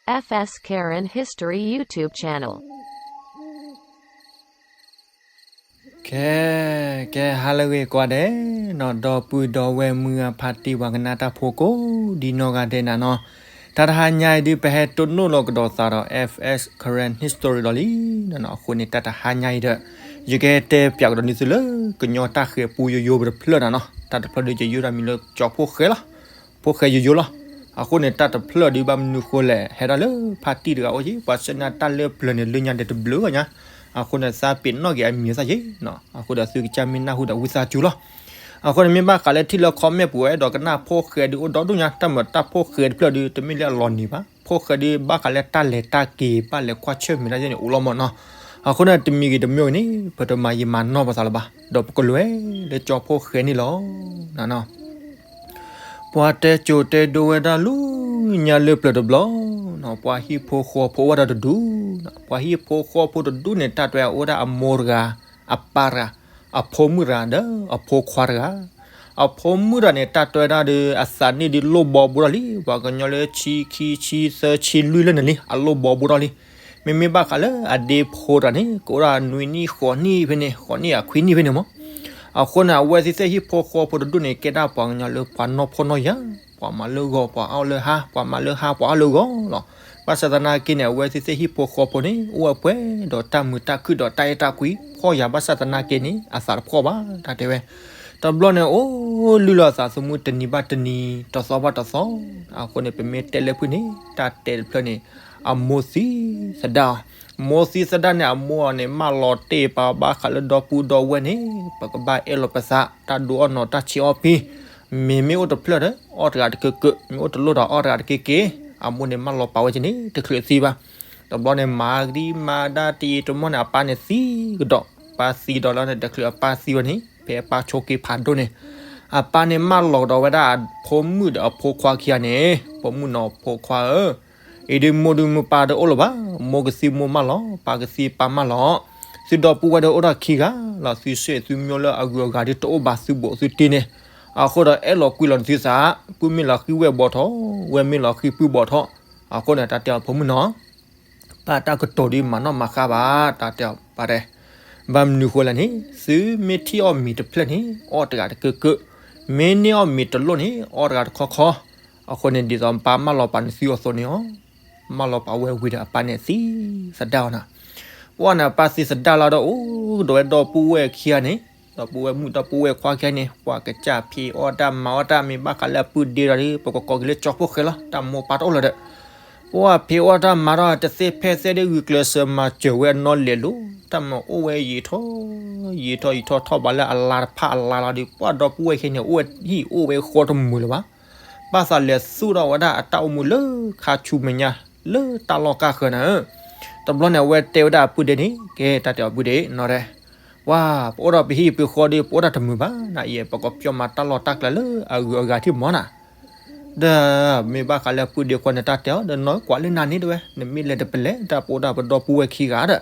F S Karen History YouTube channel. ကဲ, ကဲ ဟါလၢအဂ့ၤကိးဂၤဒဲးနီၤ, ဒီပုၢ်ဒီဝဲၢ်မုၢ်ဂၤဖးတံၢ်ပှၤကနၣ်တၢ်ဖိကိးဒ်နီၢ်ဂၤဒဲးနၤနီၤ, တၢ်တဟါညါအံၤဒုး ပဟဲတိၢ်နီၣ်လီၤကဒီးသးဒီး F S Karen History ဒီးလံနီၤ, အဃိန့ၣ် တၢ်တဟါညါအံၤဒီး ယကတဲပၠးကဒီးန့ၢ်သုလၢ ကညီတၢ်ဃဲၤပူယိယိပတဖျၢၣ်နၤနီၤ, တၢ်တဖျၢၣ်ဒုး ယယိတၢ်မံၤလၢကၠီၤဖိဃဲလီၤ. ဖိဃဲယိယိလီၤ. အဃိန့ၣ် တၢ်တဖျၢၣ်ဒုးဘၣ်မနုၤဃိလဲၣ်, ဟဲဒၣ်လၢဖါတံၢ်တဂၤအိၣ်က့ၤ, ပှၤဆှၢန့ၢ်တၢ်လၢပျၢၤန့ၣ် လၢညါဒီးတဘျုးဂၤညါ, အဃိန့ၣ် သးပ့ၤနီၣ်က့ၤအမံၤသၣ်က့ၤနီၤ, အဃိဒီးသုကစၢ်မ့ၢ်နၢ်ဟူဒီးဝံသးစူၤလီၤ. အဃိန့ၣ် မ့ၢ်ဘၣ်ဃးလၢထံၣ်လၢ comment ပူၤဝဲဒီးကနၣ်ဖိဃဲဒုးအိၣ်ဒီဒူၣ်ညါ, တၢ်မၤတၢ်ဖိဃဲတဖျၢၣ်ဒုး တမ့ၢ်လၢအလီၤနံၤဘၣ်, ဖိဃဲဒုးဘၣ်ဃးလၢတၢ်လဲၤတၢ်က့ၤ ဘၣ်လဲၤကွၢ်ဆၢၣ်မဲာ်တၢ်ယဲန့ၣ်အိၣ်လီၤမၢ်နီၤ. အဃိန့ၣ် တမံၤဂ့ၤတမံၤဂ့ၤန့ၣ် ပတမၤယံာ်မၤနီၢ်ပသးလၢၤဘၣ်, ဒီးပကလဲၤလၢကၠီၤဖိဃဲန့ၣ်လီၤ. ပှၤတဲကိၤတဲဒိဝဲဒၣ်လၢညါလၢပျၢၤတဘျီ, ပှၤဟံၣ်ဖိဃီဖိအိၣ်ဝဲဒၣ်တဒူၣ်, ပှၤဟံၣ်ဖိဃီဖိတဒူၣ်န့ၣ် တၢ်တဲအအိၣ်ဒၣ်အမိၢ်တဂၤ, အပၢ်တဂၤ, အဖိမုၣ်တဂၤဒီးအဖိခွါတဂၤ. အဖိမုၣ်တဂၤန့ၣ် တၢ်တဲဝဲဒၣ်ဒီး အသးနံၣ်ဒုးလိၣ်ဘီဘိထီၣ်လံ, ပှၤကညီလၢဆံခံဆံသၢဆံလွံၢ်လၢန့ၣ်လံ အလိၣ်ဘီဘိထီၣ်လံ. မ့မ့ၢ်ဘၣ်ဃးလၢအဒ့ဖိတဂၤန့ၣ် ကအိၣ်ဒၣ်နွံနံၣ်ဃိးနံၣ်ဖဲန့ၣ်, ဃိးနံၣ်အခွံနံၣ်ဖဲန့ၣ်မၢ်. အဃိန့ၣ် အဝဲသ့ၣ်သ့ၣ်ဟံၣ်ဖိဃီဖိတဒူၣ်န့ၣ် ကဲဒၣ်ပှၤကညီလၢပှၤနီၢ်ဖှီၣ်နီၢ်ယာ်, ပှၤမၤလၢဂီၤပှၤအီၣ်လၢဟါ, ပှၤမၤလၢဟါပှၤအီၣ်လၢဂီၤလီၤ. ဘၣ်ဆၣ်သနာ်က့န့ၣ် အဝဲသ့ၣ်သ့ၣ်ဟံၣ်ဖိဃီဖိန့ၣ် အိၣ်ဝဲပှဲၤဒီးတၢ်မုာ်တၢ်ခုၣ်ဒီးတၢ်အဲၣ်တၢ်ကွံ, ဖှီၣ်ယာ်ဘၣ်ဆၣ်သနာ်က့န့ၣ် အသးတဖှီၣ်ဘၣ် တၢ်တဲဝဲ. တဘျီန့ၣ် အိၣ်လုၢ်လီၤအသးသမူတနံၤဘၣ်တနံၤ, တသီဘၣ်တသီ, အဃိန့ၣ် ပမ့ၢ်တဲလၢဖုၣ်န့ၣ် တၢ်တဲတဖျၢၣ်န့ၣ် အမိၢ်သံသဒၣ်အီၤ, မိၢ်သံသဒၣ်န့ၣ် အမိၢ်အီၤန့ၣ် မၢလီၤတ့ၢ်ပာ်ဘၣ်ဃးလၢဒီပုၢ်ဒီဝဲၢ်န့ၣ် ပကဘၣ်အဲၣ်လီၤပသး, တၢ်ဒိအီၣ်နီၤတၢ်ဆံးအီၣ်ဖံ, မ့မ့ၢ်အိၣ်တဖျၢၣ်ဒီး အီၣ်တဂၤတကၢးကၢး, မ့ၢ်အိၣ်တလိၣ်ဒီးအီၣ်တဂၤတက့ၢ်က့ၢ်, အမိၢ်န့ၣ်မၢလီၤပာ်ဝဲက့ၤန့ၣ် တချုးသံဘၣ်. တဘျီန့ၣ် မၤကဒံမၤဒၣ်တယံာ်တမီၢ်န့ၣ် အပၢ်န့ၣ်သံကဒီး, ပၢ်သံဒီးလီၤန့ၣ် တချုးအပၢ်သံဝဲန့ၣ် ဖဲအပၢ်ဆိးက့ၤဖးဒိၣ်န့ၣ်, အပၢ်န့ၣ်မၢလီၤကဒီးဝဲဒၣ်အဖိမုၣ်ဒီးအဖိခွါခံဂၤန့ၣ်, ဖိမုၣ်နီၤဖိခွါဧၢ, အံၤဒုးမိၢ်ဒုးမုၢ်ပၢ်တအိၣ်လၢၤဘၣ်, မိၢ်ကသံမိၢ်မၢလီၤ, ပၢ်ကသံပၢ်မၢလီၤ, သုဒီပုၢ်ဝဲၢ်ဒီးအိၣ်ဒီးခံဂၤလီၤ, သုစ့ၣ်သုမၠိလၢအဂုၤအဂၤဒုးတအိၣ်ဘၣ်သုဘူးသုတံၢ်န့ၣ်, အဃိဒီးအဲၣ်လီၤကွံလီၤနသုသး, ပုၢ်မ့ၢ်လီၤဃံၤဝဲၢ်ဘီထီၣ်, ဝဲၢ်မ့ၢ်လီၤဃံၤပုၢ်ဘီထီၣ်, အဃိန့ၣ် တၢ်တဲအီၤဖိမုၣ်နီၤ ပၢ်တၢ်ကတိၤဒုးမၤနီၣ်မၤဃါဘၣ်, တၢ်တဲအီၤပၢ်တဲ, ဘၣ်မနုၤဃိလဲၣ်န့ၣ် သုမ့ၢ်ထံၣ်အီၣ်မ့ၤတဖျၢၣ်န့ၣ် အီၣ်တဂၤတကၢးကၢး, မ့ၢ်န့ၢ်အီၣ်မ့ၤတလိၣ်န့ၣ် အီၣ်တဂၤတခီခီ, အဃိန့ၣ် ဒ်သိးပၢ်မၢလီၤပာ်နသုအသိးန့ၣ်လီၤ, မၢလီၤပာ်ဝဲဝံၤဒီးအပၢ်န့ၣ်သံသဒၣ်အီၤနၤ, ပှၢ်န့ၣ် အပၢ်သံသဒၣ်လီၤဒီးအိၣ်ကဒီးဝဲဒီပုၢ်ဝဲၢ်ခံဂၤန့ၣ်, ဒီပုၢ်ဝဲၢ်မုၣ်ဒီပုၢ်ဝဲၢ်ခွါခံဂၤန့ၣ် ပှၤကစၢ်ဖံးအီၣ်တၢ်မၤအီၣ်တၢ်, မ့ၢ်ဘၣ်ဃးလၢအပုၢ်ဒ့ဒီးဒုး ပကကိးက့ၤလၢကၠီၤဖိဃဲလီၤ, တၢ်မိၢ်ပၢ်တအိၣ်လၢၤဒီး ပှၢ်ဖံးအီၣ်တၢ်မၤထီၣ်တသ့ဖဲသ့ဒီး ဂုာ်ကျဲးစၢးမၤစၢၤဝဲအနီၢ်လဲၤလိၤ, တၢ်မၤအိၣ်ဝဲယံာ်ထီၣ်ယံာ်ထီၣ်ယံာ်ထီၣ်ထီၣ်ဘးလၢအလါတဖၣ်အလါလီၤဒီး ပှၢ်ဒီပုၢ်ဝဲၢ်ခံဂၤန့ၣ် အိၣ်ဝဲဟံၣ်အိၣ်ဝဲဃီတမုာ်လၢၤဘၣ်, ဘၣ်သးလဲၤသူၣ်ထီၣ်ဝဲဒၣ်အတၢ်အိၣ်မူလၢခါဆူမဲာ်ညါ လၢတၢ်လီၢ်ကၢ်ဃၢၤနၤဧၢ. တဘျီန့ၣ် အဝဲတဲဝဲဒၣ်အပုၢ်ဒ့န့ၣ်, ကဲ တၢ်တဲအီၤပုၢ်ဒ့ နီၢ်တဲ, ပှၢ် ပအိၣ်ဒီးပဟံၣ်ပဃီဒီး ပအိၣ်တၢ်တမုာ်ဘၣ်နၤ, အံၤပကပျီမၤတၢ်လီၢ်တၢ်ကျဲလၢအဂုၤအဂၤထံၣ်မၢ်နၤ ဒီးမ့ၢ်ဘၣ်ဃးလၢအပုၢ်ဒ့ခွါန့ၣ် တၢ်တဲအီၤဒီး နီၢ်ကွၢ်လၢနၤန့ၣ်တဲဝဲ, နမ့ၢ်လဲၤတပလဲၤ တၢ်ပအိၣ်ဒၣ်ပဒီပုၢ်ဝဲၢ်ခံဂၤဒီး,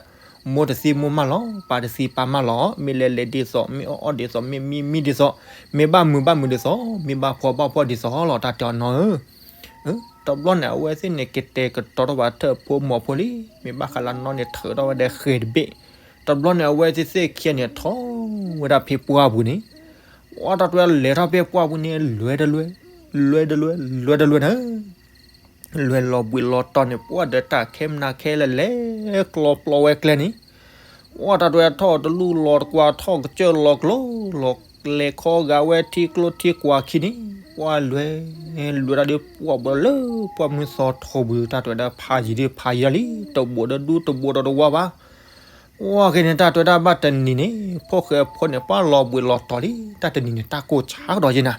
မိၢ်တသံမိၢ်မၢလီၤ, ပၢ်တသံပၢ်မၢလီၤ, မ့ၢ်လဲၤလဲၤဒ်သိး, မ့ၢ်အီၣ်အီၣ်ဒ်သိး, မ့ၢ်မံမံဒ်သိး, မ့ၢ်ဘၣ်မုာ်ဘၣ်မုာ်ဒ်သိး, မ့ၢ်ဘၣ်ဖှီၣ်ဘၣ်ဖှီၣ်ဒ်သိးလီၤ တၢ်တဲအီၤနီၢ်ဧၢ. တဘျီန့ၣ် အဝဲသ့ၣ်န့ၣ် ကတဲာ်ကတီၤထီၣ်ဘၣ်ထၢၣ်ဖိမီၤဖိလံ, မ့ၢ်ဘၣ်ဃးလၢနီၢ်န့ၣ် ထုးထီၣ်ဝဲဒီးဃဲၤတဘ့ၣ်. တဘျီန့ၣ် အဝဲသ့ၣ်သ့ၣ်ခံဂၤန့ၣ် ထီၣ်ဝဲဒၣ်ဖဲပှၢ်ပူၤန့ၣ်, ပှၢ်တၢ်တဲဝဲလဲၤထီၣ်ဖဲပှၢ်ပူၤန့ၣ် လွဲတလွဲ, လွဲတလွဲ, လွဲတလွဲနၤ လွဲလီၤဘှံးလီၤတီၤန့ၣ် ပှၢ်ဒီးတၢ်ခဲမနၤခဲလၢာ်လဲၤကျီပျီဝဲကျဲန့ၣ်, ပှၢ်တၢ်တဲဝဲထီၣ်တလူၢ်လီၤတကွၢ်ထီၣ်ကစၢၢ်လီၤကျိၤလီၤ, လဲၤခီဂာ်ဝဲထံကျိထံကွၢ်ခံန့ၣ်, ပှၢ်လွဲ, လွဲတၢ်ဒုးပှၢ်ဘိးလၢပှၢ်မုၢ်သီထီပူၤ တၢ်တဲဝဲဒၣ်ဖးယံၤဒုးဖးယံၤလီၤလံ, တဘိးဒီးဒူတဘိးဒီးတဝါဘၣ် ပှၢ်က့ၤန့ၣ်တၢ်တဲဝဲဒၣ်ဘၣ်တနံၤန့ၣ် ဖိၣ်ဃဲဖိန့ၣ် ပှၢ်လီၤဘှံးလီၤတီၤလံ, တၢ်တနံၤန့ၣ် တၢ်ကိၢ်ဆါကဒီးယဲနၤ,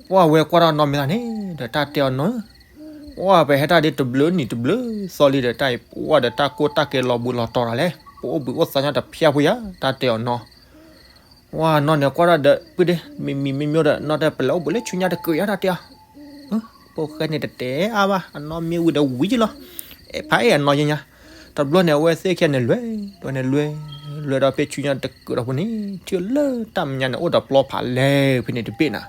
ပှၢ်ဝဲကွၢ်ထီၣ်နီၢ်မ့ၢ်သးန့ၣ် ဒီးတၢ်တဲအီၤနီၢ်ဧၢ, ပှၢ်ပဟဲတၢ်ဒ်တဘျုးနံၤတဘျုးသီလံဒီး တၢ်အံၤပှၢ်ဒီးတၢ်ကိၢ်တၢ်ကဲလီၤဘှံးလီၤတီၤတၢ်လဲၣ်, ပအိၣ်ဘှံးအိၣ်သါညီတဖျါဖိယၤ တၢ်တဲအီၤနီၢ် ပှၢ်နီၢ်န့ၣ်ကွၢ်ထီၣ်ဒီး ပုၢ်ဒ့ မံၤမံၤမံၤမံၤဒီး နီၢ်တဲပလဲၤအိၣ်ဘှံးလၢဆူညါတကုးယၤ တၢ်တဲအီၤ ဖိၣ်ဃဲန့ၣ်တတဲအါဘၣ် အနီၢ်မ့ၢ်ဝံၤဒီးဝံၤလီၤ, အဲၣ်ဖးအဲၣ်အနီၢ်ယဲညါ, တဘျီန့ၣ် အဝဲသ့ၣ်ခံဂၤန့ၣ် လွဲ, လွဲန့ၣ်လွဲ, လွဲဒီးဖဲဆူညါတကုးဒီးဖိန့ၣ် ထံၣ်လၢတၢ်မဲာ်ညါန့ၣ် အိၣ်ဒီးပျီဖးလဲၢ်ဖဲန့ၣ်တဘ့ၣ်နၤ,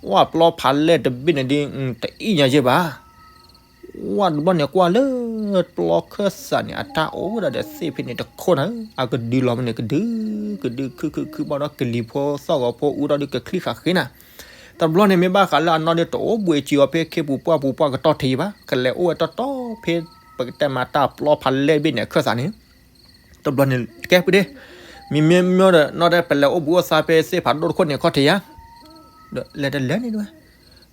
ပှၢ်ပျီဖးလဲၢ်တဘ့ၣ်န့ၣ်ဒ် တအံၣ်ညါယဲဘၣ် ဝဲတဘျီန့ၣ်ကွၢ်လၢ ပျီခၢၣ်စးန့ၣ် အတၢ်အိၣ်ဝဲဒၣ်ဒီးသ့ၣ်ဖဲန့ၣ်တခိၣ်နၤဧၢ, အကဒုလီၤမ့ၢ်န့ၣ် ကဒု ကဒုခုၣ်ခုၣ်ခုၣ်ဘၣ်ဒီး ကလံၤဖိသီၣ်ဂီၤဖိအူထီၣ်ဒုးကချံၣ်ဃာ်ဃ့နၤ. တဘျီန့ၣ်မ့ၢ်ဘၣ်ဃးလၢအနီၢ်ဒုးတအိၣ်ဘှံးစံာ်အီၤဖဲခ့ပူၤပှၢ်ပူၤပှၢ်ကတီၢ်ထံးဘၣ်, ကလဲၤအိၣ်ဝဲတီတီဖဲ ပကတဲမးတၢ်ပျီဖးလဲၢ်ဘ့ၣ်န့ၣ်အခၢၣ်စးန့ၣ် တဘျီန့ၣ်တကဲဖုဒ့, မ့မ့ၢ်ဒီးနီၢ်ဒဲး ပလဲၤအိၣ်ဘှံးအိၣ်သါဖဲသ့ၣ်ဖးဒိၣ်တခိၣ်န့ၣ်ခီၣ်ထံးယါ, ဒီးလဲၤတလဲၤန့ၣ်တဝဲ.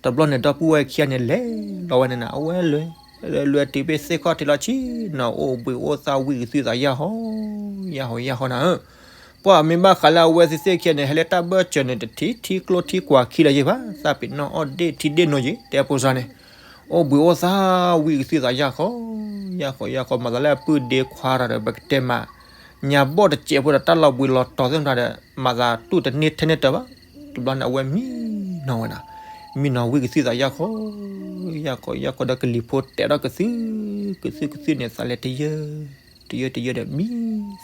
တဘျီန့ၣ်ဒီပုၢ်ဝဲၢ်ခံဂၤန့ၣ်လဲၤလီၤဝဲန့ၣ်နၤ, အဝဲလဲၤ လဲၤလဲၤတုၤဖဲသ့ၣ်ခီၣ်ထံးလီၤ ဆ့ၣ်နီၤအိၣ်ဘှံးအိၣ်သါဝံၣ်ကသုသးယၢ်ဟီ ယၢ်ဟီယၢ်ဟီနၤဧၢ. ပှၤမ့ၢ်ဘၣ်ဃးလၢအဝဲသ့ၣ်သ့ၣ်ခံဂၤန့ၣ် ဟဲလၢတၢ်ဘၢၣ်စၢၤန့ၣ် တထံၣ်ထံကျိထံကွၢ်ခံလၢၤယဲၢ်ဘၣ်, သးပ့ၤနီၣ်အီၣ်ဒ့ၣ်ထံဒ့ၣ်နိယဲၢ် တဲဖိစါန့ၣ် အိၣ်ဘှံးအိၣ်သါဝံၣ်ကသုသးယၢ်ဃီ ယၢ်ဃီယၢ်ဃီ မၤသးလၢအပုၢ်ဒ့ခွါတၢ်ဒီး ပကတဲမး ညါဘီၣ်တစဲးဖိဒီးတၢ်လီၤဘှံးလီၤတီၤသ့ၣ်မတၤဒီး မၤသးတူၢ်တန့ၢ်ထဲန့ၣ်တၢ်ဘၣ်. တဘျီန့ၣ်အဝဲမံနီၤဝဲနၤ, မံနီၤဝံၣ်ကသုသးယၢ်ဃီ ယၢ်ဃီယၢ်ဃီဒီး ကလံၤဖိတဲာ်ဒီးကသု ကသုကသုန့ၣ် သးလဲၤတယၢ တယၢတယၢဒီး မံ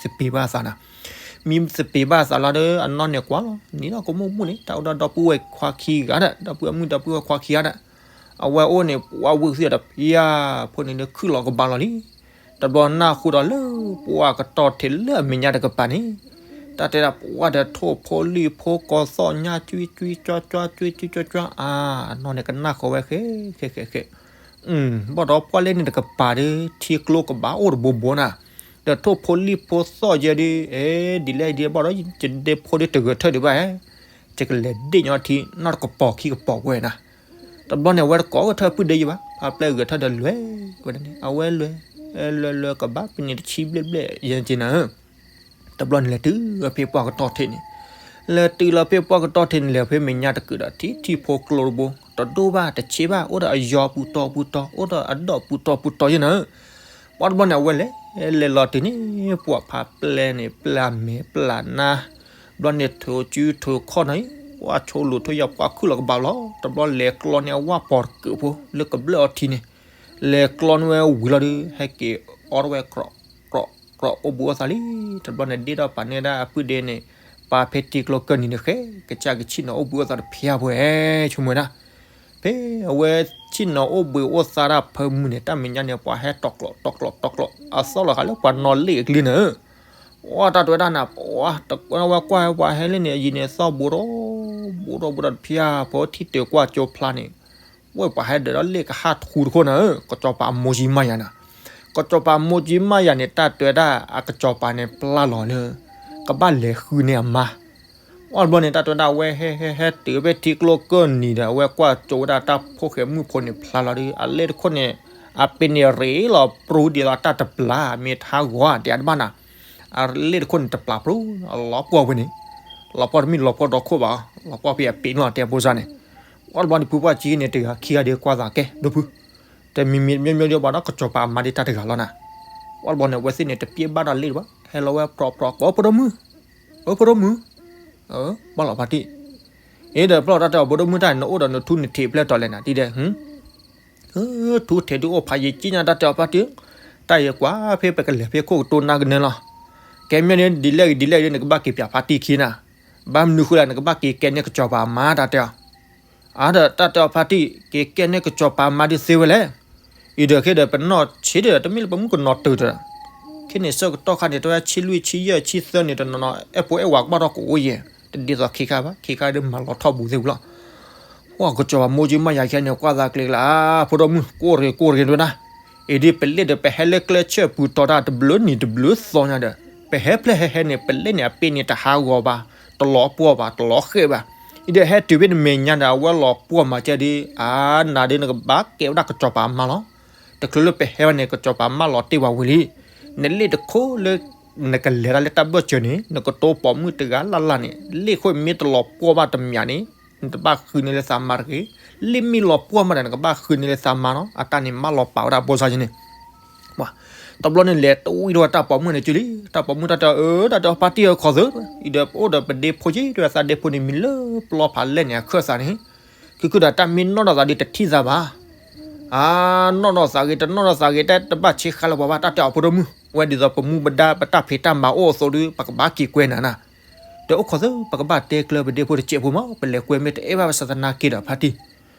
သပ့ၤဘၣ်သးနၤ, မံသပ့ၤဘၣ်သးလီၤဒီး အနီၢ်န့ၣ်ကွၢ်လီၤ နံၤဒီးကမူၣ်မူၣ်န့ၣ် တၢ်အိၣ်ဒီးဒီပုၢ်ဝဲၢ်ခွါခံဂၤဒီး ဒီပုၢ်ဝဲၢ်မုၣ်ဒီပုၢ်ဝဲၢ်ခွါခံဂၤဒီး အဝဲအိၣ်န့ၣ် ပှၤဝံၣ်ကသုဒီး ဖံယါ ဖိန့ၣ်ဒုးခုၣ်လီၤကဘၣ်လီၤလံ. တဘျီနၢ်ဟူဒီးလၢပှၤကတီၢ်ထံးလၢအမဲာ်ညါတကပၤန့ၣ် တၢ်တဲဒၣ်ပှၤဒီးထိၣ်ဖိလံၣ်ဖိကီၤသီၣ်ညါ ကွံကွံကွၢ်ကွၢ် ကွံကွံကွၢ်ကွၢ် အနီၢ်န့ၣ်ကနၣ်ဃီဝဲဃဲ ဃဲဃဲဃဲ ဘၣ်ဒီးပှၤလဲၣ်န့ၣ်တကပၤဒီး ထံကျိကဘၣ်အိၣ်တဘိဘိနၤ, ဒီးထိၣ်ဖိလံၣ်ဖိသီၣ်ယဲဒုး အဲ ဒ်လဲၣ်ဒ်လဲၣ်ဘၣ်ဒီး ယဒ့ဖိဒုးတဂဲၤထၢၣ်ဒံးဘၣ်ဧဲ, ယကလဲၤဒ့ၣ်ညီထံနီၢ်တကပီၤခံကပီၤဝဲနၤ. တဘျီန့ၣ် အဝဲတကိးဂဲၤထၢၣ်ပုၢ်ဒ့ယဲၢ်ဘၣ်, ဖါပျဲၢ်ဂဲၤထၢၣ်ဒီးလဲၤဝဲဒၣ်န့ၣ် အဝဲလဲၤ လဲၤလဲၤကဘၣ်ပနံာ်တဆံဘျဲၣ်ဘျဲၣ်ယဲၢ်က့နၤဧၢ. တဘျီန့ၣ်လဲၤတုၤဖဲပှၢ်ကတီၢ်ထံးန့ၣ်, လဲၤတုၤလီၤဖဲပှၢ်ကတီၢ်ထံးန့ၣ် လဲၤဖဲမဲာ်ညါတကုာ်ဒီး ထံထံဖိကျိတဘိ, တဒိၣ်ဘၣ်တဆံးဘၣ် အိၣ်ဒီးအယီၤပူၤတီၤပူၤတီၤ အိၣ်ဒီးအဒီးပူၤတီၤပူၤတီၤယဲၢ်နၤဧၢ. ပှၤတဘျီန့ၣ် အဝဲလဲၤ လဲၤလီၤတုၤန့ၣ် ပှၤဖါပျဲၢ်န့ၣ် ပျၢ်မဲာ်ပျၢ်နါ, ဘျီန့ၣ်ထိၣ်စုထိၣ်ခီၣ်နီၤအံၤ ပှၤဆိလိာ်ထိၣ်ယီၤ ပှၤခုၣ်လီၤကဘၣ်လီၤ. တဘျီလဲၤကျီန့ၢ်အဝၢ်ပီၤတကုာ်ဖိ လၢကဘျၢၣ်အီၤထံန့ၣ်, လဲၤကျီန့ၢ်ဝဲဝံၤလီၤဒီး ဟဲက့ၤအီထီၣ်ဝဲ ကြီးကြီးအိၣ်ဘှံးအိၣ်သါလံ. တဘျီန့ၣ်ဒ့ၣ်ထီၣ်ပာ်န့ၢ်ဒၣ်အပုၢ်ဒ့န့ၣ်, ပာ်ဖဲထံကျိကၢၢ်နံၤန့ၣ်ဃဲ ကစၢ်ကဆ့ၣ်နီၤအိၣ်ဘှံးအိၣ်သါတဖၠါဖိဧဲ ဆိကမိၣ်ဝဲဒၣ် ဖဲအဝဲဆ့ၣ်နီၤအိၣ်ဘှံးအိၣ်သါဒၣ်ဖၢမုၢ်န့ၣ် တၢ်မဲာ်ညါန့ၣ် ပှၤဟဲတီၤကျီးတီၤကျီးတီၤကျီး အသီၣ်လီၤဃာ်လၢပှၤနီၣ်လ့ၣ်အကျုနၤဧၢ. ပှၤတၢ်တဲဝဲဒၣ်နၤ ပှၤတကွၢ်ဝဲကွၢ်ဝဲပှၤဟဲလၢန့ၣ် အယံၤန့ၣ် သီၣ်ဘိထီၣ် ဘိထီၣ်ဘိထီၣ်တဖၠါဖိ ထံၣ်တုၤကွၢ်ကၠိဖျါန့ၣ် ဝဲပှၤဟဲဒၢးဒီးလ့ၣ်ကဟၣ်ထူတခိၣ်နၤဧၢ ကစီၤပၤအမိၢ်ကၠံမါယၤနၤ. ကစီၤပၤအမိၢ်ကၠံမါယၤန့ၣ် တၢ်တဲဝဲဒၣ်အကစီၤပၤန့ၣ် ပျၢ်လီၤလၢ ကဘၣ်လဲၤဃုန့ၢ်အမါ အီၣ်တဘျီန့ၣ် တၢ်တဲဝဲဒၣ်အဝဲဟဲဟဲဟဲတုၤဖဲထံကျိကၢၢ်နံၤဒီး အဝဲကွၢ်ကၠိဝဲဒၣ်တၢ်ဖိၣ်ဃဲမုၣ်ဖိန့ၣ်ဖျါလီၤဒီး အလ့ၣ်တခိၣ်န့ၣ် အပ့ၤန့ၣ်ရ့လီၤပြူဒ်သိးတၢ်တပျၢ် မ့ၢ်ထါဂီၤတဲအါတဘၣ်နၤ. အလ့ၣ်တခိၣ်န့ၣ်တပျၢ်ပြူ အလီၤပှီၢ်ဝဲန့ၣ် လီၤပှီၢ်တမ့ၢ်လီၤပှီၢ်ဒီခိၣ်ဘၣ် လီၤပှီၢ်ဖဲအပ့ၤန့ၣ်လီၤ တဲဖိစါန့ၣ်. အီၣ်တဘျီန့ၣ် ဖုပှၢ်ကၠံန့ၣ်တဂၤခံဂၤဒီးကွၢ်သးကဲ ဒိၣ်ဖု တမံၤမံၤမံၤမံၤဒီးဘၣ်ဒီးကစီၤပၤအမါဒ်တၢ်တဂၤလီၤနၤ. အီၣ်တဘျီန့ၣ် အဝဲသ့ၣ်န့ၣ် တပျဲဘၣ်ဒီးလ့ၣ်တဘၣ် ဟဲလီၤဝဲပြီပြီ ကိးဖိဒိၣ်မုၣ် ဧၢ ဖိဒိၣ်မုၣ် ဘၣ်လီၤဖါတံၢ် အ့ဒီးပျီၢ်တၢ်တဲအီၤ ဖိဒိၣ်မုၣ်တၢ် နအိၣ်ဒီးနထူနထံးဖျဲၣ်တီၤလဲၣ်နၤ ဒ်ဒဲး ထူထဲဒုးအိၣ်ဖးယံာ်ကံညါ တၢ်တဲအီၤဖါတံၢ် တၢ်ယဲကွၢ်ဖဲပကလဲၤဖဲခိၣ်ကတိၤနၢ်ကနၢလီၤ. ကဲမ့ၢ်န့ၣ် ဒ်လဲၣ်ဂ့ၤဒ်လဲၣ်ဂ့ၤ နကဘၣ်က့ၤပၠးဖါတံၢ်ခံနၤ. ဘၣ်မနုၤဃိလဲၣ် နကဘၣ်က့ၤကဲန့ၢ်ကစီၤပၤအမါတၢ်တဲအီၤ အါဒီးတၢ်တဲအီၤဖါတံၢ် က့ၤကဲန့ၢ်ကစီၤပၤအမါဒ်သ့ဝဲလဲၣ်. အံၤဒီးခဲဒီးပနီၢ်ဆံးဒီး တမ့ၢ်လၢပမုၣ်ကနီၤတၢၢ်တၢၢ် ခဲန့ၣ်ဆၢကတီၢ်ခါန့ၣ် တဝဲဆံလွံၢ်ဆံယဲၢ်ဆံသၢန့ၣ် တနီၤနီၤ အဲၣ်ဖိအဲၣ်ဝၤကဘၣ်ထီၣ်ကအိၣ်ယဲၢ် တဒ်သိးခဲခါဘၣ် ခဲခါဒီးမၤလီၤထီၣ်ဘူးသ့ဝံၤလီၤ. ပှၤကစီၤပၤမိၢ်ကၠံမါယၤခဲန့ၣ် ကွၢ်သးကျဲကျါ ဖိဒိၣ်မုၣ် ကိၢ်ရ့ၣ်ကိၢ်ရ့ၣ်ဒိၣ်နၤ အံၤဒ်ပလ့ၣ်ဒီး ပဟဲလၢကျဲဆၢၣ်ပူၤတီၤတၢ်တဘျုးနံၤတဘျုးသီညါဒီး ပဟဲဖျဲၣ်ဟဲဟဲန့ၣ် ပလ့ၣ်န့ၣ် အပ့ၤန့ၣ်တဟးဂီၤဘၣ် တလီၤပှီၢ်ဘၣ် တလီၤဃဲၣ်ဘၣ်. အံၤဒီးဟဲတုၤဖဲနမဲာ်ညါဒီး အဝဲလီၤပှီၢ်မၤကဲဒ် အါနၤဒ်နကဘၣ်ကဲဝဲဒၣ်ကစီၤပၤအမါလီၤ. တချုးလၢပဟဲဘၣ်န့ၣ် ကစီၤပၤမါလီၤတ့ၢ်ဝဲဝံၤလံ. နလ့ၣ်တခိၣ်လၢ နကလဲၤတၢ်လၢတၢ်ဘၢၣ်စၢၤန့ၣ် နကတိၤပိာ်မုၣ်တဂၤလၢ်လၢ်န့ၣ် လ့ၣ်ခိၣ်မ့ၢ်တလီၤပှီၢ်ဘၣ်တမံၤန့ၣ် နတဘၣ်ဃုန့ၢ်လၢသးမါတဂ့ၤ. လ့ၣ်မ့ၢ်လီၤပှီၢ်မးဒီး နကဘၣ်ဃုန့ၢ်လၢသးမါနီၤ အတၢ်န့ၣ်မးလီၤပာ်ဝဲဒၣ်ဘိၣ်စၢ်ယဲန့ၣ် တဘျီန့ၣ်လဲၤတဝံၤဒီးတၢ်ပိာ်မုၣ်န့ၣ်ကၠုလံ တၢ်ပိာ်မုၣ်တၢ်တဲအီၤ အၢ တၢ်တဲအီၤဖါတံၢ်ဧၢ ခီၣ်သၢ အံၤဒီးပအိၣ်ဒီးပဒ့ဖိက့ တဲသးဒ့ဖိန့ၣ်မံၤလၢပျီဖးလဲၢ်န့ၣ်အခၢၣ်သးန့ၣ် ခုခုဒီးတၢ်မ့ၢ်နီၣ်ထီၣ်သးဒီးတထံၣ်သးဘၣ် အါ နီၣ်ထီၣ်သးဂ့ၤ တနီၣ်ထီၣ်သးဂ့ၤ တၢ်တဘၣ်ဆံးဃာ်လၢပှၤဘၣ် တၢ်တဲအီၤဖိဒိၣ်မုၣ် ဝဲဒ်သိးပမူပဒါပတၢ်ဖံးတၢ်မၤအိၣ်အသိးဒီး ပကဘၣ်က့ၤကွဲနၤနၤ တဲအိၣ်ခီၣ်သၢ ပကဘၣ်တဲကျၢၤပဒ့ဖိတစဲးဖိမး ပလဲၤကွဲမ့ၢ်တအဲၣ်ဘၣ်ပစးသနာ်က့ဒီးဖါတံၢ်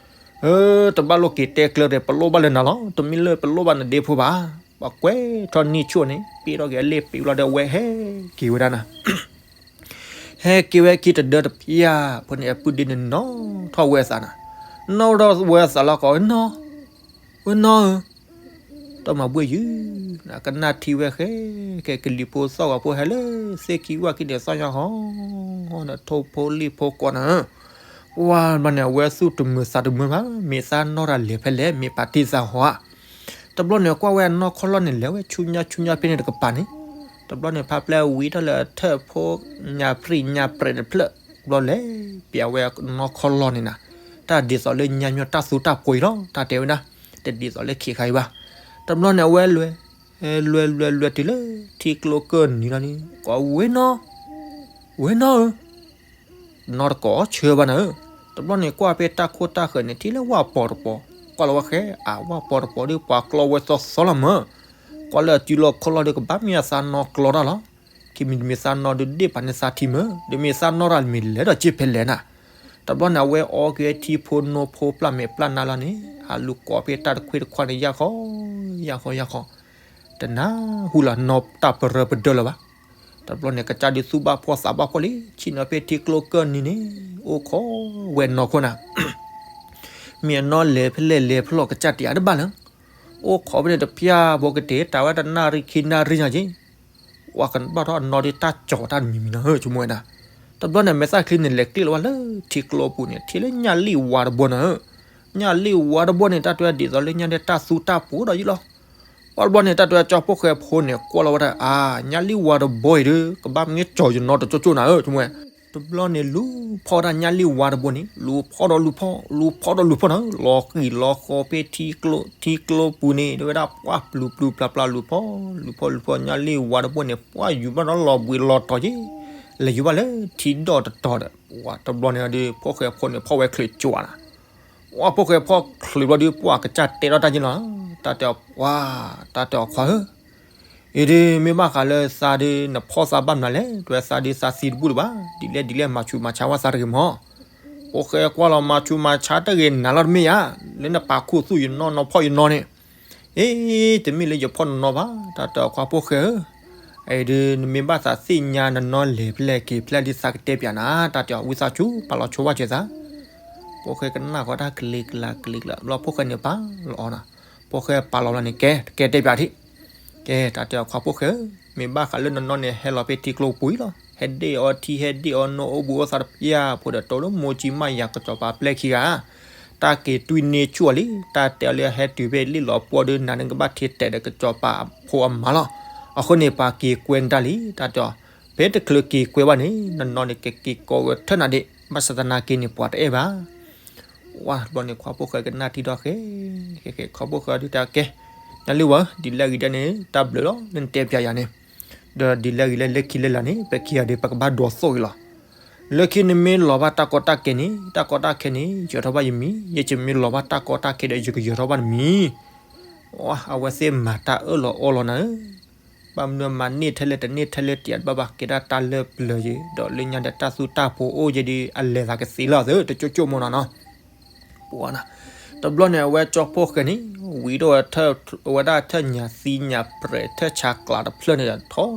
အၢ တဘၣ်လိၣ်က့ၤတဲကျၢၤဒီး ပလိၣ်ဘၣ်လၢနၤလီၤ. တမ့ၢ်လၢပလိၣ်ဘၣ်နဒ့ဖိဘၣ်. ပှၤကွဲးထီၣ်န့ၢ်ဆူၣ်န့ၣ် ပ့ၢ်ထီၣ်က့ၤအလ့ၣ်ပ့ၤဘျီဒီး အဝဲဟဲက့ၤဝဲဒၣ်နၤ ဟဲက့ၤဝဲခံတဒၢတဖၣ် ဖိန့ၣ်အပုၢ်ဒ့န့ၣ်နီၣ်ထီၣ်ဝဲအသးနၤ, နီၣ်ထီၣ်ဝဲအသးလီၤကီး နီၣ်, ဝဲနီၣ်ဧၢ, တၢ်မၤဘှ့ၣ်ယုၢ်, ကနၣ်ထံဝဲဃဲ, ကဲကလံၤဖိသီၣ်ဂီၤဖိဟဲလၢ သ့ၣ်ခံဝၣ်ခံန့ၣ်သီၣ်ညါဃီ, နထိၣ်ဖိလံၣ်ဖိကိးနၤဧၢ, ပှၤဘျီန့ၣ် အဝဲသူၣ်တမုာ်သးတမုာ်ဘၣ်, မ့ၢ်သးနီၣ်တၢ်လဲၤဖဲလဲၣ်, မ့ၢ်ပာ်တ့ၢ်သးဟီဧါ တဘျီန့ၣ် ကွၢ်ဝဲအနီၢ်ခီၣ်လီၢ်န့ၣ် လဲၤဝဲဆူညါဆူညါဖဲန့ၣ်တကပၤန့ၣ်, တဘျီန့ၣ် ဖးပျဲဝံၤထီၣ်လၢအထၢၣ်ဖိ ညါပြံၣ်ညါပြဲးတဖျၢၣ်, ဘျီလဲၤပျးဝဲနီၢ်ခီၣ်လီၢ်န့ၣ်နၤ, တၢ်ဒ်သိးလၢညါညီတၢ်သူတၢ်ပှ့ၤလီၤ, တၢ်တဲဝဲဒၣ်, တဒ်သိးလၢခံခါအံၤဘၣ်. တဘျီန့ၣ် အဝဲလဲၤ, လဲၤလဲၤလဲၤတုၤလၢ ထံကျိကၢၢ်နံၤလီၤန့ၣ် ကိးဝဲနီၣ်, ဝဲနီၣ်ဧၢ နီၣ်တကိးဆၢဘၣ်နၤဧၢ, တဘျီန့ၣ် ကွၢ်ဖဲတၢ်ခိၣ်တၢ်ဃၢၤန့ၣ် ထံၣ်လၢဝၣ်ပီၤတပီၤ, ကွၢ်လီၤဝဲဃဲ, အဝၣ်ပီၤတပီၤဒီး ပှၤကျီဝဲသီသီလီၤမၢ်, ကွၢ်လၢအစုလီၢ်ခီၣ်လီၢ်ဒီး ကဘၣ်မ့ၢ်အသးနီၣ်ကျီတၢ်လီၤ, ခံမံၤတမ့ၢ်သးနီၣ်ဒီးဒ့ၣ်ပာ်န့ၢ်သးထံမၢ်, ဒီးမ့ၢ်သးနီၣ်တၢ်မ့ၢ်လဲၤဒီးက့ၤဖဲလဲၣ်နၤ, တဘျီန့ၣ် အဝဲအီက့ၤထံဖိနိဖိပျၢ်မဲာ်ပျၢ်နါလီၤန့ၣ် အလူၤကိးဖဲတၢ်တခွ့တခွါန့ၣ် ယၢ်ဃီ, ယၢ်ဃီယၢ်ဃီ တနၢ်ဟူလၢနီၢ်တၢ်ပရၢပဒၢလၢၤဘၣ်. တဘျီန့ၣ် ကစၢ်ဒုးသူၣ်ဘၣ်ဖှီၣ်သးဘၣ်ဖှီၣ်လံ, ဆ့ၣ်နီၤဖဲထံကျိကၢၢ်နံၤန့ၣ် အိၣ်ခိးဝဲနီၢ်ခိၣ်နၤ, မ့ၢ်အနီၢ်လဲၤဖဲလဲၣ်လဲၤဖဲလဲၣ် ကစၢ်တဲအါတဘၣ်လၢၤ, အိၣ်ခိးဖဲန့ၣ်တဖျၢၣ်ဘိကတဲာ် တၢ်ဝဲတနၣ်ရံၣ်ခံနၣ်ရံၣ်ညါက့ၤ ပှၤကဘၣ်ထီၣ်အနီၢ်ဒုးတၢ်ကၠီၤတၢ်တမံၤမံၤနီၤဧၢ ဆိကမိၣ်ဝဲဒၣ်. တဘျီန့ၣ် မဲာ်သၣ်ချံန့ၣ် လဲၤကျ့ၣ်လီၤဝဲလၢထံကျိပူၤန့ၣ် ထံၣ်လၢညၣ်လံၣ်ဝါတဘိနီၤဧၢ, ညၣ်လံၣ်ဝါတဘိန့ၣ် တၢ်တဲဒ်သိးလၢညါဒဲးတၢ်သူတၢ်ပှ့ၤဒီးယုၢ်လီၤ. ပှၤတဘျီန့ၣ် တၢ်တဲကၠီဖိၣ်ဃဲဖိန့ၣ် ကွၢ်လီၤဝဲဒၣ် အါ ညၣ်လံၣ်ဝါတဘိအံၤဒီး ကဘၣ်မ့ၢ်ကၠီၤယနီၢ်တကၠိကၠိနၤဧၢ ဆိကမိၣ်ဝဲ. တဘျီန့ၣ် လူၤဖီၣ်ဒၣ်ညၣ်လံၣ်ဝါတဘိန့ၣ် လူၤဖီၣ်ဒီးလူၤဖီၣ် လူၤဖီၣ်ဒီးလူၤဖီၣ်နီၤဧၢ, လီၤဃံၤလီၤဃီၤဖဲထံကျိ ထံကျိပူၤန့ၣ် တဲဝဲဒၣ် ပှၢ်ပျူၤပျူၤပျၢ်ပျၢ်လူၤဖီၣ် လူၤဖီၣ်လူၤဖီၣ် ညၣ်လံၣ်ဝါတဘိန့ၣ် ပှၢ်ယူၤဘၣ်ဒီးလီၤဘှံးလီၤတီၤက့ၤ လဲၤယူၤဘၣ်လၢထံဒီၣ်တတီၤဒီး ဝဲတဘျီန့ၣ်ဒီး ဖိၣ်ဃဲဖိန့ၣ် ဖီၣ်ဝဲချုးကၠိနၤ ဝဲဖိၣ်ဃဲဖီၣ်ချုးဘျီဒီး ပှၢ်ကစၢ်တဲထီၣ်တၢ်က့ၤလီၤ, တၢ်တဲအီၤပှၤ, တၢ်တဲအီၤခွါဧၢ, အံၤဒုးမ့ၢ်ဘၣ်ဃးလၢသးဒုး နဖီၣ်သးဘၣ်မနုၤလဲၣ်, တဲဝဲသးဒုးသးသံတဘူၣ်လၢၤဘၣ်, ဒ်လဲၣ်ဒ်လဲၣ်မၤဆူးမၤဆါဝဲသးတဂ့ၤမၢ်. ဖိၣ်ဃဲကွၢ်လီၤ မၤဆူးမၤဆါတဂ့ၤနၤလီၤတမ့ၢ်ဧါ, လၢနပာ်ခူသူၣ်ယနီၢ်နီၢ်ဖီၣ်ယနီၢ်န့ၣ် အ့ တမ့ၢ်လၢယဖီၣ်နနီၢ်ဘၣ်, တၢ်တဲအီၤခွါဖိၣ်ဃဲဧၢ, အံၤဒုး နမ့ၢ်ဘၣ်သးသ့ၣ်ညါနနီၢ်လဲၤဖဲလဲၣ်က့ၤဖဲလဲၣ်ဒုး သးကတဲပၠးနၤ, တၢ်တဲအီၤဝံသးစူၤ ပာ်လီၤဆိဝဲက့ၤသး. ဖိၣ်ဃဲကနၣ်ဃီတၢ်ကလံၤကလၤကလံၤကလၤ ဘျီဖိၣ်ဃဲန့ၣ်ပာ်လီၤအီၤနၤ, ဖိၣ်ဃဲပာ်လီၤဘျီန့ၣ် ကဲ တကဲတဲပၠးထံၣ်, ကဲ တၢ်တဲအီၤခွါဖိၣ်ဃဲဧၢ, မ့ၢ်ဘၣ်ဃးလၢနနီၢ်န့ၣ် ဟဲလီၤဖဲထံကျိပူၤအံၤလီၤ, ဟဲဒ့ၣ်အီၤထံဟဲဒ့ၣ်အီၤနိ အိၣ်ဘူးအိၣ်သးတပျၢ်ဖိဒီး တိၢ်လၢမိၢ်ကံမးယၤကစီၤပၤပျဲၢ်ခံဂၤ တၢ်က့ၤတွံၢ်န့ၢ်ဆူၣ်အီၤလံ, တၢ်တဲအီၤလၢဟဲတုၤဖဲလ့ၣ်လီၤပှီၢ်ဒီး နၤန့ၣ်ကဘၣ်ထံၣ်တဲာ်ဒီးကစီၤပၤဖိအမါလီၤ. အဃိန့ၣ် ပှၤက့ၤကွဲးနတၢ်လံ, တၢ်တဲအီၤ, ဖဲတချုးက့ၤကွဲးဘၣ်န့ၣ် နနီၢ်န့ၣ်ကက့ၤကိးဂဲၤထၢၣ်နၤဒံး, ဘၣ်ဆၣ်သနာ်က့န့ၣ် ပှၤတအဲၣ်ဘၣ်. ဝဲတဘျီန့ၣ် ခွါဖိၣ်ဃဲကနၣ်ထံၣ်ဒီးဃဲ, ဃဲဃဲ ခွါဖိၣ်ဃဲဒုးတဲကဲ, ညၣ်လံၣ်ဝါဧၢ, ဒ်လဲၣ်ဂ့ၤဒ်န့ၣ် တၢ်ဘျုးလီၤ လၢနတဲပၠးယၤန့ၣ်, ဒီးဒ်လဲၣ်ဂ့ၤလၢလၢခံလၢလာ်န့ၣ် ပခံဂၤဒုး ပကဘၣ်ဒိးသိၣ်ဂ့ၤလီၤ. လၢခံနမ့ၢ်လီၤဘၣ်တၢ်ကီတၢ်ခဲန့ၣ် တၢ်ကီတၢ်ခဲန့ၣ် ယၢၤထီၣ်ဘၣ်ယမံၤ, ယဲယမ့ၢ်လီၤဘၣ်တၢ်ကီတၢ်ခဲဒီး ယကယၢၤထီၣ်ဘၣ်နမံၤ. အဝဲသ့ၣ်မၤတၢ်အၢၣ်လီၤအီလီၤနၤဧၢ, ဘၣ်မနုၤမၤန့ၢ်ထဲလဲၣ်တန့ၢ်ထဲလဲၣ်တယၤတဘၣ်ဘၣ် ကဲဒၣ်တၢ်လၢပျၢၤယဲၤ ဒီးလၢညါဒီးတၢ်သူတၢ်ပှ့ၤအိၣ်ယဲၤဒီး အလဲၤသးကသ့လီၤသၢ တကၠိကၠိမၢ်နီၤနီၤ ပှၤနၤ, တဘျီန့ၣ် အဝဲကၠီဖိၣ်ဃဲန့ၣ် ဝံၤဒီးဝဲဒၣ်ထၢၣ်ညၣ်သံညၣ် ပြဲးထၢၣ်ဆးကျးတဖျၢၣ်န့ၣ်ဒီး ထီၣ်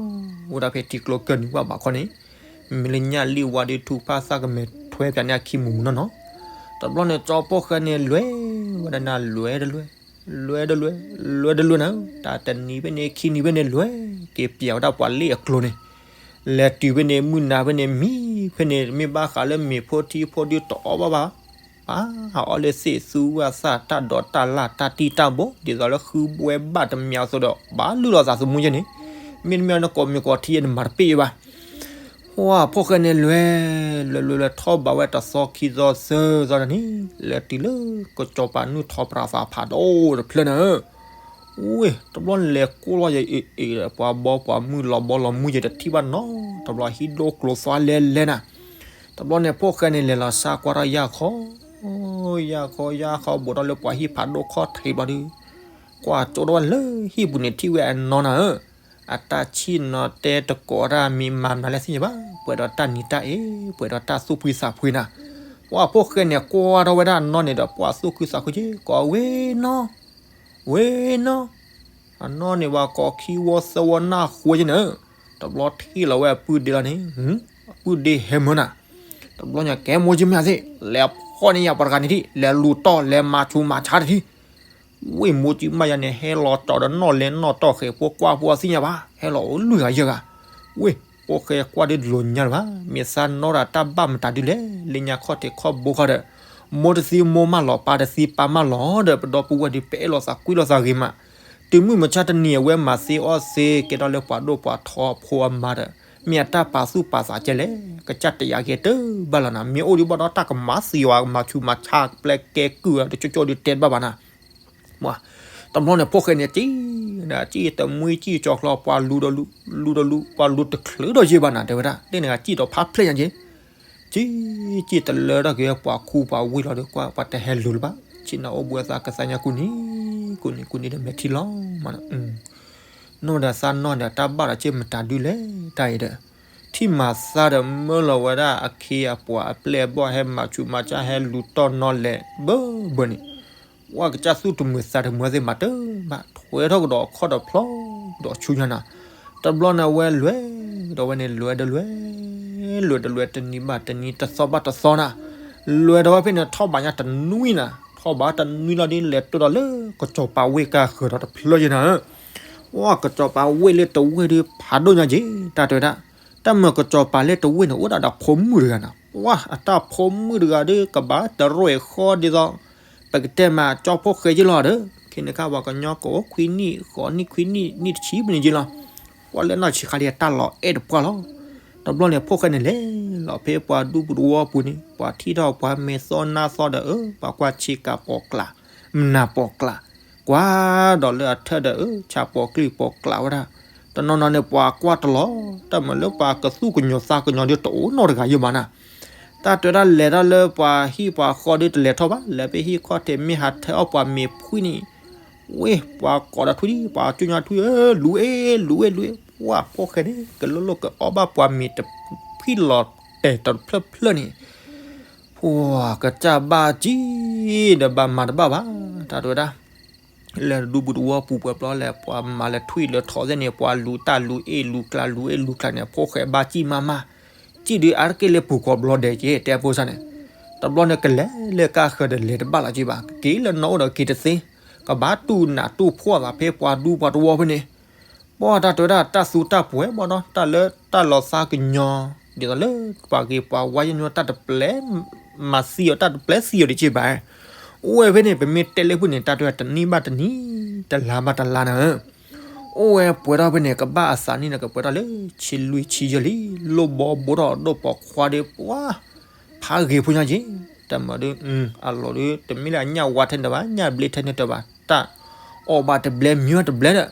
ဝဲဒၣ်ဖဲထံကျိကၢၢ်နံၤဝၣ်ဘးခီန့ၣ်, မ့မ့ၢ်လၢညၣ်လံၣ်ဝါဒီး ထူၣ်ဖၣ်သၣ်ကမဲာ်ထွဲပၠးန့ၢ်အခံမူးမူးနီၢ်နီၢ်. တဘျီန့ၣ် ကၠီဖိၣ်ဃဲန့ၣ် လဲၤဝဲဒၣ်နၤ လဲၤတလဲၤ, လဲၤတလဲၤ, လဲၤတလဲၤနၤ, တၢ်တနံၤဖဲန့ၣ် ခံနံၤဖဲန့ၣ် လဲၤက့ၤပျးဝဲဒၣ်ပှၤလ့ၣ်အကျိၤန့ၣ် လဲၤတုၤဖဲန့ၣ် မုၢ်နၤဖဲန့ၣ် မံဖဲန့ၣ် မ့ၢ်ဘၣ်ဃးလၢမ့ၤဖိထံဖိဒုးတအီၣ်ဘၣ်ဘၣ်, ပှၤဟးအီၣ်လၢသ့ၣ်သူဝဲသၣ် တၢ်ဒိးတၢ်လၢ်တၢ်တံၢ်တၢ်ဘိ ဒ်သိးလၢဃုဘှဲဘၣ်တမံၤအသိးဒီး ဘၣ်လုၢ်လီၤသးသမူယဲၢ်န့ၣ်, မ့တမ့ၢ်နကိးမ့ၤကိးထံယဲၢ်နမၤတပ့ၢ်ဘၣ်. ပှၤဖိၣ်ဃဲန့ၣ် လဲၤ လဲၤလဲၤလဲၤထီၣ်ဘးဝဲတသီခံသီသၢသီန့ၣ် လဲၤတုၤလၢကစီၤပၤနုာ်ထီၣ်ပြးသးဖးဒိၣ်တဖျၢၣ်န့ၣ် ဝ့ၢ် တဘျီလဲၤကိၢ်လီၤယဲအံၤအံၤ ပှၤဘီပှၤမုၢ်လီၤဘီလီၤမုၢ်ယဲတထံၣ်ဘၣ်နီတဘျီ ဟံၣ်ဒိၣ်ကျိၤသွါလဲလဲနၤ. တဘျီန့ၣ် ဖိၣ်ဃဲန့ၣ် လဲၤလီၤစါကွၢ်ထီၣ်ယၢ်ခီ, ယၢ်ခီ ယၢ်ခီ ဘူးထီၣ်လၢပှၤဟံၣ်ဖးဒိၣ်ခီၣ်ထံးဘျီဒီး ကွၢ်ကၠိထီၣ်ဝဲလၢဟံၣ်ပူၤန့ၣ် ထံၣ်ဝဲအနီၢ်နၤဧၢ အတၢ်ဆ့ၣ်နီၤတဲတကိးတၢ်မံၤမၤနၤလၢသ့ၣ်ညါဘၣ် ပှဲၤဒီးတၢ်နံၤတၢ်အ့ ပှဲၤဒီးတၢ်သူၣ်ဖှံသးဖှံနၤ. ပှၢ်ဖိၣ်ဃဲန့ၣ် ကွၢ်ထီၣ်ဝဲဒၣ်အနီၢ်န့ၣ်ဒီး ပှၢ်သူၣ်ခုသးခုက့ၤ ကိးဝ့ၢ်နီၢ်, ဝ့ၢ်နီၢ်, အနီၢ်န့ၣ်ဝဲကိးခံဝီသၢဝီနၢ်ဃိက့ၤန့ၣ်, တဘျီထံၣ်လီၤဝဲအပုၢ်ဒ့လီၤန့ၣ်, အပုၢ်ဒ့ဟဲမၢနၤ, တဘျီညါကဲမိၢ်ကၠံမ့ၢ်သ့ၣ် လဲၤဖီၣ်န့ၢ်ယၤပှၤတဂၤန့ၣ်ထံၣ် လဲၤလူၤတီၢ်လဲၤမၤဆူးမၤဆါတထံၣ် ဝ့ၢ်မိၢ်ကၠံမ့ၢ်ယၤန့ၣ် ဟဲလီၤကၠီဒီးနီၣ်လဲၤနီၣ်တီၢ်ဃဲၤဖိကွၢ်ဖိအသ့ၣ်ညါဘၣ် ဟဲလီၤအိၣ်လွံၢ်ဂၤယဲၢ်ဂၤ, ဝ့ၢ်ဖိၣ်ဃဲကွၢ်ဒ်လိၤညါတဘၣ် မ့ၢ်သးနီၢ်ဒီးတၢ်ဘၣ်မတၤဒုလဲၣ် လၢညါခီၣ်ထံးခီၣ်ဘိခီဒီး, မိၢ်တသံမိၢ်မၢလီၤ ပၢ်တသံပၢ်မၢလီၤဒီး ပဒီပုၢ်ဝဲၢ်ဒုး ပအဲၣ်လိာ်သးကွံလိာ်သးဂ့ၤမး, တုၤမုၢ်မဆါတနံၤအဝဲမၤသ့အီၣ်သ့ ကဲထီၣ်လၢပှၤဒိၣ်ပှၤထီဖိအမါဒီး, မ့ၢ်အတၢ်ပာ်သူၣ်ပာ်သးကဲလဲၣ် ကစၢ်တယာ်က့ၤတဘၣ်လီၤနၤ မ့ၢ်အိၣ်ဒံးဘၣ်ဒီးတၢ်ကမၤသံဝဲ ကမၤဆူးမၤဆါ ပျဲကဲကုၢ်ဝဲတကၠိကၠိဒုးတဲတဘၣ်ဘၣ်နၤ တဘျီန့ၣ်ဖိၣ်ဃဲန့ၣ် ကံၣ်, ကံၣ်တမှံကံၣ်ကၠီချီ ပှၤလူၤဒီးလူၤ, လူၤဒီးလူၤ ပှၤလူၤတချုးဒီးယ့ၢ်ဘၣ်နၤ တဲဝဲဒၣ် ဒ်န့ၣ်ဂၤကံၣ်ဒီးဖးဖျဲၣ်ညါက့ၤ, ကံၣ်, ကံၣ်တလၢထီၣ်က့ၤပှၤခူပှၤဝ့ၢ်လီၤဒီး ကွၢ်ပှၤတဟဲလူၤလၢၤဘၣ်, ဆ့ၣ်နီၤအိၣ်ဘှံးအသးကသါညါကူၣ်နံၤ, ကူၣ်နံၤကူၣ်နံၤဒီးမဲာ်ထံလီၤမး နီၢ်ဒီးသးနီၢ်န့ၣ် တၢ်ဘၣ်ဒီးက့ၢ်မတၤဒုလဲၣ် တၢ်အံၤဒီး, ထံၣ်မၤသးဒီးမၢလီၤဝဲဒၣ်အခ့အပှၤအပျဲၢ်အဘီၣ် ဟဲမၤဆူးမၤဆါ ဟဲလူၤတီၢ်နီၣ်လဲၤဘၢဘၢန့ၣ်, ဝဲကစၢ်သူၣ်တမုာ်သးတမုာ်သ့ၣ်မးတဘၣ် ထွဲထီၣ်ကဒီးအခီၣ်ဒီးဖျီဒီးဆူညါနၤ, တဘျီန့ၣ်အဝဲလဲၤဒီးဝဲန့ၣ် လဲၤဒီးလဲၤ, လဲၤဒီးလဲၤ တနံၤဘၣ်တနံၤ တသီဘၣ်တသီနၤ, လဲၤဒီးဝဲဖဲန့ၣ် ထီၣ်ဘးညါတနွံနၤ, ထီၣ်ဘးတနွံလီၤဒ် လဲၤတိၢ်ဒီးလၢကစီၤပၤဝ့ၢ်ကါဃၢၤဒီးတဖျၢၣ်ယဲၢ်နၤဧၢ ဝဲကစီၤပၤဝ့ၢ်လၢတဝ့ၢ်ဒုး ဖးဒိၣ်ညါက့ၤ တၢ်တဲဝဲဒၣ်, တၢ်မၤကစီၤပၤလၢတဝ့ၢ်န့ၣ် အိၣ်ဒၣ်ဒီးဖိမုၣ်တဂၤနၤ, ဝဲအတၢ်ဖိမုၣ်တဂၤဒုး ကဘၣ်တရဲၣ်ဃီဒ်သိး ပကတဲမးကၠီဖိၣ်ဃဲက့ၢ်လီၤဒီး, ခဲန့ၣ်ခါပှၤကညီကအိၣ်ခွံနံၣ် ဃိးနံၣ် ခွံနံၣ် နံၣ်တဆံပနံးက့ၢ်လီၤ, ပှၤလၢနီၢ်ဆံးခါဒ်အတၢ်လီၤအဲၣ်တပှၢ်လီၤ, တဘျီန့ၣ်ဖိၣ်ဃဲန့ၣ်လဲၤလီၤဖဲပှၤဒူပူၤတဝီပူၤန့ၣ် ပှၤထံၣ်ထီၣ်ပှၤမဲာ်သီနါသီဒီး အၢ ပှၤကွၢ်ဆ့ကၤပိာ်ကျး, မနၤပိာ်ကျး, ကွၢ်ဒီးလၢအထၢၣ်ဒီး အၢ ဆၣ်ပိာ်ကျံၢ်ပိာ်ကျးဝဲဒၣ်, တနီၤနီၤန့ၣ် ပှၤကွၢ်တလီၤ, တၢ်မၤလၢပှၤကသူၣ်ကညီၤသးကညီၤဒုးတအိၣ်နီတဂၤယဲၢ်ဘၣ်နၤ, တၢ်တဲဝဲဒၣ်လဲၤတၢ်လၢပှၤဟံၣ်ပှၤဃီဒုးတလဲၤထီၣ်ဘၣ်, လဲၤဖဲဟံၣ်ခီၣ်ထံးမ့ၢ်ဟးထၢအီၣ်ပှၤမ့ၤဖှံန့ၣ်, ဝ့ၢ် ပှၤကိးဒီးထွံၣ်ဒံး ပှၤကၠူညါထွံၣ်ဧၢ လူၤအ့ၣ် လူၤအ့ၣ် လူၤအ့ၣ်, ပှၤဖိၣ်ဃဲန့ၣ် ကလိၣ်လိၣ်ကအီၣ်ဘၣ်ပှၤမ့ၤတဖှံလီၤတဲာ်တဖျၢၣ်ဖျၢၣ်န့ၣ်, ပှၤကစၢ်ဘၣ်ကံၣ်ဒီးဘၣ်မၤတဘၣ်ဘၣ်, တၢ်တဲဝဲဒၣ် လဲၤဒူပူၤတဝီပူၤပှဲၤပျီလဲၣ် ပှၤမၤလဲၤထွံၣ်လဲၤထီသ့ၣ်န့ၣ် ပှၤလူၤတၢ်လူၤအ့ၣ်လူၤကျါလူၤအ့ၣ်လူၤကျါန့ၣ် ဖိၣ်ဃဲဘၣ်ကံၣ်မးမး, ကံၣ်ဒုးအါတက့ၢ်လၢပူၤကိးဘျီဒဲးက့ၤ တဲဖိစၢ်န့ၣ်, တဘျီန့ၣ်ကလဲၤလၢကါဃၢၤဒီးလဲၤတဘၣ်လီၤက့ၤဘၣ် ကက့ၤလၢနီၢ်အိၣ်ဒီးက့ၤတသ့, ကဘၣ်တူၢ်နးတူၢ်ဖှီၣ်သးဖဲပှၤဒူပှၤတဝီဖဲန့ၣ် ပှၤတၢ်တဲဝဲဒၣ်တၢ်သူတၢ်ပှဲၤဘၣ်ဒီး တၢ်လၢတၢ်လီၤသးကညီၤ ဒ်သိးလၢပှၤဂ့ၤပှၤဝါယဲၢ်ညီတၢ်တပျဲ မၤသံအီၤတၢ်တပျဲသံအီၤဒံးက့ၢ်ဘၣ်, အိၣ်ဝဲဖဲန့ၣ် ပမ့ၢ်တဲလၢဖုၣ်န့ၣ် တၢ်တဲဝဲတနံၣ်ဘၣ်တနံၣ် တလါဘၣ်တလါနၤဧၢ, အိၣ်ဝဲပှဲၤထီၣ်ဖဲန့ၣ် ကဘၣ်အသးနံၣ်န့ၣ် ကပှဲၤထီၣ်လၢ ဆံလွံၢ်ဆံယဲၢ်လံ လိၣ်ဘီဘိထီၣ်ဒိၣ်ပိာ်ခွါဒီးပှၤ ဖးဂ့ၤဖိညါက့ၤ, တၢ်မၤဒုး အလီၢ်ဒုး တမ့ၢ်လၢအညၣ်ဝါထဲန့ၣ်တဘၣ် ညၣ်ဘျ့ထဲန့ၣ်တဘၣ် တၢ်အီၣ်ဘၣ်တဘျဲမ့ၢ်ဘၣ်တဘျဲဒီး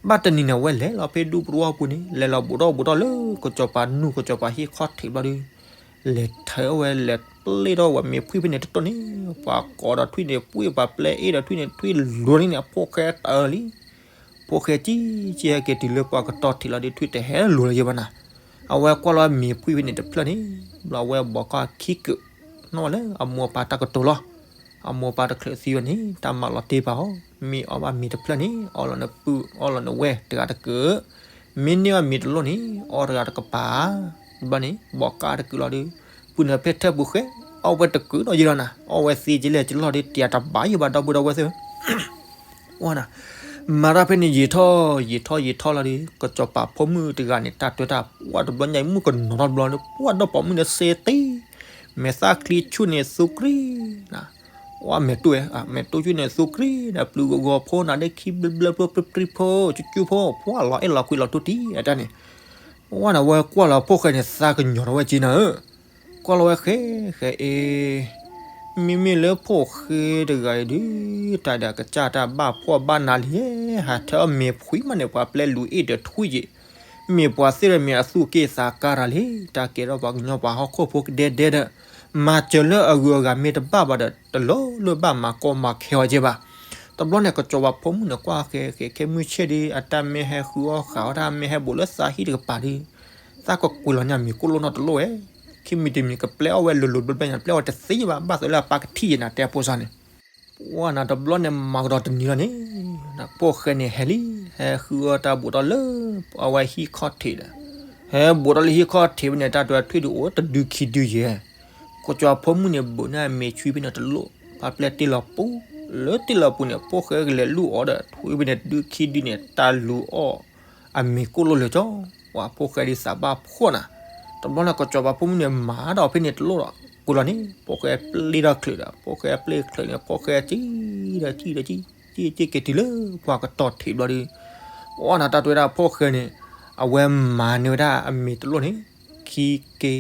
ဘၣ်တနံၤန့ၣ် အဝဲလဲၤလီၤဖဲဒူပူၤတဝီပူၤန့ၣ် လဲၤလီၤဘူးထီၣ်ဘူးထီၣ်လၢကစီၤပၤနူၢ် ကစီၤပၤဟံၣ်ခီၣ်ထံးဘျီဒီး လဲၤထၢဝဲလဲၤပျ့ၢ်ထီၣ်ဝဲမ့ၤဖှံဖဲန့ၣ်တတိၢ်န့ၣ် ပှၤကိးဒီးထွံၣ်န့ၣ် ပှ့ၢ်ပှၤပျဲအ့ၣ်ဒီးထွံၣ်န့ၣ် ထွံၣ်လိၤန့ၣ် အဖိၣ်ဃဲတၢၢ်လံ ဖိၣ်ဃဲကံၣ်ကံၣ်ဟဲက့ၤတုၤလၢပှၤကတီၢ်ထံးလီၤဒီး ထွံၣ်တဟဲလိၤလၢၤယဲၢ်ဘၣ်နၤ, အဝဲကွၢ်လီၤမ့ၤဖှံဖဲန့ၣ်တဖျၢၣ်န့ၣ် ဘျီအဝဲဘီးကီၢ်ခံကၢး နီၣ်ဝဲလၢအမိၢ်အပၢ်တၢ်ကတိၤလီၤ. အမိၢ်အပၢ်တချုးသံဝဲန့ၣ် တၢ်မၤလီၤတ့ၢ်ပာ်အီၤ, မ့ၢ်အီၣ်ဘၣ်မ့ၤတဖျၢၣ်န့ၣ် အီလီၤနပုၢ် အီလီၤနဝဲၢ်တဂၤတကၢး, မ့ၢ်န့ၢ်ဘၣ်မ့ၤတလိၣ်န့ၣ် အီတဂၤတကပၤ, ဘျီန့ၣ် ဘီးကီၢ်တကုာ်လီၤဒီး ပုၢ်နၤဖဲထၢၣ်ပူၤဃဲ အီၣ်ဝဲတကုာ်ဒီးယံၤလီၤနၤ, အီၣ်ဝဲသ့ကလဲၣ်ကလီၢ်ဒီး တယၤတဘၣ်ယံၤဘၣ် ဒီပုၢ်ဒီဝဲၢ်သ့ၣ်ဧၢ ဝဲဒၣ် မၤတၢ်ဖဲန့ၣ်ယံာ်ထီၣ်ယံာ်ထီၣ်ယံာ်ထီၣ်လီၤဒီး ကစီၤပၤဖိမုၣ်တဂၤန့ၣ် တၢ်တွဲတၢ် ပှၢ်တဘျီညါအံၤ မုၣ်ကနီၤထီၣ်တဘျီန့ၣ် ပှၢ်ဒီးပိာ်မုၣ်န့ၣ်စ့တ့, မဲာ်သၣ်ချံဆူၣ်န့ၣ်သူကရံၣ်, ဝဲမဲာ်တူၢ်ဝဲ မဲာ်တူၢ်ဆူၣ်န့ၣ်သူကရံၣ်ဒီး ပျုၤဂီၤဂီၤဖိနၤဒီး ခံဘျၢဘျၢဖိပြံပြံဖိ ကၠူကၠူဖိ ပှၢ်လီၤအဲၣ်လီၤကွံလီၤတူၢ်တံၢ်အတၢ်န့ၣ် ဝဲန့ၣ်ဝဲကွၢ်လီၤဖိၣ်ဃဲန့ၣ် သးကညီၤထီၣ်ဝဲက့နၤဧၢ ကွၢ်လီၤဝဲဃဲ ဃဲအ့, မ့မ့ၢ်လၢဖိၣ်ဃဲတဂၤအံၤဒုး တၢ်ဒၣ်ကစၢ်တၢ်ဘၣ်ဖှီၣ်ဘၣ်နးလံ, ဟးထၢအီၣ်မ့ၤဖှံမးန့ၣ် ပှၤပျဲလူၤအ့ၣ်ဒီးထွံၣ်ယံၤ, မ့ၢ်ပှၤသ့ၣ်ဒီးမ့ၢ်အသူၣ်က့ၣ်သးကါတၢ်လံ, တၢ်ကဲထီၣ်ပှၤကညီပှၤဟီၣ်ခိၣ်ဖိကဒဲဒဲဒီး, မၤစၢၤလၢအဂုၤအဂၤမ့ၢ်တဘၣ်ဘၣ်ဒီး တလိၣ်လၢဘၣ်မၤကီမၤခဲအီၤက့ဘၣ်. တဘျီန့ၣ် ကစီၤပၤဖိမုၣ်န့ၣ် ကွၢ်ဃဲဃဲခဲမုၢ်ဆ့ၣ်ဒီး အတၢ်မ့ၢ်ဟဲဃုအီၣ်ဃာ်အီၣ်တၢ် မ့ၢ်ဟဲဘူးလၢသးဟံၣ်တကပၤဒီး သးကကွံာ်လီၤညါမ့ၤကိၣ်လိၣ်နီတလိၣ်ဝဲ ခံမံၤတမံၤကပျဲအီၣ်ဝဲလိၤလိၤဘျီဘျီညါ ပျဲအီၣ်တသ့ဘၣ် ဘၣ်သိးလၢအပၢ်ကထံၣ်ယဲနၤ တဲဖိသၣ်န့ၣ်. ပှၢ်နၤတဘျီန့ၣ် မၤကဒီးတနံၤလီၤန့ၣ်, ဖိၣ်ဃဲန့ၣ်ဟဲလံ, ဟဲဃုအီၣ်တၢ်ဘူးထီၣ်လၢ အဝဲဟံၣ်ခီၣ်ထံးဒီး, ဟဲဘူးထီၣ်လၢဟံၣ်ခီၣ်ထံးဖဲန့ၣ် တၢ်တဲထွံၣ်ဒုးအိၣ်တဒုခံဒုယဲၢ်, ကီၢ်ကၠီၤဖိမုၣ်န့ၣ် ဘူးန့ၢ်အမ့ၤဆွံဖဲန့ၣ်တလိၣ်, ပၢ်ပျဲတ့ၢ်လီၤပူၤ, လၢတ့ၢ်လီၤပူၤန့ၣ် ဖိၣ်ဃဲကလဲၤလူၢ်အီၣ်ဒီး ထွံၣ်ဖဲန့ၣ်တဒုခံဒုန့ၣ် တၢ်လူၤအီၣ် အမ့ၤကိၣ်လိၣ်လၢာ်ကၠီ, ပှၢ်ဖိၣ်ဃဲဒ်သးဘၣ်ဖှီၣ်နၤ, တဘျီန့ၣ် ကီၢ်ကၠီၤပၤဖိမုၣ်န့ၣ် မၤဒီးဖဲန့ၣ်တလိၣ်ဒီး ကိးလီၤန့ၣ် ဖိၣ်ဃဲပျဲထီၣ်ချုးဒီး ဖိၣ်ဃဲပျဲချုးန့ၣ် ဖိၣ်ဃဲစံၣ်ဒီးစံၣ်ဒီးစံၣ်, စံၣ်စံၣ်က့ၤတုၤလၢပှၢ်ကတီၢ်ထံးဘျီဒီး, ပှၢ်နၤတၢ်တဲဝဲဒၣ်ဖိၣ်ဃဲန့ၣ်, အဝဲမၤန့ၢ်ဝဲဒၣ်အမ့ၤတလိၣ်န့ၣ်, ခံက့,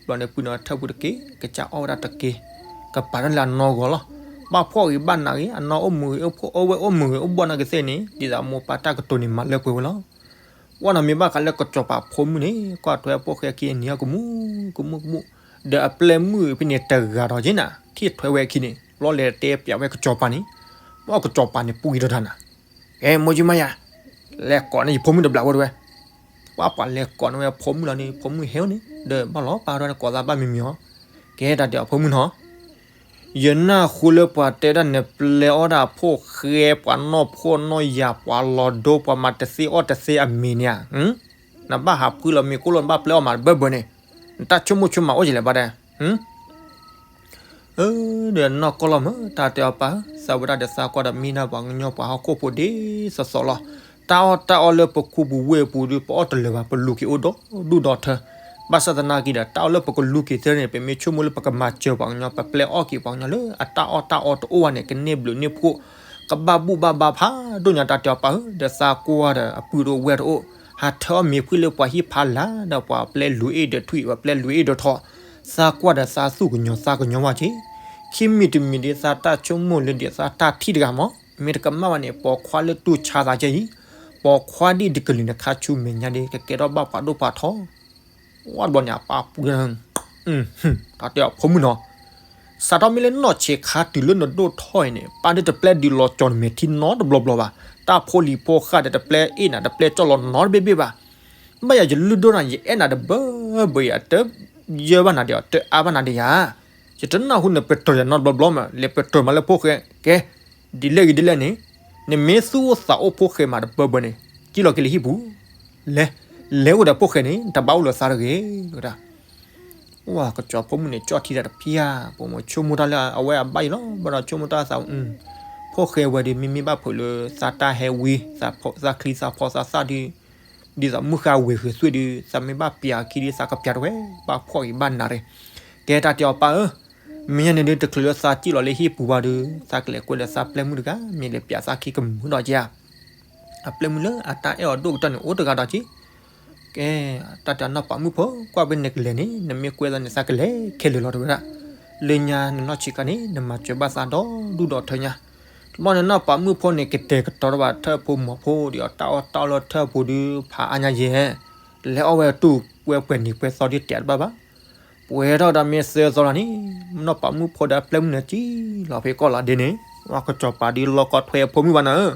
ဘျီန့ၣ် ပုၢ်နီၢ်ထၢၣ်ပူၤတက့ၢ်, ကစၢ်အီၣ်ဝဲဒၣ်တက့ၢ်, ကပာ်ထီၣ်လၢအနီၢ်ဂီၤလီၤ, ဘၣ်ဖှီၣ်ဂ့ၤဘၣ်နးဂ့ၤ အနီၢ်အိၣ်မုာ်ဂ့ၤ အိၣ်ဝဲအိၣ်မုာ်ဂ့ၤ အိၣ်ဘှီၣ်နီၢ်ကသ့ၣ်န့ၣ် ဒ်သိးမိၢ်ပၢ်တၢ်ကတိၤန့ၣ် မၤလၢပှဲၤဝဲလီၤ. ပှၢ်နၤမ့ၢ်ဘၣ်ဃးလၢကီၢ်ကၠီၤပၤဖိမုၣ်န့ၣ် ကွၢ်ထွဲဖိၣ်ဃဲခံအနံၤအကမူၣ်, ကမူၣ်ကမူၣ်, ဒီးအပျဲၢ်မုၣ်ဖဲန့ၣ်တဂၤဒီးက့နၤ, ထံၣ်ထွဲဝဲအခံန့ၣ် ဘျီလဲၤတဲပျးဝဲကစီၤပၤန့ၣ်, ဘၣ်ကစီၤပၤန့ၣ်ပှံၤဒီးတၢ်နၤ, ကဲ မိၢ်ကၠံမါယၤ, လဲၤကိးန့ၢ်ယဖိမုၣ်တဘျီဝဲတဝဲ, ပှၢ်ပှၤလဲၤကိးန့ၢ်ဝဲဖိမုၣ်လီၤန့ၣ် ဖိမုၣ်ဟဲန့ၣ် ဒီးဘၣ်လီၤပာ်ဒီးနကိးသးဘၣ်မံၤမံၤအီၤ, ကဲတၢ်တဲအီၤဖိမုၣ်နီၤ ယနၢ်ဟူလၢပှၤတဲဒၣ်နပျဲအီၣ်ဒၣ်ဖိၣ်ဃဲ ပှၤနီၢ်ဖှီၣ်နီၢ်ယာ် ပှၤလီၤဒိ ပှၤမၤတသ့အီၣ်တသ့အမ့ၤန့ၣ်ဧါ, နဘၣ်ဟးဖှံလီၤမ့ၤကိၣ်လိၣ် နဘၣ်ပျဲအီၣ်မးတဘၢဘၢန့ၣ်, နတၢ်ဆိကမိၣ်ဆိကမးအိၣ်ကလဲၣ်ဘၣ်ဒဲး ဒီးနီၢ်ကီၢ်လီၤမး တၢ်တဲအီၤပၢ်ဧၢ, သးဝဲဒၣ်ဒီးသးကွၢ်ဒီးမ့ၢ်ဒၣ်ပှၤကညီပှၤဟီၣ်ခိၣ်ဖိဒ်သိးသိးလီၤ. တၢ်အီၣ်တၢ်အီလၢပခူပူၤဝ့ၢ်ပူၤဒီး ပအီၣ်တလၢာ်ဘၣ် ပလူၤက့ၤအိၣ်ဒီဒူၣ်ဒီထၢ, ဘၣ်ဆၣ်သနာ်က့ဒီး တၢ်အီၣ်လၢပကလူၤက့ၤသ့န့ၣ် ပမ့ၢ်ဆိကမိၣ်လၢပကမၤစၢၤပှၤကညီ ပပျဲအီၣ်က့ၤပှၤကညီလၢအတၢ်အီၣ်တၢ်အီတအိၣ်ဘၣ်န့ၣ် ကန့ၢ်ဘျုးန့ၢ်ဖှိၣ် ကဘၣ်ဘူၣ်ဘၣ်ဘါဖးဒိၣ်ညါ တၢ်တဲအီၤပၢ်ဧၢ, ဒီးသးကွၢ်ဒီးအပုၢ်တအိၣ်ဝဲၢ်တအိၣ်, ဟးထၢအီၣ်မ့ၤဖှံလၢပှၤဟံၣ်ဖးလၢ်ဒီး ပှၤပျဲလူၤအ့ၣ်ဒီးထွံၣ် ပှၤပျဲလူၤအ့ၣ်ဒီးထီၣ်, သးကွၢ်ဒီးသးသူၣ်ကညီၤသးကညီၤဝဲက့ၤ, ခံမံၤတမံၤဒ်သးတၢ်ဆိကမိၣ်လၢဒ်သးတၢ်ထံၣ်တဂၤမး, မ့ၢ်တကမၣ်ဘၣ်န့ၣ် ပိာ်ခွါလၢတူၢ်ဆါသးကဲအံၤ, ပိာ်ခွါဒ်ဒ်ကလုာ်န့ၣ် ခါဆူမဲာ်ညါဒ် ကကဲထီၣ်ဘၣ်ပှၤဒိၣ်ပှၤထီ ဝဲတဘျီန့ၣ် အပၢ်ပူၤ, တၢ်တဲအီၤဖိမုၣ်နီၤ, စးထီၣ်မ့ၢ်လၢနီၢ်ဆံးခါတုၤလၢနဒိၣ်ထီၣ်အံၤန့ၣ် ပၢ်ဒ်တပျဲဒုးလီၤကၠီၤနမဲာ်ထံနီတဘျီဘျီဘၣ်, တၢ်ဖိလံၤဖိဃာ်ဒီးတပျဲအ့ၣ်နၤ တပျဲကၠီၣ်လီၤနီတဘ့ၣ်ဘ့ၣ်ဘၣ်, ဘၣ်ယၤယလုၢ်ဒိၣ်နၤ ယအဲၣ်နၤတဘၢဘၢအံၤ အတယၢဘၣ်နၤဒီး တအါဘၣ်နၤဒီးယၤ, ယတနၢ်ဟူနပတြၢၤယၤနီတဘျီဘျီမး လဲၤပတြၢၤမးလၢဖိၣ်ဃဲ, ကဲ ဒ်လဲၣ်ဂ့ၤဒ်လဲၣ်န့ၣ်, နမ့ၢ်သူၣ်အိၣ်သးအိၣ်ဖိၣ်ဃဲမးတဘၢဘၢန့ၣ်, ကံၣ်လီၤက့ၤလၢဟံၣ်ပူၤ, လဲၤ, လဲၤအိၣ်ဒီးဖိၣ်ဃဲန့ၣ် တဘၣ်အိၣ်လၢသးတဂ့ၤ, ဝဲဒၣ်, ဝဲကစီၤဖိမုၣ်န့ၣ် ကၠီၣ်ထံတၢ်တဖၠၣ်, ပမိၢ်ဆိကမိၣ်တၢ်လၢအဝဲအဘၣ်အံၤလီၤ, ဘၣ်ဒီးဆိကမိၣ်တၢ်သး, ဖိၣ်ဃဲဝဲဒီး မ့မ့ၢ်ဘၣ်ဖုးလၢသးတၢ်ဟဲဝံ, သးချံသးဖီသးသၣ်ဒီး, ဒ်သိးမုၢ်ဃါဝဲၤဃုာ်သွံၣ်ဒီး သးမ့ၢ်ဘၣ်ပျးခံဒီး သးကပျးတဝဲ, ဘၣ်ဖှီၣ်ဂ့ၤဘၣ်နးရ့, ကဲတၢ်တဲအီၤပၢ်ဧၢ, မ့ၢ်ညါန့ၣ်ဒုး တချုးလၢသးကံၣ်လီၤလၢဟံၣ်ပူၤဘၣ်ဒီး သးကလဲၤကွဲဒီးသးပျဲၢ်မုၣ်တဂၤ မ့ၢ်လဲၤပျးသးခံကမုာ်ဒီးက့ဧါ, အပျဲၢ်မုၣ်လၢအတၢ်အဲၣ်အီၤဒိၣ်ကတၢၢ်န့ၣ် အိၣ်တဂၤဒီးက့ ကဲ, တၢ်တဲနီၢ်ပၤမုၣ်ဖိ ကွၢ်ဖဲနကလဲၤန့ၣ် နမ့ၢ်ကွဲသးန့ၣ် သးကလဲၤခဲလၢာ်လီၤတဝဲဒၣ်, လၢညါနနီၢ်ဆံးခါန့ၣ် နမၤစၢၤဘၣ်သးဒီဒူၣ်ဒီထၢညါ, တဘျီန့ၣ်နီၢ်ပၤမုၣ်ဖိန့ၣ် ကတဲာ်ကတီၤတဘၣ်ထၢၣ်ဖိမီၤဖိဒီး တၢ်အီၣ်တၢ်အီလၢထၢၣ်ဖိဒီး ဖးအါညါယဲၢ်, လဲၤအီၣ်ဝဲတူၢ်ပှဲၤပှဲၤနံၤပှဲၤသီဒုးတဲာ်တဘၣ်ဘၣ် ပှဲၤထီၣ်ဒီးမ့ၢ်သၢသီလီၤန့ၣ်, နီၢ်ပၤမုၣ်ဖိဒီးအပျဲၢ်မုၣ်န့ၣ် ကံၣ်လီၤဖဲကီၢ်လီၤဒ့န့ၣ်, ဝဲကစီၤပၤဒုးလီၤကီထွဲအဖိမုၣ်ဘၣ်နၤဧၢ,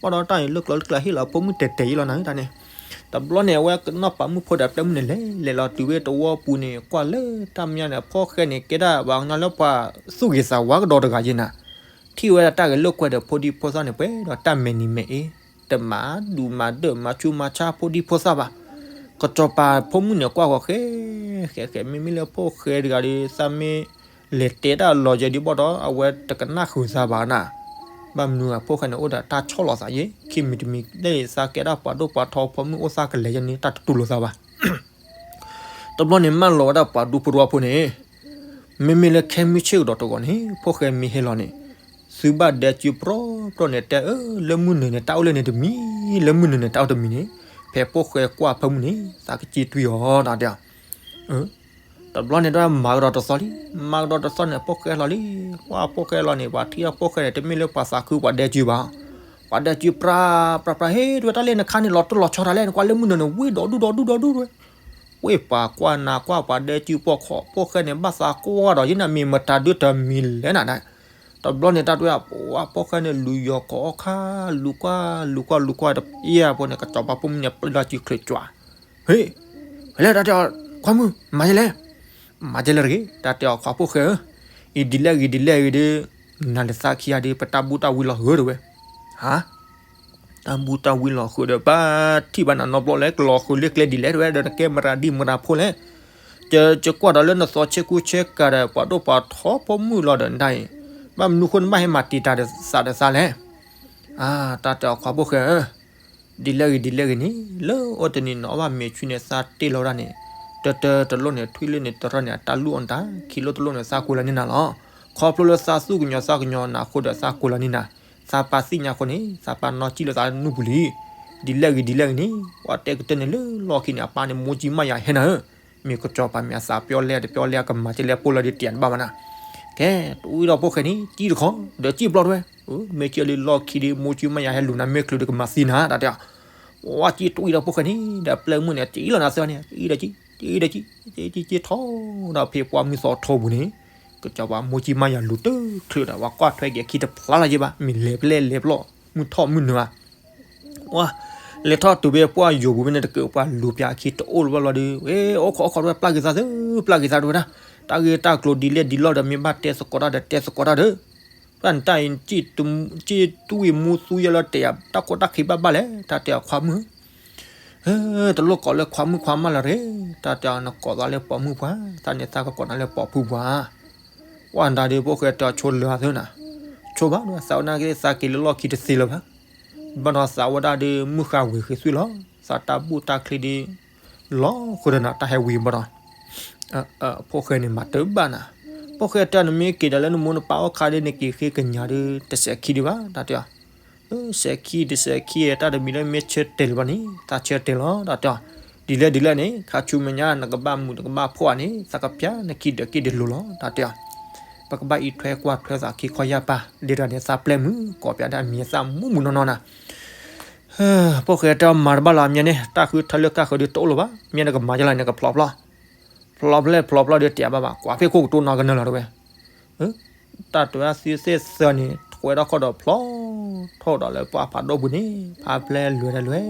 ဘၣ်ဒီးတၢ်န့ၣ် လၢကျိၤလၢကျါဟ့ၣ်လီၤအဖိမုၣ်တဲာ်တဲာ်ယံၤလီၤနၤတၢ်န့ၣ်, တဘျီန့ၣ် အဝဲနီၢ်ပၤမုၣ်ဖိဒီးအပျဲၢ်မုၣ်န့ၣ် လဲၤလဲၤလီၤတုၤဝဲတဝီပူၤန့ၣ် ကွၢ်လၢတၢ်မညါန့ၣ် ဖိၣ်ဃဲန့ၣ် ကဲဒၣ်ပှၤကညီလၢပှၤသူၣ်ဂ့ၤသးဝါကဒီးတဂၤယဲၢ်နၤ, ထံၣ်ဝဲဒၣ်တၢ်ဂဲၤလိာ်ကွဲဒီးဖိဒံဖိသၣ်န့ၣ် ပှဲၤဒီးတၢ်မဲာ်နံၤမဲာ်အ့, တမၤဒူးမၤဒၢးမၤဆူးမၤဆါဖိဒံဖိသၣ်ဘၣ်, ကစီၤပၤဖိမုၣ်န့ၣ် ကွၢ်ဃီၤဃဲ, ဃဲဃဲ မ့မ့ၢ်လၢဖိၣ်ဃဲတဂၤဒီး သးမ့ၢ်လဲၤတဲတၢ်လီၤယဲဒ်ဘၣ်ဒီး အဝဲတကနၣ်ဃုာ်သးဘၣ်နၤ, ဘၣ်မနုၤအဖိၣ်ဃဲန့ၣ် အိၣ်ဒီးတၢ်ဆီၣ်လီၤသးယဲၢ် ခံမံၤတမံၤ လၢသးကဲဒၣ်ပှၤဒိၣ်ပှၤထီဖိမုၣ်အိၣ်သးကလဲၤယဲၢ်န့ၣ် တၢ်တတူၢ်လိာ်သးဘၣ် တဘျီန့ၣ် မၢလီၤဝဲဒၣ်ပှၤဒူဖိတဝီဖိန့ၣ်, မ့မ့ၢ်လၢခဲမုၢ်ဆ့ၣ်ကဒီးတဂီၤန့ၣ် ဖိၣ်ဃဲမ့ၢ်ဟဲလီၤန့ၣ်, သုဘၣ်ဒဲစုပြီပြီန့ၣ် တဲအၢ လၢမုၢ်နုာ်န့ၣ် တၢ်အိၣ်လၢန့ၣ်တမံၤ, လၢမုၢ်နုာ်န့ၣ် တၢ်အိၣ်တမံၤန့ၣ်, ဖဲဖိၣ်ဃဲကွၢ်ဖၢမုၢ်န့ၣ် သးကစံၣ်တွံၢ်အီၤနၤတဲ, တဘျီန့ၣ်တၢ်မၤကဒီးတသီလံ, မၤကဒီးတသီန့ၣ် ဖိၣ်ဃဲလီၤလံ, ပှၤဖိၣ်ဃဲလီၤန့ၣ် ပှၤထံၣ်အဖိၣ်ဃဲန့ၣ် တမ့ၢ်လၢပှၤသးခုပှၤဒဲစုဘၣ်, ပှၤဒဲစုပြးပြးပြး ဟ့ၣ် တဝဲတၢ်လၢနခါန့ၣ် လီၤတိၢ်လီၤဆီတၢ်လဲၣ် နကွၢ်လၢမုၢ်နုာ်န့ၣ် ဝ့ၢ်ဒီးဒူၣ်ဒီးဒူၣ်ဒီးဒူၣ်ဝဲ ဝ့ၢ်ပှၤကွၢ်နၤကွၢ်ပှၤဒဲစုပိာ်ခိး ဖိၣ်ဃဲန့ၣ် ဘၣ်သးကွၢ်ဒီးယဲၢ်နၤ မ့ၢ်မတၤဒုတမံၤလဲၣ်နၤဒၣ်, တဘျီန့ၣ် တၢ်တဝဲ ပှၤဖိၣ်ဃဲန့ၣ် လူၤယီၤကိးအီၣ်ခါ လူၤကွၢ် လူၤကွၢ် လူၤကွၢ်တပျၢ်ဖိန့ၣ် ကစီၤပၤဖိမုၣ်န့ၣ် ပျဲလီၤစုချုးကွၢ်, ဟ့ၣ်, ဟဲလဲၣ်တၢ်တဲအီၤ ခွါမုၣ် မၤယဲလဲၣ်, မၤကဲလၢတဂ့ၤ တၢ်တဲအီၤခွါဖိၣ်ဃဲဧၢ, အံၤဒ်လဲၣ်ဂ့ၤဒ်လဲၣ်ဂ့ၤဒီး နၤလၢသးခံဂၤဒီး ပတၢ်ဘူၣ်တၢ်ဝံလီၤဃုာ်ဒီးဝဲ, ဟါ, တၢ်ဘူၣ်တၢ်ဝံလီၤဃုာ်ဒီး ပၢ်ထံၣ်ဘၣ်နၤနီတဘျီလဲၣ် ကလီၤဃုာ်လၢကျဲဒ်လဲၣ်တဲဝဲဒီး နကဲမရၤဒံမရၤဖိလဲၣ်, ကကွၢ်ဒီးလၢနသီဆ့ကူဆ့ကၤဒီး ပှၤဒိၣ်ပှၤထီဖိမုၣ်လီၤဒီးနတၢ်အံၤ, ဘၣ်မနုၤဃိနဘၣ်ဟဲမၤတံာ်တာ်ဒီးသးဒီးသးလဲၣ်, အါ, တၢ်တဲအီၤခွါဖိၣ်ဃဲဧၢ ဒ်လဲၣ်ဂ့ၤဒ်လဲၣ်ဂ့ၤန့ၣ် လၢအိၣ်တနံၤန့ၣ် အီၣ်ဘၣ်မ့ၤဆူန့ၣ် သးတ့ၢ်လီၤဝဲဒၣ်န့ၣ်, တၢတၢတလိၣ်န့ၣ် ထွံၣ်လိၣ်န့ၣ် တရၢၢ်န့ၣ် အတၢ်လူၢ်အီၣ်နတၢ်, ခံလိၣ်တလိၣ်န့ၣ် သးကွံာ်လီၤန့ၢ်နၤလီၤ. ခီဖျိလၢသးသူၣ်ကညီၤသးကညီၤနၤအဃိဒီး သးကွံာ်လီၤန့ၢ်နၤ, သးပာ်သ့ၣ်ညါအဃိန့ၣ် သးပာ်နီၣ်ကံၣ်လၢသးနူၢ်ပူၤလံ. ဒ်လဲၣ်ဂ့ၤဒ်လဲၣ်ဂ့ၤန့ၣ် ပှၤတဲကတၢၢ်န့ၣ်လၢလီၢ်ခံန့ၣ် အပၢ်န့ၣ် မိၢ်ကံမးယၤဟဲနၤဧၢ, မ့ၢ်ကစီၤပၤမ့ၢ်အသးပျီလဲၣ်တပျီလဲၣ် အကမၤကဲလဲၣ်ပိၢ်လီၤဒီးတယၤတဘၣ်ဘၣ်နၤ, ကဲ, တအူအံၤဒီးဖိၣ်ဃဲန့ၣ် ကံၣ်တခီ ဒီးကံၣ်ဘျီတဝဲ, မ့ၢ်ကံၣ်လံလီၢ်ခံဒီး မိၢ်ကံမးယၤဟဲလူၤနၤမ့ၢ်ချုးဒီးကမၤသံနၤ တၢ်တဲအီၤ, ဝါကံၣ်တအူအံၤဒီးဖိၣ်ဃဲန့ၣ် ဒီးပျဲၢ်မုၣ်န့ၣ် ကံၣ်လီၤနၤသၢန့ၣ် ကံၣ်ဒီးကံၣ် ကံၣ်ဒီးကံၣ် ကံၣ်ထီၣ်ဒီးဖဲပှၢ်မုၢ်သီထီပူၤန့ၣ်, ကစီၤပၤမိၢ်ကံမးယၤလူၤတချုးဒီး ပှၤကွၢ်ထွဲက့ၤအခံတဖျါလီၤယဲဘၣ် မ့ၢ်လဲၤပျဲၢ်လဲၤပျီၢ် မုၢ်ထီၣ်မုၢ်နုာ်ဧါ ဝါ, လဲၤထီၣ်တုၤဖဲပှၢ်ယိာ်ပူၤဖဲန့ၣ်တက့ၢ် ပှၤလူၤပၠးအခံတအိၣ်လၢၤဘၣ်လီၤဒီး ဝဲအိၣ်ခိးအိၣ်ခိးတဝဲ ပျၢ်က့ၤသးသၢ, ပျၢ်က့ၤသးတဝဲဒၣ်, တၢ်ဂ့ၢ်တၢ်ကျိၤဒ်လဲၣ်ဒ်လဲၣ်ဒီး မ့ၢ်ဘၣ်တဲသကိးတၢ်ဒီး တဲသကိးတၢ်ဒီး, ပှၢ်နတၢ်အံၤ က့ၣ်တူၢ်ဝံၤမူသူယဲလီၤတဲာ် တၢ်ကီတၢ်ခံဘၣ်ဘၣ်လဲၣ် တၢ်တဲအီၤခွါမုၣ် တလိၣ်ကိးလၢခွါမုၣ်ခွါမးလၢၤတဂ့ၤ, တၢ်တဲအီၤနကိးသးလၢပိာ်မုၣ်ပှၢ်, သးန့ၣ်သးကကိးနၤလၢပိာ်ဖုပှၢ်, ဝဲဒၣ်ဒီးဖိၣ်ဃဲတဲအီၤဆိလၢအသၢနၤ, ဆိဘၣ်ဒီးသးဝဲဒၣ်က့သးက့ၤလၢလီၢ်ခံတသ့လၢၤဘၣ်, ဘၣ်ဒီးသးဝဲဒၣ်ဒီးမုၢ်ဃာ်ဝံၤဃ့သွံၣ်လီၤ, သးတၢ်ဘူၣ်တၢ်ချံဒီး လီၤဃုာ်ဒီးနၤတၢ်ဟဲဝံၤဘၣ်ဒီး ဖိၣ်ဃဲန့ၣ်မၤတၢ်ဘၣ်နၤ, ဖိၣ်ဃဲတဲနမ့ၢ်က့ၤဒီးလၢနမိၢ်နပၢ်အိၣ်ခါဒီး နက့ၤဃ့ကညးဒီး တစဲးခံဒံးဘၣ် တၢ်တဲအီၤ, စဲးခံတစဲးခံ တၢ်တမံၤလၢမ့ၢ်ဆၢတဲာ်လၢၤဘၣ်န့ၣ် သးဆၢတဲာ်လီၤ တၢ်တဲအီၤ, ဒ်လဲၣ်ဒ်လဲၣ်န့ၣ် ခါဆူမဲာ်ညါ နကဘၣ်မုာ်နကဘၣ်ဖှီၣ်ဧါန့ၣ် သးကပျၢ်နခံဒီးက့ၣ်ဒီးလိၤလီၤ တၢ်တဲအီၤ, ပကဘၣ်အံးထွဲကွၢ်ထွဲသးခံခီယၢ်ပၢ် ဒ်တၢ်န့ၣ် သးပျဲၢ်မုၢ်ကိးပျးဒၣ်အမံၤသၣ်မူးမူးနီၢ်နီၢ်နၤ ဖိၣ်ဃဲတဲအီၤမၤတဘၣ်လီၤ မ့ၢ်န့ၣ် တၢ်ဃုထၢလၢကၢ်ဃုာ်ဒီးတအိၣ်လၢၤဘၣ် မ့ၢ်နကမၤယလီၤန့ၣ် ကဖျီဖျီ, ဖျီဖျဲၣ်ဖျီဖျီဒီးတဲဘၣ်ဘၣ် ကွၢ်ဖဲခိၣ်ကတိၤနီၢ်ကနၢလီၤတဝဲ, တၢ်တဲဝဲသ့ၣ်သ့ၣ်သၢန့ၣ် ထွဲဒီးခီၣ်ဒီးဖျီ, ထီၣ်ဒီးလၢပှၢ်ဖးဒိၣ်ပူၤန့ၣ် ဖးဖျဲၣ်လွဲၢ်ဒီးလွဲၢ်,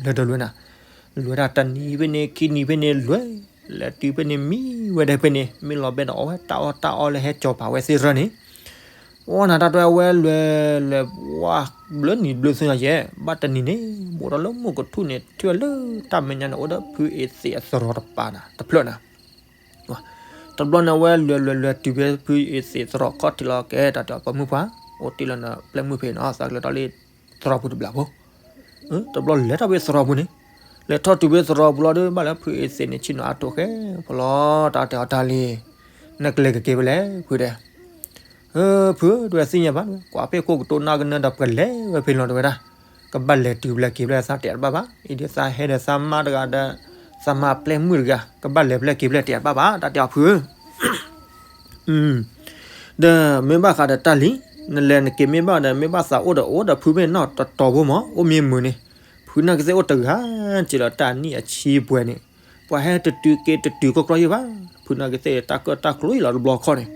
လၢဒီးလွဲၢ်နၤ, လွဲၢ်ဒၣ်တနံၤဖဲန့ၣ် ခံနံၤဖဲန့ၣ်လွဲၢ်, လဲၤတုၤဖဲန့ၣ် မံဝဲဒၣ်ဖဲန့ၣ် မ့ၢ်လီၤဘဲဒီးအီၣ်ဝဲတၢ်အီၣ်တၢ်အီလၢဟဲကၠီၤပာ်ဝဲသ့ၣ်ရၢန့ၣ် ဝဲနၤတၢ်တဲဝဲလွဲၢ်လွဲၢ် ဝါဘျၢနံၤဘျၢသၢညါယဲၢ် ဘၣ်တနံၤန့ၣ် ဘူးဒီးလၢမုၢ်ကထူၣ်န့ၣ် ထံၣ်ဝဲလၢတၢ်မဲာ်ညါန့ၣ် အိၣ်ဒီးဖုအ့သ့းအသရိာ်တပၤနၤ တဖျၢၣ်နၤ, တဘျီန့ၣ် အဝဲလွဲၢ်လွဲၢ်လွဲၢ်တုၤဖဲဖုအ့သ့းသရိာ်ခီၣ်ထံးလီၤ ကဲ တၢ်တဲအီၤ ပိာ်မုၣ်ပှၢ်, အိၣ်တ့ၢ်လီၤနပျဲၢ်မုၢ်ဖဲနီၤ သးကလဲၤထီၣ်လၢသရိာ်ပူၤတဘျီဖိ တဘျီလဲၤထီၣ်ဖဲသရိာ်ပူၤန့ၣ်, လဲၤထီၣ်တုၤဖဲသရိာ်ပူၤလီၤဒီး ဘၣ်လၢဖုအ့သ့းန့ၣ် ဆ့ၣ်နီၤအါတိၢ်ဃဲဖိလီၤ တၢ်တဲအီၤတၢ်လံ, နကလဲၤကက့ၤဖဲလဲၣ်ဖုတဲ ဖုဧၢ တဝဲသ့ၣ်ညါဘၣ် ကွၢ်ဖဲခိၣ်ကတိၤနီၢ်ကနၢဒီးပကလဲၤဝဲဖဲလီၤတဝဲဒၣ်, ကဘၣ်လဲၤတုၤဖဲလဲၣ်က့ၤဖဲလဲၣ်သးတဲတဘၣ်ဘၣ်, အံၤဒီးသးဟဲဒီးသးမါတဂၤဒီး သးမါပျဲၢ်မုၣ်တဂၤ ကဘၣ်လဲၤဖဲလဲၣ်က့ၤဖဲလဲၣ်တဲတဘၣ်ဘၣ် တၢ်တဲအီၤဖုဧၢ ဒီးမ့ၢ်ဘၣ်ဃးဒီးတၢ်လံ, နလဲၤနက့ၤမ့ၢ်ဘၣ်ဒီး မ့ၢ်ဘၣ်သးအိၣ်ဒီးအိၣ်ဒီးဖုမ့ၢ်နီၢ်တတီၤဖိမး အိၣ်မ့ၢ်မုာ်န့ၣ်, ဖုနာ်က့သ့ၣ်အိၣ်တဂၤ စ့လီၤတၢ်နံၣ်အဆံပှဲၤန့ၣ်, ပှၤဟဲတတုၤက့ၤတတုၤကီကီယဲၢ်ဘၣ်, ဖုနာ်က့သ့ၣ်တၢ်ကၢၣ်တၢ်ကျူအံၤလီၤတဘျီခီန့ၣ်,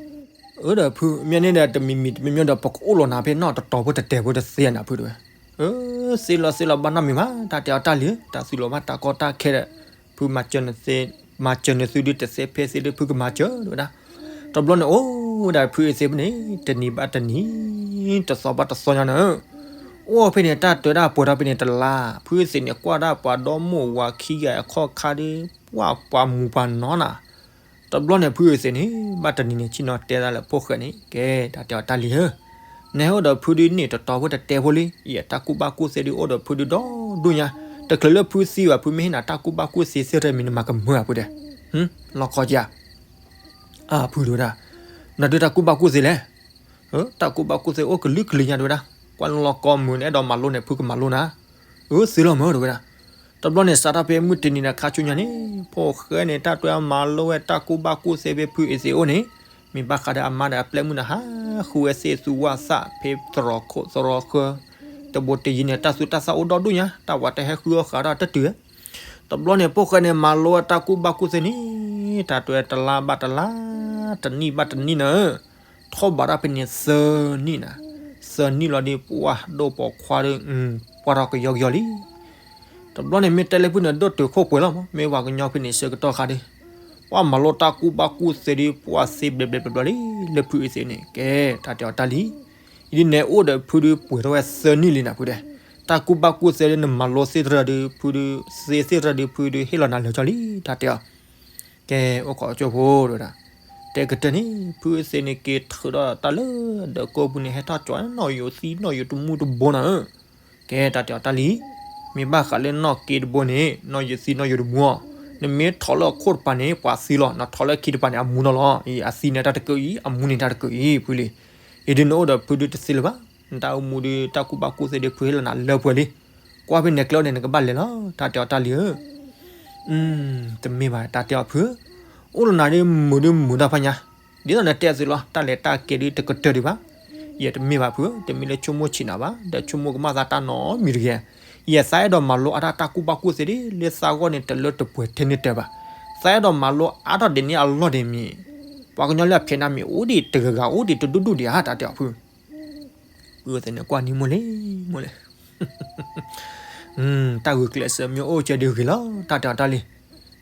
အၢဒီးဖု မ့ၢ်န့ၣ်ဒီးတမံၤမံၤတမံၤမံၤဒီး ပကအိၣ်လီၤနၤဖဲနီၢ်တတီၤဖိတတဲာ်ဖိတသ့နၤဖုတဲဝဲ, စ့လီၤစ့လီၤဘၣ်နီတမံၤဘၣ် တၢ်တဲအီၤတၢ်လံဧၢ တၢ်သုးလီၤဘၣ်တၢ်ကီတၢ်ခဲဒီး, ဖုမၤစၢၤနသု မၤစၢၤနသုဒုးတသ့ဖဲသ့ဒီးဖုကမၤစၢၤတဲဝဲဒၣ်, တဘျီန့ၣ်အိၣ်ဝဲဒၣ်ဖုအ့သ့ၣ်ဖဲန့ၣ် တနံၤဘၣ်တနံၤ တသီဘၣ်တသီညါန့ၣ်, အိၣ်ဖဲန့ၣ်တၢ်တဲဒၣ်ပှဲၤထီၣ်ဖဲန့ၣ်တလါ, ဖုအ့သ့ၣ်န့ၣ် ကွၢ်ဒၣ်ပှၤဒီမိၢ်ဝၤခံဂၤအခီၣ်ခါဒီး ပှၤပှၤမူၤပှၤနီၤနၤ, တဘျီန့ၣ်ဖုအ့သ့ၣ်န့ၣ် ဘၣ်တနံၤန့ၣ် ဆ့ၣ်နီၤတဲဒၣ်လၢဖိၣ်ဃဲန့ၣ် ကဲ တၢ်တဲအီၤတၢ်လံဧၢ နဟဲအိၣ်ဒီးဖုဒုးန့ၣ်တတီၤဖိတတဲဖိလံ, ယတၢ်ကူၣ်ဘၣ်ကူၣ်သ့ဒုးအိၣ်ဒီးဖုဒုးဒီဒူၣ်ညါ, တချုးလၢဖုသံဘၣ် ဖုမ့ၢ်ဟ့ၣ်နၤတၢ်ကူၣ်ဘၣ်ကူၣ်သ့သ့တမံၤနမၤကမၢအပူၤဒဲး, လီၤခီက့ၤဧါ, အဖုတဲဝဲဒၣ်, နဒုးတၢ်ကူၣ်ဘၣ်ကူၣ်သ့လဲၣ်, တၢ်ကူၣ်ဘၣ်ကူၣ်သ့အိၣ်ကလုာ်ကလုာ်ညါတဲဝဲဒၣ်, ကွၢ်လီၤကီမုၢ်နအဲၣ်ဒိးမၤလိန့ၣ် ဖုကမၤလိနၤ, အၢ သ့လီၤမၢတဲဝဲဒၣ်, တဘျီန့ၣ် စးထီၣ်ဖဲမုၢ်တနံၤန့ၣ်ခါဆူညါန့ၣ် ဖိၣ်ဃဲန့ၣ်တၢ်တွဲမၤလိဝဲတၢ်ကူၣ်ဘၣ်ကူၣ်သ့ဖဲဖုအ့သ့ၣ်အိၣ်န့ၣ်, မ့ၢ်ဘၣ်ဃးဒီးအမါဒီးအပျဲၢ်မုၣ်န့ၣ် ဟးဃုဝဲသ့ၣ်သူဝၣ်သၣ်ဖဲသရိာ်ခိၣ်သရိာ်ဃၢ, တဘိတယံၤန့ၣ် တၢ်သူတၢ်သၣ်အိၣ်ဒီဒူၣ်ညါ တၢ်ဝဲတဟဲဃုအီၣ်ဃာ်ဒီးတတုၤ, တဘျီန့ၣ် ဖိၣ်ဃဲန့ၣ် မၤလိဝဲတၢ်ကူၣ်ဘၣ်ကူၣ်သ့န့ၣ် တၢ်တွဲတလါဘၣ်တလါ, တနံၣ်ဘၣ်တနံၣ်န့ၣ်, ထီၣ်ဘးဒၣ်ဖဲန့ၣ်သၢနံၣ်နၤ, သၢနံၣ်လီၤဒီး ပှၢ်ဒိၣ်ပိာ်ခွါဒီး, ပှၢ်ထီၣ်ကယီကယီလံ တဘျီန့ၣ်မ့ၢ်တဲလၢဖုန့ၣ် ဒိၣ်တုာ်ခိၣ်ပှဲၤလီၤမး မ့ၢ်ဝၤကညီဖဲန့ၣ်ဆၢကတီၢ်ခါဒီး, ပှၤမၤလိတၢ်ကူၣ်ဘၣ်ကူၣ်သ့ဒီး ပှၤသ့ဘျဲဘျဲဘျဲဘျဲလံ လၢဖုအ့ၣ်သ့းန့ၣ် ကဲ တၢ်တဲအီၤတၢ်လံ. ယဒ်န့ၣ်အိၣ်ဒီးဖုဒုးပှဲၤထီၣ်ဝဲသၢနံၣ်လံနၤဖုဒဲး, တၢ်ကူၣ်ဘၣ်ကူၣ်သ့ဒီး နမၤလိသ့ၣ်တရၢဒီး ဖုဒုးသ့သ့ၣ်တရၢဒီး ဖုဒုးဟ့ၣ်လီၤနၤလၢာ်ကၠီလံ တၢ်တဲအီၤ. ကဲ အိၣ်ခိးကၠိဖိတဝဲဒၣ်, တဲကတၢၢ်န့ၣ် ဖုအ့ၣ်သ့းန့ၣ် က့ၤထုးဒီးတၢ်လၢဒၢးကိၢ်ပူၤန့ၣ် ဟဲထီၣ်ကၠီနီၣ်ယိၤသံနီၣ်ယိၤတမူတဘိနၤဧၢ. ကဲ တၢ်တဲအီၤတၢ်လံ, မ့ၢ်ဘၣ်ဃးလၢနီၣ်က့တဘိန့ၣ် နီၣ်ယိၤသံနီၣ်ယိၤတမူအီၤ, နမ့ၢ်ထိးလၢအခိၣ်တပၤန့ၣ် ပှၤသံလီၤ, နထိးလၢအခံတပၤန့ၣ် အမူနီၢ်လီၤ. အံၤ အသံန့ၣ်တၢ်တကုးအံၤ အမူန့ၣ်တၢ်တကုးအံၤ ဖုလံ. အံၤဒ်နအိၣ်ဒီးဖုဒုးတသ့လၢၤဘၣ်, နတၢ်အိၣ်မူဒုးတၢ်ကူၣ်ဘၣ်ကူၣ်သ့ဒီး ဖုဟ့ၣ်လီၤနၤလၢပှဲၤလံ. ကွၢ်ဖဲနဲၣ်ကျဲန့ၣ် နကဘၣ်လဲၤလီၤ တၢ်တဲအီၤတၢ်လံဧၢ. တမ့ၢ်ဘၣ် တၢ်တဲအီၤဖု, အိၣ်လီၤနၤဒ်မုာ်ဒ်မုာ်တၢ်ဖးညါ, ဒ်သိးနတဲအသိးလီၤ, တၢ်လဲၤတၢ်ကဲဒုးတကတၢၢ်ဒံးဘၣ်. ယတမ့ၢ်ဘၣ်ဖု, တမ့ၢ်လၢဆိကမိၣ်ဆံးနၤဘၣ်, ဒီးဆိကမိၣ်ကမၣ်သးတၢ်နီတမံၤတဂ့ၤ. ယသးအဲၣ်ဒိးမၤလိအါထီၣ်တၢ်ကူၣ်ဘၣ်ကူၣ်သ့ဒ်လၢသးဂီၢ်န့ၣ် တလၢတပှဲၤထဲန့ၣ်တၢ်ဘၣ်. သးအဲၣ်ဒိးမၤလိအါထီၣ်ဒ်န့ၣ်အလီၢ်ဒ်မ့ၢ် ပှၤကညီလၢအဖျဲးနၤမ့ၢ်အိၣ်ဒံးတဂၤဂၤ အိၣ်ဒံးတဒူၣ်ဒူၣ်ဒံးဧါ တၢ်တဲအီၤဖု. ဖုအ့ၣ်သ့းန့ၣ်ကွၢ်နံၤမိၢ်လံ, မိၢ်လံ. တၢ်ဂုာ်ကျဲးစၢးမ့ၢ်အိၣ်ကဲဒုးဂ့ၤလီၤ တၢ်တဲအီၤတၢ်လံ.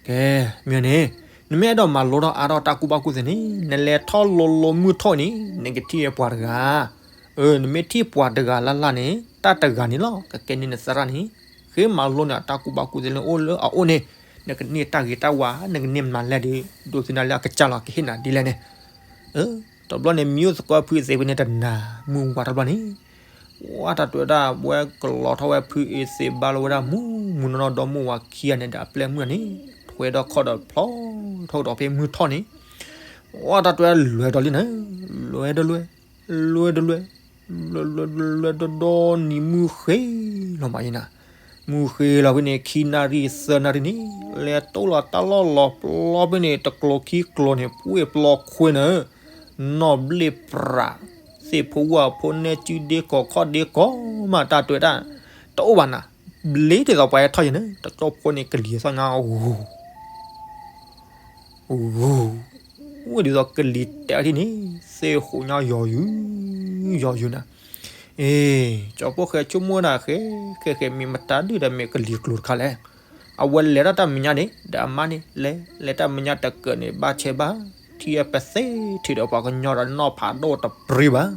ကဲ, မ့ၢ်န့ၣ်, နမ့ၢ်အဲၣ်ဒိးမၤလိထီၣ်အါထီၣ်တၢ်ကူၣ်ဘၣ်ကူၣ်သ့န့ၣ် နလဲၤထီၣ်လိၤလိၤမုၢ်ထီၣ်န့ၣ် နကထံၣ်ပှၤတဂၤ. အၢ နမ့ၢ်ထံၣ်ပှၤတဂၤလၢ်လၢ်န့ၣ် တၢ်တဂၤန့ၣ်လီၤ ကကဲန့ၢ်နသရၣ်န့ၣ်. ဃ့မၤလိန့ၢ်တၢ်ကူၣ်ဘၣ်ကူၣ်သ့လၢအိၣ်လၢအအိၣ်န့ၣ် နကန့ၢ်တၢ်ဂ့ၤတၢ်ဝါ နကန့ၢ်မနုၤလဲၣ်ဒီး ဒိးသန့ၤလၢအကစၢ်လီၤ ကဟ့ၣ်နၤဒ်လဲၣ်န့ၣ်. တဘျီန့ၣ် မံအိၣ်သကိးဖုအ့ၣ်သ့းဖဲန့ၣ်တနၤ မုၢ်ဝါတဘျီန့ၣ် ဝဲတၢ်တဲဝဲဒၣ် ဝဲကလီထီၣ်ဝဲဖုအ့ၣ်သ့းဘါလီၤဝဲဒၣ်မူမူနီၢ်နီၢ်ဒီမါဝၤခံဂၤန့ၣ်ဒီးအပျဲၢ်မုၣ်န့ၣ် ထွဲဒီးခီၣ်ဒီးဖျီထီၣ်ကဒီးဖဲမုၢ်ထီၣ်န့ၣ် ဝဲတၢ်တဲဝဲလွဲၤဒီးလံန့ၣ် လွဲၤဒီးလွဲၤ လွဲၤဒီးလွဲၤ လွဲၤလွဲၤလွဲၤလွဲၤဒီးဒီနံၤမုၢ်ဃ့လီၤမးအံၤနၤ မုၢ်ဃ့လီၤဖဲန့ၣ် ခံနၣ်ရံၣ်သၢနၣ်ရံၣ်န့ၣ် လဲၤတိၢ်လီၤတၢ်လီၢ်လီၤပျီဖဲန့ၣ် တကျိၤခံကျိၤန့ၣ် ပှ့ၢ်ပျီခွဲနၢ နီၢ်ဘျ့ၣ်ပြး သ့ၣ်ဖိဝၣ်ဖိနဲၣ်စုဒ့ကီးခီၣ်ဒ့ကီးမး တၢ်တဲဝဲဒၣ် တအိၣ်ဘၣ်နၤ ဘျ့ဒ်သိးပှၤဟဲထီၣ်ယဲန့ၣ် တကၠီဖိန့ၣ်ကလံၤသီၣ်ညါဂူၤ ဂူၤ ဝဲဒ်သိးကလံၤတဲာ်ထံၣ်န့ၣ် သ့ၣ်ဟူးညါယီၤယုာ် ယီၤယုာ်နၤ. အ့ ကၠီဖိဃဲဆိကမိၣ်ဒၣ်ဃဲ ဃဲဃဲမ့ၢ်မတၤဒုၣ်ဒီးမ့ၢ်ကလံၤကျိၤတခါလဲၣ်. အဝဲလဲၤထီၣ်တၢ်မဲာ်ညါန့ၣ် ဒီးအမါန့ၣ် လဲၤ လဲၤတၢ်မဲာ်ညါတကၢၢ်န့ၣ် ဘၣ်ဆဲးဘၣ် ထံၣ်အပသ့ထံၣ်ဒီးပှၤကညီဒီးနီၢ်ဖးဒိၣ်တပြံဘၣ်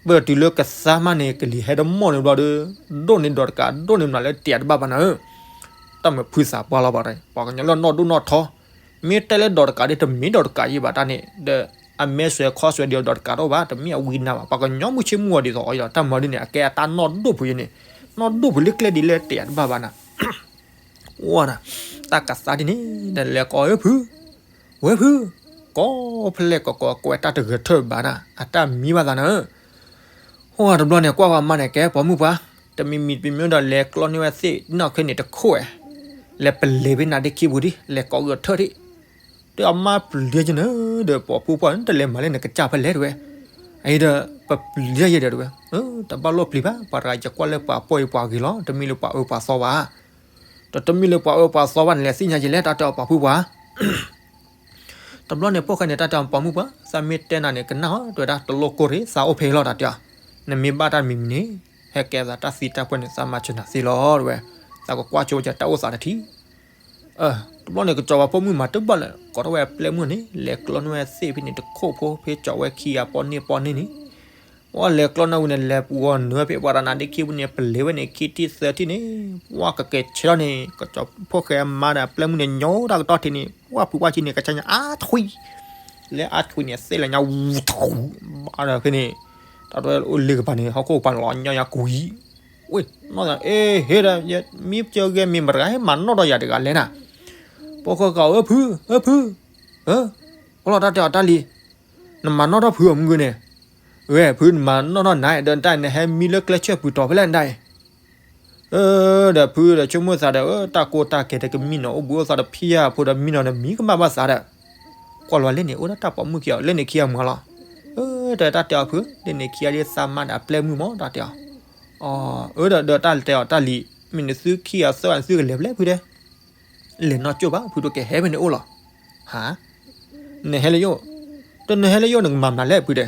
ပတုၤလၢကသါမးန့ၣ် ကလံၤဟဲတမီၢ်န့ၣ်ဘျီဒီး ဒိၣ်န့ၢ်ဒီးတကး ဒိၣ်န့ၢ်မနုၤလၢတဲတဘၣ်ဘၣ်နၤဧၢ. တၢ်မၤဖုသးပှၢ်လီၤဘၣ် ပှၤကညီလၢနီၢ်ဒိၣ်နီၢ်ထီ မ့ၢ်တဲလၢဒီးတကးဒီး တမ့ၢ်ဒီးတကးယံၤဘၣ်တၢ်န့ၣ် ဒီးအမဲာ်ဆွဲခီဆွဲဒီးဒီးတကးတအိၣ်ဘၣ် တမ့ၢ်အဝံနၤဘၣ် ပှၤကညီမုၢ်ဆ့ၣ်မုၢ်ဂီၤဒ်သိးအီၤဒီး တၢ်မၤဒ်န့ၣ် အကဲအတၢ်နီၢ်ဒိၣ်ဖုယဲန့ၣ် နီၢ်ဒိၣ်ဖုလၢကျဲဒ်လဲၣ်တဲတဘၣ်ဘၣ်နၤ ဝဲဒၣ် တၢ်ကသါဒ်န့ၣ် ဒီးလဲၤကိးဝဲဖု ဝဲဖု ကိးဖဲလဲၣ်ကိးကိးကွဲးတၢ်တဂဲၤထၢၣ်ဘၣ်နၤ အတၢ်မံဘၣ်သးနၤဧၢ. ဟိတဘျီန့ၣ် ကွၢ်ဝဲမါန့ၣ် ကဲပိာ်မုၣ်ပှၤ တမံၤမံၤတမံၤဒီးလဲၤကျီန့ၢ်ဝဲသ့ၣ်နီၢ်ခဲန့ၣ်တခိၣ်ဝဲ လဲၤပလဲၤဖဲနၤဒ့ခံပူၤဒ် လဲၤကိးဂဲၤထၢၣ်ဒ် ဒီးအမါပျံၤယဲန့ၣ် ဒီးပိာ်မုၣ်ပှၤ နတလဲၤမၤလဲၣ်နကစၢ်ဖဲလဲၣ်တဝဲ အအံၤဒီးပပျံၤယဲဒီးတဝဲ တဘၣ်လိၣ်ပျံၤဘၣ် ပှၤတဂၤယကွၢ်လၢပှၤပီၢ်အံၤပှၤဂ့ၤလီၤ တမ့ၢ်လၢပှၤအၢပှၤသီဘၣ် ဒီးတမ့ၢ်လၢပှၤအၢပှၤသီဘၣ်န့ၣ် လဲၤသ့ၣ်ညါယဲလဲၣ် တၢ်တဲအီၤပိာ်မုၣ်ပှၤ တဘျီန့ၣ် ဖိၣ်ဃဲန့ၣ် တၢ်တဲအီၤပိာ်မုၣ်ပှၤ သးမ့ၢ်တဲနၤန့ၣ် ကနၣ်အီၤ တဲဝဲဒၣ် တလိၣ်ကိၢ်ရ့ၣ် သးအိၣ်ဖဲအံၤလီၤ တၢ်တဲအီၤ နမ့ၢ်ဘၣ်တၢ်တမံၤမံၤန့ၣ် ဟဲကဲသးတၢ်သံတၢ်ပှဲၤန့ၣ် သးမၤစၢၤနၤသ့လီၤ တဝဲ သးကကွၢ်ကၠိဝဲကတၢ်အိၣ်သးတထံၣ် တဘျီန့ၣ် ကစီၤပၤဖိမုၣ်မၤတဘၣ်လၢၤ ကိးထီၣ်ဝဲအပျဲၢ်မုၣ်န့ၣ် လဲၤကျီန့ၢ်ဝဲသ့ၣ်ဖဲန့ၣ် တခိၣ်ဖိဖဲကၠီၤဝဲခံဂၤပီၢ်န့ၢ်ပီၢ်န့ၢ်န့ၣ် ပှၤလဲၤကျီန့ၢ်ဝဲန့ၣ် လဲၤပူၤဂီၤနုာ်ဝဲဖဲပှၤတနၤဒ့ခံပူၤန့ၣ် ပလဲၤဝဲန့ၣ် ခံထံၣ်သၢထံၣ်န့ၣ် ပှၤကကဲၤဆၢထီၣ်န့ၣ် ကစီၤဖိၣ်ဃဲအမါဒီးအပျဲၢ်မုၣ်န့ၣ် ညိတၢ်ကတီၢ်ထံးန့ၣ် ပှၤဖုပှၢ်ဆံးန့ၣ် ကဆါညါအါထွံၣ် လၢအါထွံၣ်န့ၣ် သ့ၣ်လၢညါဝူထူ ဘၣ်ဒီးဖဲန့ၣ် တၢ်တဝဲအိၣ်လ့ကပၤန့ၣ် ဟီၣ်ခိၣ်ကပၤန့ၣ်လီၤ ညါညါကွံာ် ဝ့ၢ် နီၢ်သး အ့ ဟ့ၣ်ဒီး မ့ၢ်ကၢဂဲမ့ၢ်မတၤဂၤဟဲမၤနီၣ်ဒီးယၤတဂၤလဲၣ်နၤ ဖိၣ်ဃဲကီး အၢဖု အၢဖု အၢ အိၣ်လီၤတၢ်တဲအီၤတၢ်လံ နမၤနီၣ်ထီၣ်ဖုအီၤမုၢ်ဂ့ၤန့ၣ် ဝဲဖုနမၤနီၣ်ထီၣ်နၤဒီးတၢ်နဟဲမံလၢကျဲဆၢၣ်ပူၤတီၤဖဲလဲၣ်နတၢ်အံၤ အၢ ဒီးဖုဒီးဆိကမိၣ်သးဒီး တၢ်ကိၢ်တၢ်ကဲၤဒီးကမံနီၤ အိၣ်ဘှံးအိၣ်သါဒီးဖံးယၤဖိဒီးမံနီၤဒီး မံကမၣ်ဘၣ်သးဒီး ကွၢ်လီၤလၢန့ၣ် အိၣ်ဒၣ်တၢ်ပိာ်မုၣ်ခံဂၤ လၢန့ၣ်ခံဂၤမုာ်လီၤ အၢ တၢ်တဲအီၤဖု လၢန့ၣ်ခံဂၤလၢသးမါဒီးအပျဲၢ်မုၣ်မး တၢ်တဲအီၤ အၢ ဒီးဒီးတၢ်တဲအီၤတၢ်လံၤ မ့ၢ်နသုခံဂၤသၢဂၤနသုကလဲၤဖဲလဲၣ်ဖုတဲ လဲၤနီၢ်ကၠိၣ်ဘၣ် ဖုဒိၣ်ကဲဟဲဖဲန့ၣ်အိၣ်လီၤ ဟါ နဟဲလၢယအိၣ် တနဟဲလၢယအိၣ်နကမၤမနုၤလဲၣ်ဖုတဲ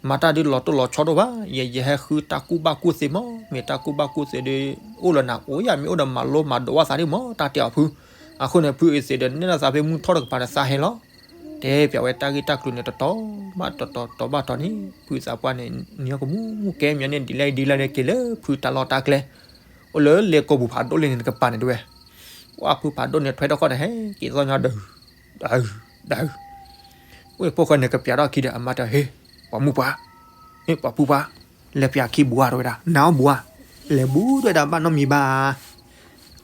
မၤတၢ်ဒုးလီၤတိၢ်လီၤဆီဒိၣ်ဘၣ် ယဲယဟဲဃုတၢ်ကူၣ်ဘၣ်ကူၣ်သ့မး မ့ၢ်တၢ်ကူၣ်ဘၣ်ကူၣ်သ့ဒီး အိၣ်လၢနအိၣ်ယၤ မ့ၢ်အိၣ်ဒီးမၤလိမၤဒိးဝဲသးဒ်မး တၢ်တဲအီၤဖု အဃိန့ၣ် ဖုအ့ၣ်သ့းဒီးနဲၣ်လီၤသးဖဲမုၢ်ထီၣ်တကပၤဒီးသးဟဲလီၤ. တဲပၠးဝဲတၢ်ဂ့ၢ်တၢ်ကျိၤန့ၣ် တတီၤဘၣ်တတီၤ တတီၤဘၣ်တတီၤန့ၣ် ဖုသးပှၢ်န့ၣ် နံၤကမူၣ်ကဲမညီန့ၣ် ဒ်လဲၣ်ဒ်လဲၣ်န့ၣ်က့ၤလၢဖုတၢ်လီၢ်တၢ်ကျဲ အိၣ်လၢလဲၤကိာ်ပူၤဖးဒိၣ်လံန့ၣ် နကပၤန့ၣ်တဲဝဲ. ဝဲဖုဖးဒိၣ်န့ၣ် ထွဲထီၣ်ခီၣ်န့ၣ် ဟဲက့ၤသီၣ်ညီဒုး ဒုး ဒုး ဝဲဖိၣ်ဃဲန့ၣ်ကပၠးထီၣ်ခံဒီး အမါတဲ ဟ့ၣ် ပှၤမုၣ်ပှၢ်, ဟ့ၣ် ပှၤဖုပှၢ်, လဲၤပၠးခံဘှါတဲဝဲဒၣ်, နၤအီၣ်ဘှါ, လဲၤဘူးတဲဝဲဒၣ် ဘၣ်နီတမံၤဘၣ်.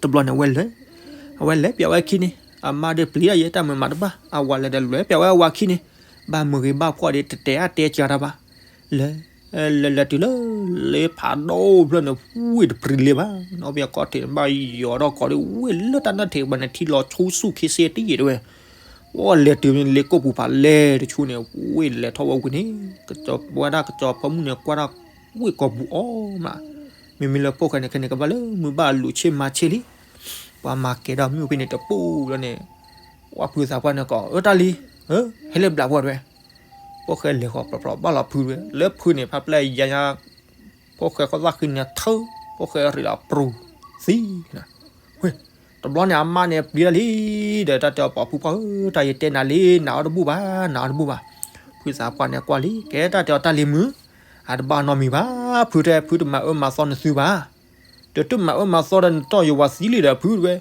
တဘျီန့ၣ်ဝဲလဲၤ, အဝဲလဲၤပၠးဝဲခံန့ၣ် အမါဒီးပျံၤတၢ်ယဲ တၢ်မုာ်မးတဘၣ်, အဝၤလဲၤဒီးလဲၤပၠးဝဲအဝၤခံန့ၣ် ဘၣ်မုာ်ဂ့ၤဘၣ်ဖှီၣ်ဒီး တတဲအါတဲစှၤတၢ်ဘၣ်. လဲၤ လဲၤလဲၤတုၤလၢ လၢဖးဒိၣ်ဖျၢၣ်န့ၣ် ဝ့ၢ်တပျံၤလံဘၣ်, နီၢ်ပယီၤကီၢ်ထံးန့ၣ် ဘၣ်ယီၤထီၣ်ကီးဒီး ဝ့ၢ်လၢတၢ်နၢၣ်ထံးဘၣ်န့ၣ် ထံလီၤဆူဆူၣ်ခ့စ့တယံာ်တဲဝဲ. ဝဲလဲၤတုၤန့ၣ် လ့ကိာ်ပူၤဖးလဲၢ်တဆူန့ၣ် ဝ့ၢ်လဲၤထီၣ်ဝဲဝံၤန့ၣ် ကစီၤပဝဲဒၣ်ကစီၤဖီမုၣ်န့ၣ် ကွၢ်တၢ်ဝ့ၢ်ကိာ်ပူၤအီၤမး, မ့မ့ၢ်လၢဖိၣ်ဃဲန့ၣ်ခဲန့ၣ် ကဘၣ်လၢမုၢ်ဘၣ်လူၤဆ့မၤဆ့လံ. ပှၤမၤကဲၤဒီးမုၢ်ဖဲန့ၣ်တပူၤလီၤန့ၣ် ဝဲဖုသးပှၢ်န့ၣ်ကီး အၢတၢ်လံ, ဟဲလၢဘျးပှၤတဲဝဲ. ဖိၣ်ဃဲလဲၤဃီၤဖျိဖျိဘၣ်လီၤဖုတဲဝဲ, လၢဖုန့ၣ် ဖါပျဲၢ်ယါညါ ဖိၣ်ဃဲဃီသၣ်ဃံန့ၣ်ထၢ, ဖိၣ်ဃဲရ့းလီၤပြူၤသံ. ဝ့ၢ် တဘျီန့ၣ် အမါန့ၣ်ပျံၤတၢ်လံ, ဒီးတၢ်တဲအီၤ ပှၤဖုပှၢ်ဧၢ, တၢ်ယတဲနၤလံ, နၤအီၣ်တဘူၣ်ဘၣ်, နၤအီၣ်တဘူၣ်ဘၣ်. ဖုသးပှၢ်န့ၣ်ကွၢ်လံ, ကဲတၢ်တဲအီၤတၢ်လံမုၢ်, အတဘၣ်နီတမံၤဘၣ်, ဖုတဲ ဖုတမၤအၢမၤသီနသုဘၣ်. ဒီးတမၤအၢမၤသီဒီးနတီၢ်ယဝၤသံလံဒီးဖုတဲဝဲ.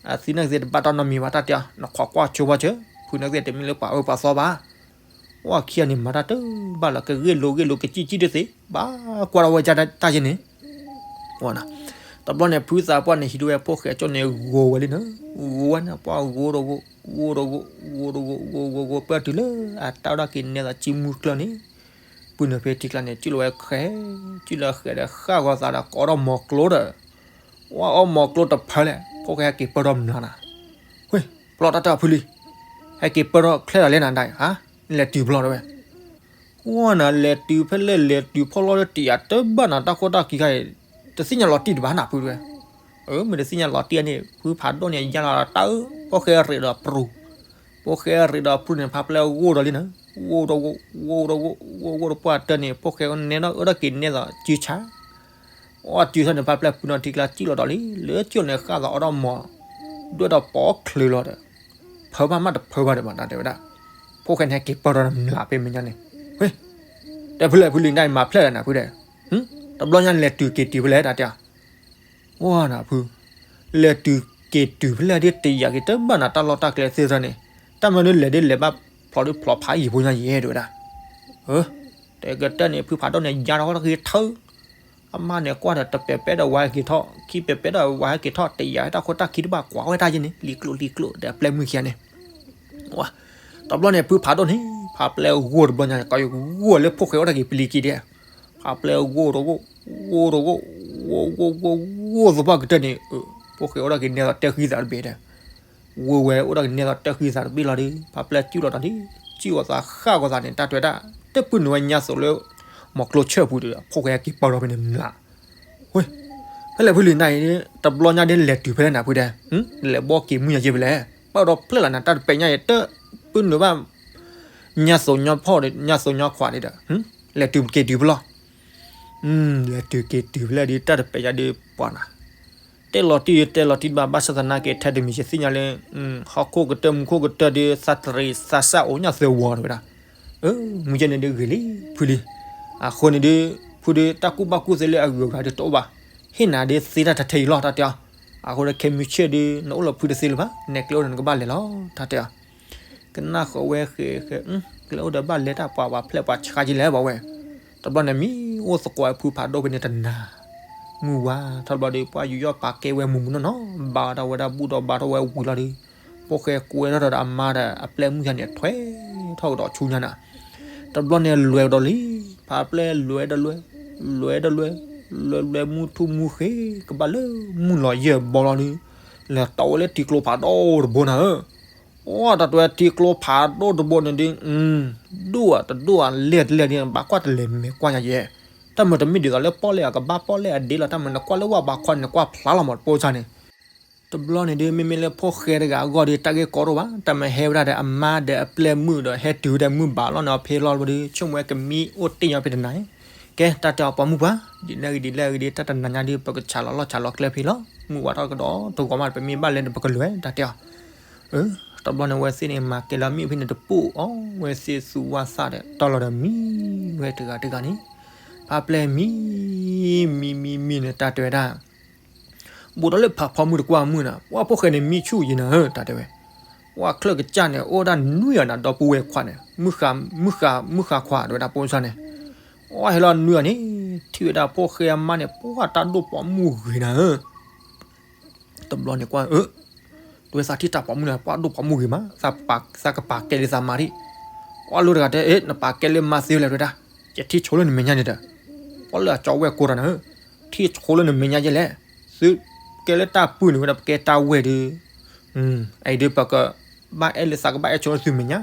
အသံနာ်က့ၤသ့ၣ်တဘၣ်တၢ်နီတမံၤဘၣ်, တၢ်တဲအီၤ နခွါကွၢ်ဆိဘၣ်စၢၤ, ဖုနာ်က့ၤသ့ၣ်တမ့ၢ်လၢပှၤအၢပှၤသီဘၣ်. ဝဲခံဂၤန့ၣ် မၤတၢ်တဘၣ်လၢၤ, ကဂ့ၢ်လိာ်ဂ့ၢ်လိာ် ကစံၣ်စံၣ်တသ့, ဘၣ်ကွၢ်ထီၣ်ဝဲတၢ်ယဲန့ၣ်. တဘျီန့ၣ် ဖုသးပှၢ်န့ၣ် ဟံးထီၣ်ဝဲဖိၣ်ဃဲကၠီန့ၣ် ဂိၤဝဲလံနီၤ, ဂိၤဝဲန့ၣ် ပှၤဂိၤတဂိၤ, ဂိၤတဂိၤ, ဂိၤတဂိၤ, ဂိၤတဂိၤ, ဂိၤဂိၤ ပှၢ်တုၤလၢအတၢ်အိၣ်ဒၣ်က့ၤနဲသိးစုမုၢ်ကျၢၢ်န့ၣ်, ပုၢ်နုာ်ဖဲထံကျါန့ၣ် စုၣ်လီၤဝဲဃဲ, စုၣ်လီၤဃဲဒီးဃၣ်ဂီၤသးဒီးကိးထီၣ်မိၤကျိဒီး ဝဲအီၣ်မိၤကျိတဖၢလၢ ဖိၣ်ဃဲဟဲက့ၤပၢၢ်ထီၣ်မျးနၤ, ဝ့ၢ် ပျီတၢ်တၢ်ဖုလံ, ဟဲက့ၤပၢၢ်ထီၣ်ချဲလီၤလၢနၤဒၣ်, ဟါ, နလဲၤတုၤဘျီတဲဝဲ. ဝဲနၤလဲၤတုၤဖဲလဲၣ် လဲၤတုၤဖီၣ်လီၤဒီးတယာ်တဘၣ်နၤ တၢ်ခိၣ်တၢ်ခံခါအံၤ တသ့ၣ်ညါလီၤတံၢ်တဘၣ်နၤဖုတဲဝဲ. အၢ မ့ၢ်တသ့ၣ်ညါလီၤတံၢ်န့ၣ် ဖုဖးဒိၣ်န့ၣ် ယါလီၤတၢ်အၢ, ဖိၣ်ဃဲရ့းဒီးပြူၤ, ဖိၣ်ဃဲရ့းဒီးပြူၤန့ၣ် ဖါပျဲၢ်ဂိၢ်ဒီးလံနီၤ, ဂိၢ်ဒီးဂိၢ်, ဂိၢ်ဒီးဂိၢ်, ဂိၢ်ဂိၢ်ဒီးပှၢ်တၢၢ်န့ၣ် ဖိၣ်ဃဲနဲဒီးအၢဒီးက့ၤနဲသိးစုဆါ အီၣ်စုဆါန့ၣ် ဖါပျဲၢ်ပုၢ်နီၢ်ထံကျါစံၣ်လီၤဒီးလံ, လၢကၠိန့ၣ်ဃၣ်သးအီၣ်ဒီးမိၤ, ဒွဲၣ်ဒီးပိာ်ချုးလီၤဒီး, ဖၢဘၣ်မးတဖၢဘၣ်ဒီးမး တၢ်တဲဝဲဒၣ်, ဖိၣ်ဃဲန့ၣ်ဟဲက့ၤပၢၢ်ထီၣ်မျးဖဲမဲာ်ညါန့ၣ်, ဝ့ၢ်, တဲဖုလဲၣ်ဖုလံ နမၤဖျဲၣ်လၢနၤဖုတဲ, တဘျီညါလဲၤတုၤက့ၤတုၤဖဲလဲၣ်တၢ်တဲ, ဝဲနၤဖု လဲၤတုၤက့ၤတုၤဖဲလဲၣ်ဒ်တယာ်က့ၤတဘၣ်နၤတၢ်လီၢ်တၢ်ကျဲသ့ၣ်တဖၣ်န့ၣ်, တၢ်မၤဒ်လဲၣ်ဒ်လဲၣ်ဘၣ်ဖျိဒ်ဖျိဖးယံာ်ဖိညါယဲၢ်တဲဝဲဒၣ်, အၢ, တဲကတၢၢ်န့ၣ် ဖုဖးဒိၣ်န့ၣ် ယါထီၣ်ဝဲတဂ့ၤထၢ, အမါန့ၣ်ကွၢ်ဒီးတပဲာ်ပဲာ်ဒီးဝဲဟဲက့ၤထီၣ်, ခံပဲာ်ပဲာ်ဒီးဝဲဟဲက့ၤထီၣ် တယာ်တၢ်ခိၣ်တၢ်ခံတဘၣ်ကွၢ်ဝဲတၢ်ယဲၢ်န့ၣ် လံၤကျိၤလံၤကျိၤဒီးအပျဲၢ်မုၣ်ခံဂၤန့ၣ် ဝဲ, တဘျီန့ၣ် ဖုဖးဒိၣ်န့ၣ် ဖးပျဲၢ်ဂိၢ်တဘျီညါ ကီးယဂိၢ်လၢဖိၣ်ဃဲအိၣ်တၢ်က့ၤပလံၤက့ၤဒဲး, ဖးပျဲၢ်ဂိၢ်တဂိၢ်, ဂိၢ်တဂိၢ်, ဂိၢ်ဂိၢ်ဂိၢ်ဂိၢ်သပှၢ်ကတၢၢ်န့ၣ်, ဖိၣ်ဃဲအိၣ်တၢ်က့ၤနဲသိးတၢ်ဃံသးတဘ့ၣ်ဒီး, ဂိၢ်ဝဲအိၣ်တၢ်က့ၤနဲသိးတၢ်ဃံသးတဘ့ၣ်လီၤဒီး ဖးပျဲၢ်စံၣ်လီၤဒီးလံ, စံၣ်အီၤသးဃၣ်ဂီၤသးန့ၣ် တၢ်တဲဝဲဒၣ်, တပုၢ်နုာ်ဝဲညါသိးလၢ မိၤကျိဆၢၣ်ပူၤဒီး ဖိၣ်ဃဲက့ၤပၢၢ်ထီၣ်ဖဲန့ၣ်မျး ဝ့ၢ်, ဖဲလဲၣ်ဖုလံနၤအံၤ, တဘျီညါဒ်လဲၤတုၤဖဲလဲၣ်နၤဖုတဲ, လဲၤဘီက့ၤမုၢ်ယၤယဲၢ်ဖဲလဲၣ်, ဘၣ်ဒီးဖျဲၣ်လီၤနၤ တၢ်တပဲာ်ညါအံၤ တပုၢ်နုာ်ဘၣ် ညါသိးညီဖီၣ်ဒီး ညါသိးညီခွးန့ၣ်ဒီး, လဲၤတုၤက့ၤတုၤဖဲလဲၣ်, လဲၤတုၤက့ၤတုၤဖဲလဲၣ်ဒီး တၢ်တပဲာ်ညါဒီးပှၤနၤ တဲလီၤတံၢ်တဲလီၤတံၢ်တဘၣ် ဘၣ်ဆၣ်သနာ်က့ ထဲတမံၤယသ့ၣ်ညါလၢ ဟီၣ်ခိၣ်ကတၢၢ်မူခိၣ်ကတၢၢ်ဒီး သးတရံးသးစၢ်အိၣ်ညါသၢဝီတဲဝဲဒၣ်, မုၢ်ယဲၢ်န့ၣ်ဒုးဂ့ၤလံ ဖုလံ, အဃိန့ၣ်ဒုး ဖုဒုးတၢ်ကူၣ်ဘၣ်ကူၣ်သ့လၢအဂုၤအဂၤဒုးတအိၣ်ဘၣ်, ဟ့ၣ်နၤဒုးသ့တၢ်ထဲအံၤလီၤတၢ်တဲအီၤ, အဃိဒီးခဲမုၢ်ဆ့ၣ်ဒုး နအိၣ်လၢဖုတသ့လၢၤဘၣ်, နဲကျဲအိၣ်ဒီးနကဘၣ်လဲၤလီၤတၢ်တဲအီၤ ကနၣ်ဃီၤဝဲဃဲးဃဲး, ကျဲအိၣ်ဒီးဘၣ်လဲၤတၢ်ပှၤ ပှၤဖျဲၣ်ပှၤဆါက့လဲၣ်ဘၣ်ဝဲ, တဘျီန့ၣ်မံအိၣ်သကိးဝဲဖုဖးဒိၣ်ဖဲန့ၣ်တနၤ, မုၢ်ဝါထီၣ်တဘျီဒီး ပှၤယူးယီၣ်ပာ်ကဲဝဲမုၢ်မုၢ်နီၢ်နီၢ် ဘါထီၣ်ဝဲဒၣ်ဘူၣ်ဒီးဘါထီၣ်ဝဲဝံၤလီၤဒီး, ဖိၣ်ဃဲကွဲထီၣ်ဒီးအမါဒီးအပျဲၢ်မုၣ်ယါန့ၣ် ထွဲထီၣ်ကဒီးဆူညါနၤ တဘျီန့ၣ်လွဲၤကဒီးလံ, ဖးပျဲၢ်လွဲၤဒီးလွဲၤ, လွဲၤဒီးလွဲၤ, လွဲၤလွဲၤမုၢ်ထူၣ်မုၢ်ဃ့, ကဘၣ်လၢမုၢ်လီၤယဲၢ်ဘီလီၤဒီး, လဲၤတီဝဲလၢထံကျိဖးဒိၣ်တဘိနၤဧၢ, အိၣ်တၢ်တွဲထံကျိဖးဒိၣ်တဘိန့ၣ်ဒီး, ဒိၣ်ဧါတဒိၣ်ဧါလဲၢ်တလဲၢ်ဒီး ဘၣ်ကွၢ်တလဲၤမဲာ်ကွၢ်ညါယဲၢ်, တၢ်မုာ်တမ့ၢ်ဒ်သိးလၢပီၣ်လဲၣ်အကဘၣ်ပီၣ်လဲၣ်အဒ့လီၤ တၢ်မုာ်နကွၢ်လၢဝဲဘးခီန့ၣ် နကွၢ်ဖျါလီၤမးတပိၢ်စၢ်န့ၣ် တဘျီန့ၣ်ဒုး မ့မ့ၢ်လၢဖိၣ်ဃဲတဂၤအဂီၢ်ဒီး တၢ်ဂ့ၢ်ကီတအိၣ်ဘၣ်, တၢ်မၤဟဲဝဲဒၣ်ဒီးအမါဒီးအပျဲၢ်မုၣ်ဒီး ဟဲတုၤဝဲဒၣ်မုၢ်ဘးလီၤန့ၣ် အဖဲလီၤဘၣ်ဒီး ဆိကမိၣ်ဝဲကမံအိၣ်တ့ၢ်ညီဖဲတနၤ, ကဲ တၢ်တဲအီၤပိာ်မုၣ်ပှၢ်, ဒ်လဲၣ်ဂ့ၤဒ်လဲၣ်ဂ့ၤဒီး တၢ်တနၤညါဒီး ပကဆးလီၤလီၢ်ဆးလီၤကျဲဖဲလီၤ. မုၢ်ဝါထီၣ်ကဒီးတဂီၤမး ပမ့ၢ်ဘၣ်လဲၤန့ၣ် ပကလဲၤ တၢ်တဲအီၤ. အၢ တဘျီန့ၣ် အဝဲသ့ၣ်န့ၣ် မၤကဲလီၤမံၣ်ဖဲန့ၣ်တပိၢ်အီၤ, အဝဲသ့ၣ်သူဝါသၣ်ဒီး တီၢ်လီၤဒီးမံဝဲတဂၤတဂၤန့ၣ်, ဖါပျဲၢ်မံ မံမံမံန့ၣ် တၢ်တဲဝဲဒၣ် ဘူးဒီးလၢဖးဖီမုၢ်တကွၢ်မုၢ်နၤ, ပှၢ်ဖိၣ်ဃဲန့ၣ်မံဆူၣ်ယံၤနၤဧၢ တၢ်တဲဝဲ. ပှၢ်ချၢၣ်ကစၢ်န့ၣ် အိၣ်ဒၣ်နွံအီၤနၤ ဒီပုၢ်ဝဲၢ်ခွါန့ၣ်, မုၢ်ဃါ မုၢ်ဃါ မုၢ်ဃါခွါတဲဝဲဒၣ် ပိစၢ်န့ၣ်, ပှၢ်ဟဲလီၤနွံအီၤန့ၣ်, ထံၣ်ဝဲဒၣ်ဖိၣ်ဃဲအမါန့ၣ် ပှၢ်တၢ်ဒိၣ်ပိာ်မုၣ်ဂ့ၤနၤဧၢ တဘျီန့ၣ်ကွၢ် အၢ တဝဲသးထံၣ်တၢ်ပိာ်မုၣ်န့ၣ် ပှၢ်ဒိၣ်ပိာ်မုၣ်ဂ့ၤမး, သးကပာ်ကဲလၢသးမါဒံး. ပှၢ်လၢတဂၤတဲ အ့ နပာ်ကဲလၢမါသ့ဝဲလဲၣ်တဲဝဲဒၣ်, ယထံၣ်ဆိလၢနမဲာ်ညါန့ၣ်ဒီး, ပှၢ်လၢအကၠီဝဲၢ်ကိးတၢ်န့ၣ်, ထံၣ်ဆိလၢနမဲာ်ညါယဲလဲၣ်, သုကဲလၢတၢ်ပုၢ်န့ၣ်ဝဲဒၣ် ပကဲတၢ်ဝဲၢ်ဒီး အံၤဒီးပကဘၣ်အဲၣ်လၢသးကဘၣ်အဲၣ်ဆိလၢသုမဲာ်ညါ,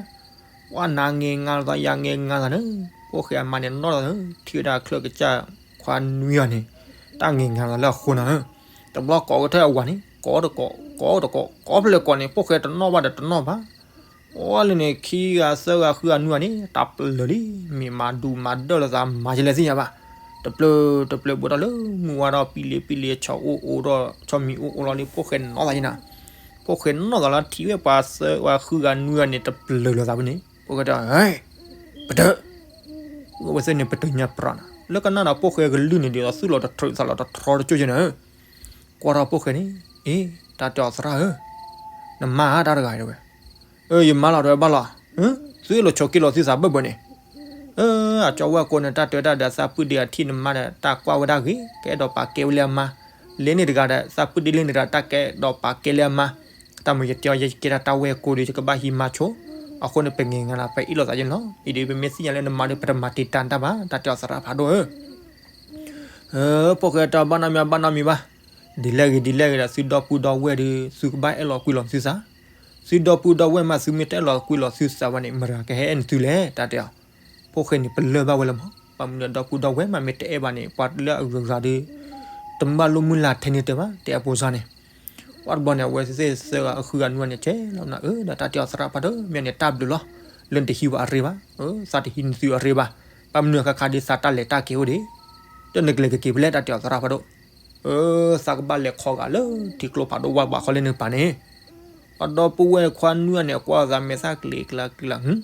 ပှၢ်နၤငဲၤငါလီၤသး ယၤငဲၤငါလီၤန့ၣ်, ဖိၣ်ဃဲအမါန့ၣ်နီၢ်လီၤန့ၣ် ထံၣ်ဝဲဒၣ်ချၢၣ်ကစၢ်ခွါနွံအီၤန့ၣ်, တၢ်ငဲၤငါလီၤသးလၢအဃိနၤဧၢ, တဘျီကိးကထၢၣ်အဝၤန့ၣ် ကိးတကိး ကိးတကိး ကိးဖျဲၣ်ကိးန့ၣ် ဖိၣ်ဃဲတနီၣ်ဘၣ်ဒီးတနီၣ်ဘၣ်, အီၤလၢန့ၣ် ခံဂၤသၢဂၤဃုဂၤနွံဂၤန့ၣ် တၢ်ပျၢၤလံ, မ့ၢ်မၤဒူမၤဒၢၣ်လီၤသးမၤယလဲၣ်သ့ၣ်ညါဘၣ်, တပျၢၤတပျၢၤဘူးဒီးလၢမုၢ်ဝါထီၣ်ပံလ့ပံလ့ ဆီအိၣ်အိၣ်ဒီး ဆီမံၤအိၣ်အိၣ်လီၤလံ ဖိၣ်ဃဲနီၣ်သးယဲနၤ, ဖိၣ်ဃဲနီၣ်သးလၢထံၣ်ဝဲပှၤသၢဂၤဃုဂၤနွံဂၤန့ၣ် တပျၢၤလီၤသးဖဲန့ၣ် ဖိၣ်ဃဲတဲ ပတၢၢ်, အဝဲသ့ၣ်န့ၣ်ပတၢၢ်ညါပြးနၤ, လၢကနၣ်ဒီးဖိၣ်ဃဲကလုၢ်န့ၣ်ဒီး သူၣ်လီၤတထြၢးသးလီၤတထြီတကၠိၢ်ယဲနၤ, ကွၢ်ထီၣ်ဖိၣ်ဃဲန့ၣ်, အ့ တၢ်တဲအီၤသရၣ်ဧၢ, နမါဧါတၢ်တဂၤတဲဝဲ, အၢ ယမါလီၤတဲဝဲဘၣ်လီၤ, သုအဲၣ်လီၤဆိးက့လိာ်သုသးဘၢၣ်ဘၢၣ်န့ၣ်, အၢ အကၠီဝဲၢ်ကိးန့ၣ် တၢ်တဲဝဲဒၣ်ဒီး သးပုၢ်ဒ့အထံၣ်နမါဒီး တၢ်ကွၢ်ဝဲဒၣ်ဂ့ၤ ကအဲၣ်ဒိးပာ်ကဲဝဲလၢအမါ, လဲၤန့ၣ်တဂၤဒီး သးပုၢ်ဒ့လဲၤန့ၣ်တဂၤ တၢ်ကအဲၣ်ဒိးပာ်ကဲလၢအမါ, တၢ်မုၢ်ယတဲအီၤ ယကဲဒၣ်တၢ်ဝဲၢ်ကိးဒီး ယကဘၣ်ဟံးမါဆိ, အဃိန့ၣ် ပငဲၤငါလီၤ ပအ့ၣ်လိာ်သးယဲလီၤ, အံၤဒီးပမ့ၢ်သ့ၣ်ညါလၢနမါဒီး ပတမၤတံာ်တာ်တၢ်ဘၣ် တၢ်တဲအီၤသရၣ်ဖးဒိၣ်ဧၢ ဖိၣ်ဃဲတဲ ဘၣ်နီတမံၤဘၣ် ဘၣ်နီတမံၤဘၣ်, ဒ်လဲၣ်ဂ့ၤဒ်လဲၣ်ဂ့ၤဒီး သုဒီပုၢ်ဒီဝဲၢ်ဒီး သုကဘၣ်အဲၣ်လီၤကွံလီၤသုသး, သုဒီပုၢ်ဒီဝဲၢ်မး သုမ့ၢ်တအဲၣ်လီၤကွံလီၤသုသးဘၣ်န့ၣ် မတၤကဟဲအဲၣ်နသုလဲၣ် တၢ်တဲအီၤ, ဖိၣ်ဃဲန့ၣ် ပလၢၢ်ဘၣ်ဝဲလၢမး, ဘၣ်မနုၤဒီပုၢ်ဒီဝဲၢ်မး မ့ၢ်တအဲၣ်ဘၣ်န့ၣ် ပှၤလၢအဂုၤအဂၤဒီး တမ့ၢ်ဘၣ်လိၣ်မုၢ်လၢ်ထဲန့ၣ်တဲဘၣ် တဲအဖိစၢ်န့ၣ် ပှၢ်တဘျီန့ၣ် အဝဲသ့ၣ်သၢဂၤအဃုဂၤနွံဂၤန့ၣ် ကဲလီၤနၤဧၢ ဒီးတၢ်တဲအီၤသရၣ်ဖးဒိၣ် မ့ၢ်န့ၣ်တၢ်ဘျုးလီၤ, လၢနတဟံးဝဲအရ့ဘၣ်, သးတဟံးနသုအရ့ဘၣ်, ဘၣ်မနုၤအခါခါဒ်သးတၢ်လဲၤတၢ်က့ၤအိၣ်ဒံး, ဒီးနကလဲၤကက့ၤဖဲလဲၣ် တၢ်တဲအီၤသရၣ်ဖးဒိၣ်, သးကဘၣ်လဲၤခီဂာ်လၢထံကျိဖးဒိၣ်ဝၢ်ဘးခီလၢနပၤန့ၣ်, ပှၤဒီပုၢ်ဝဲၢ်ခွါနွံဂၤန့ၣ် ကွၢ်သးမဲာ်သၣ်ကျ့ၤကျါကျ့ၤလၢ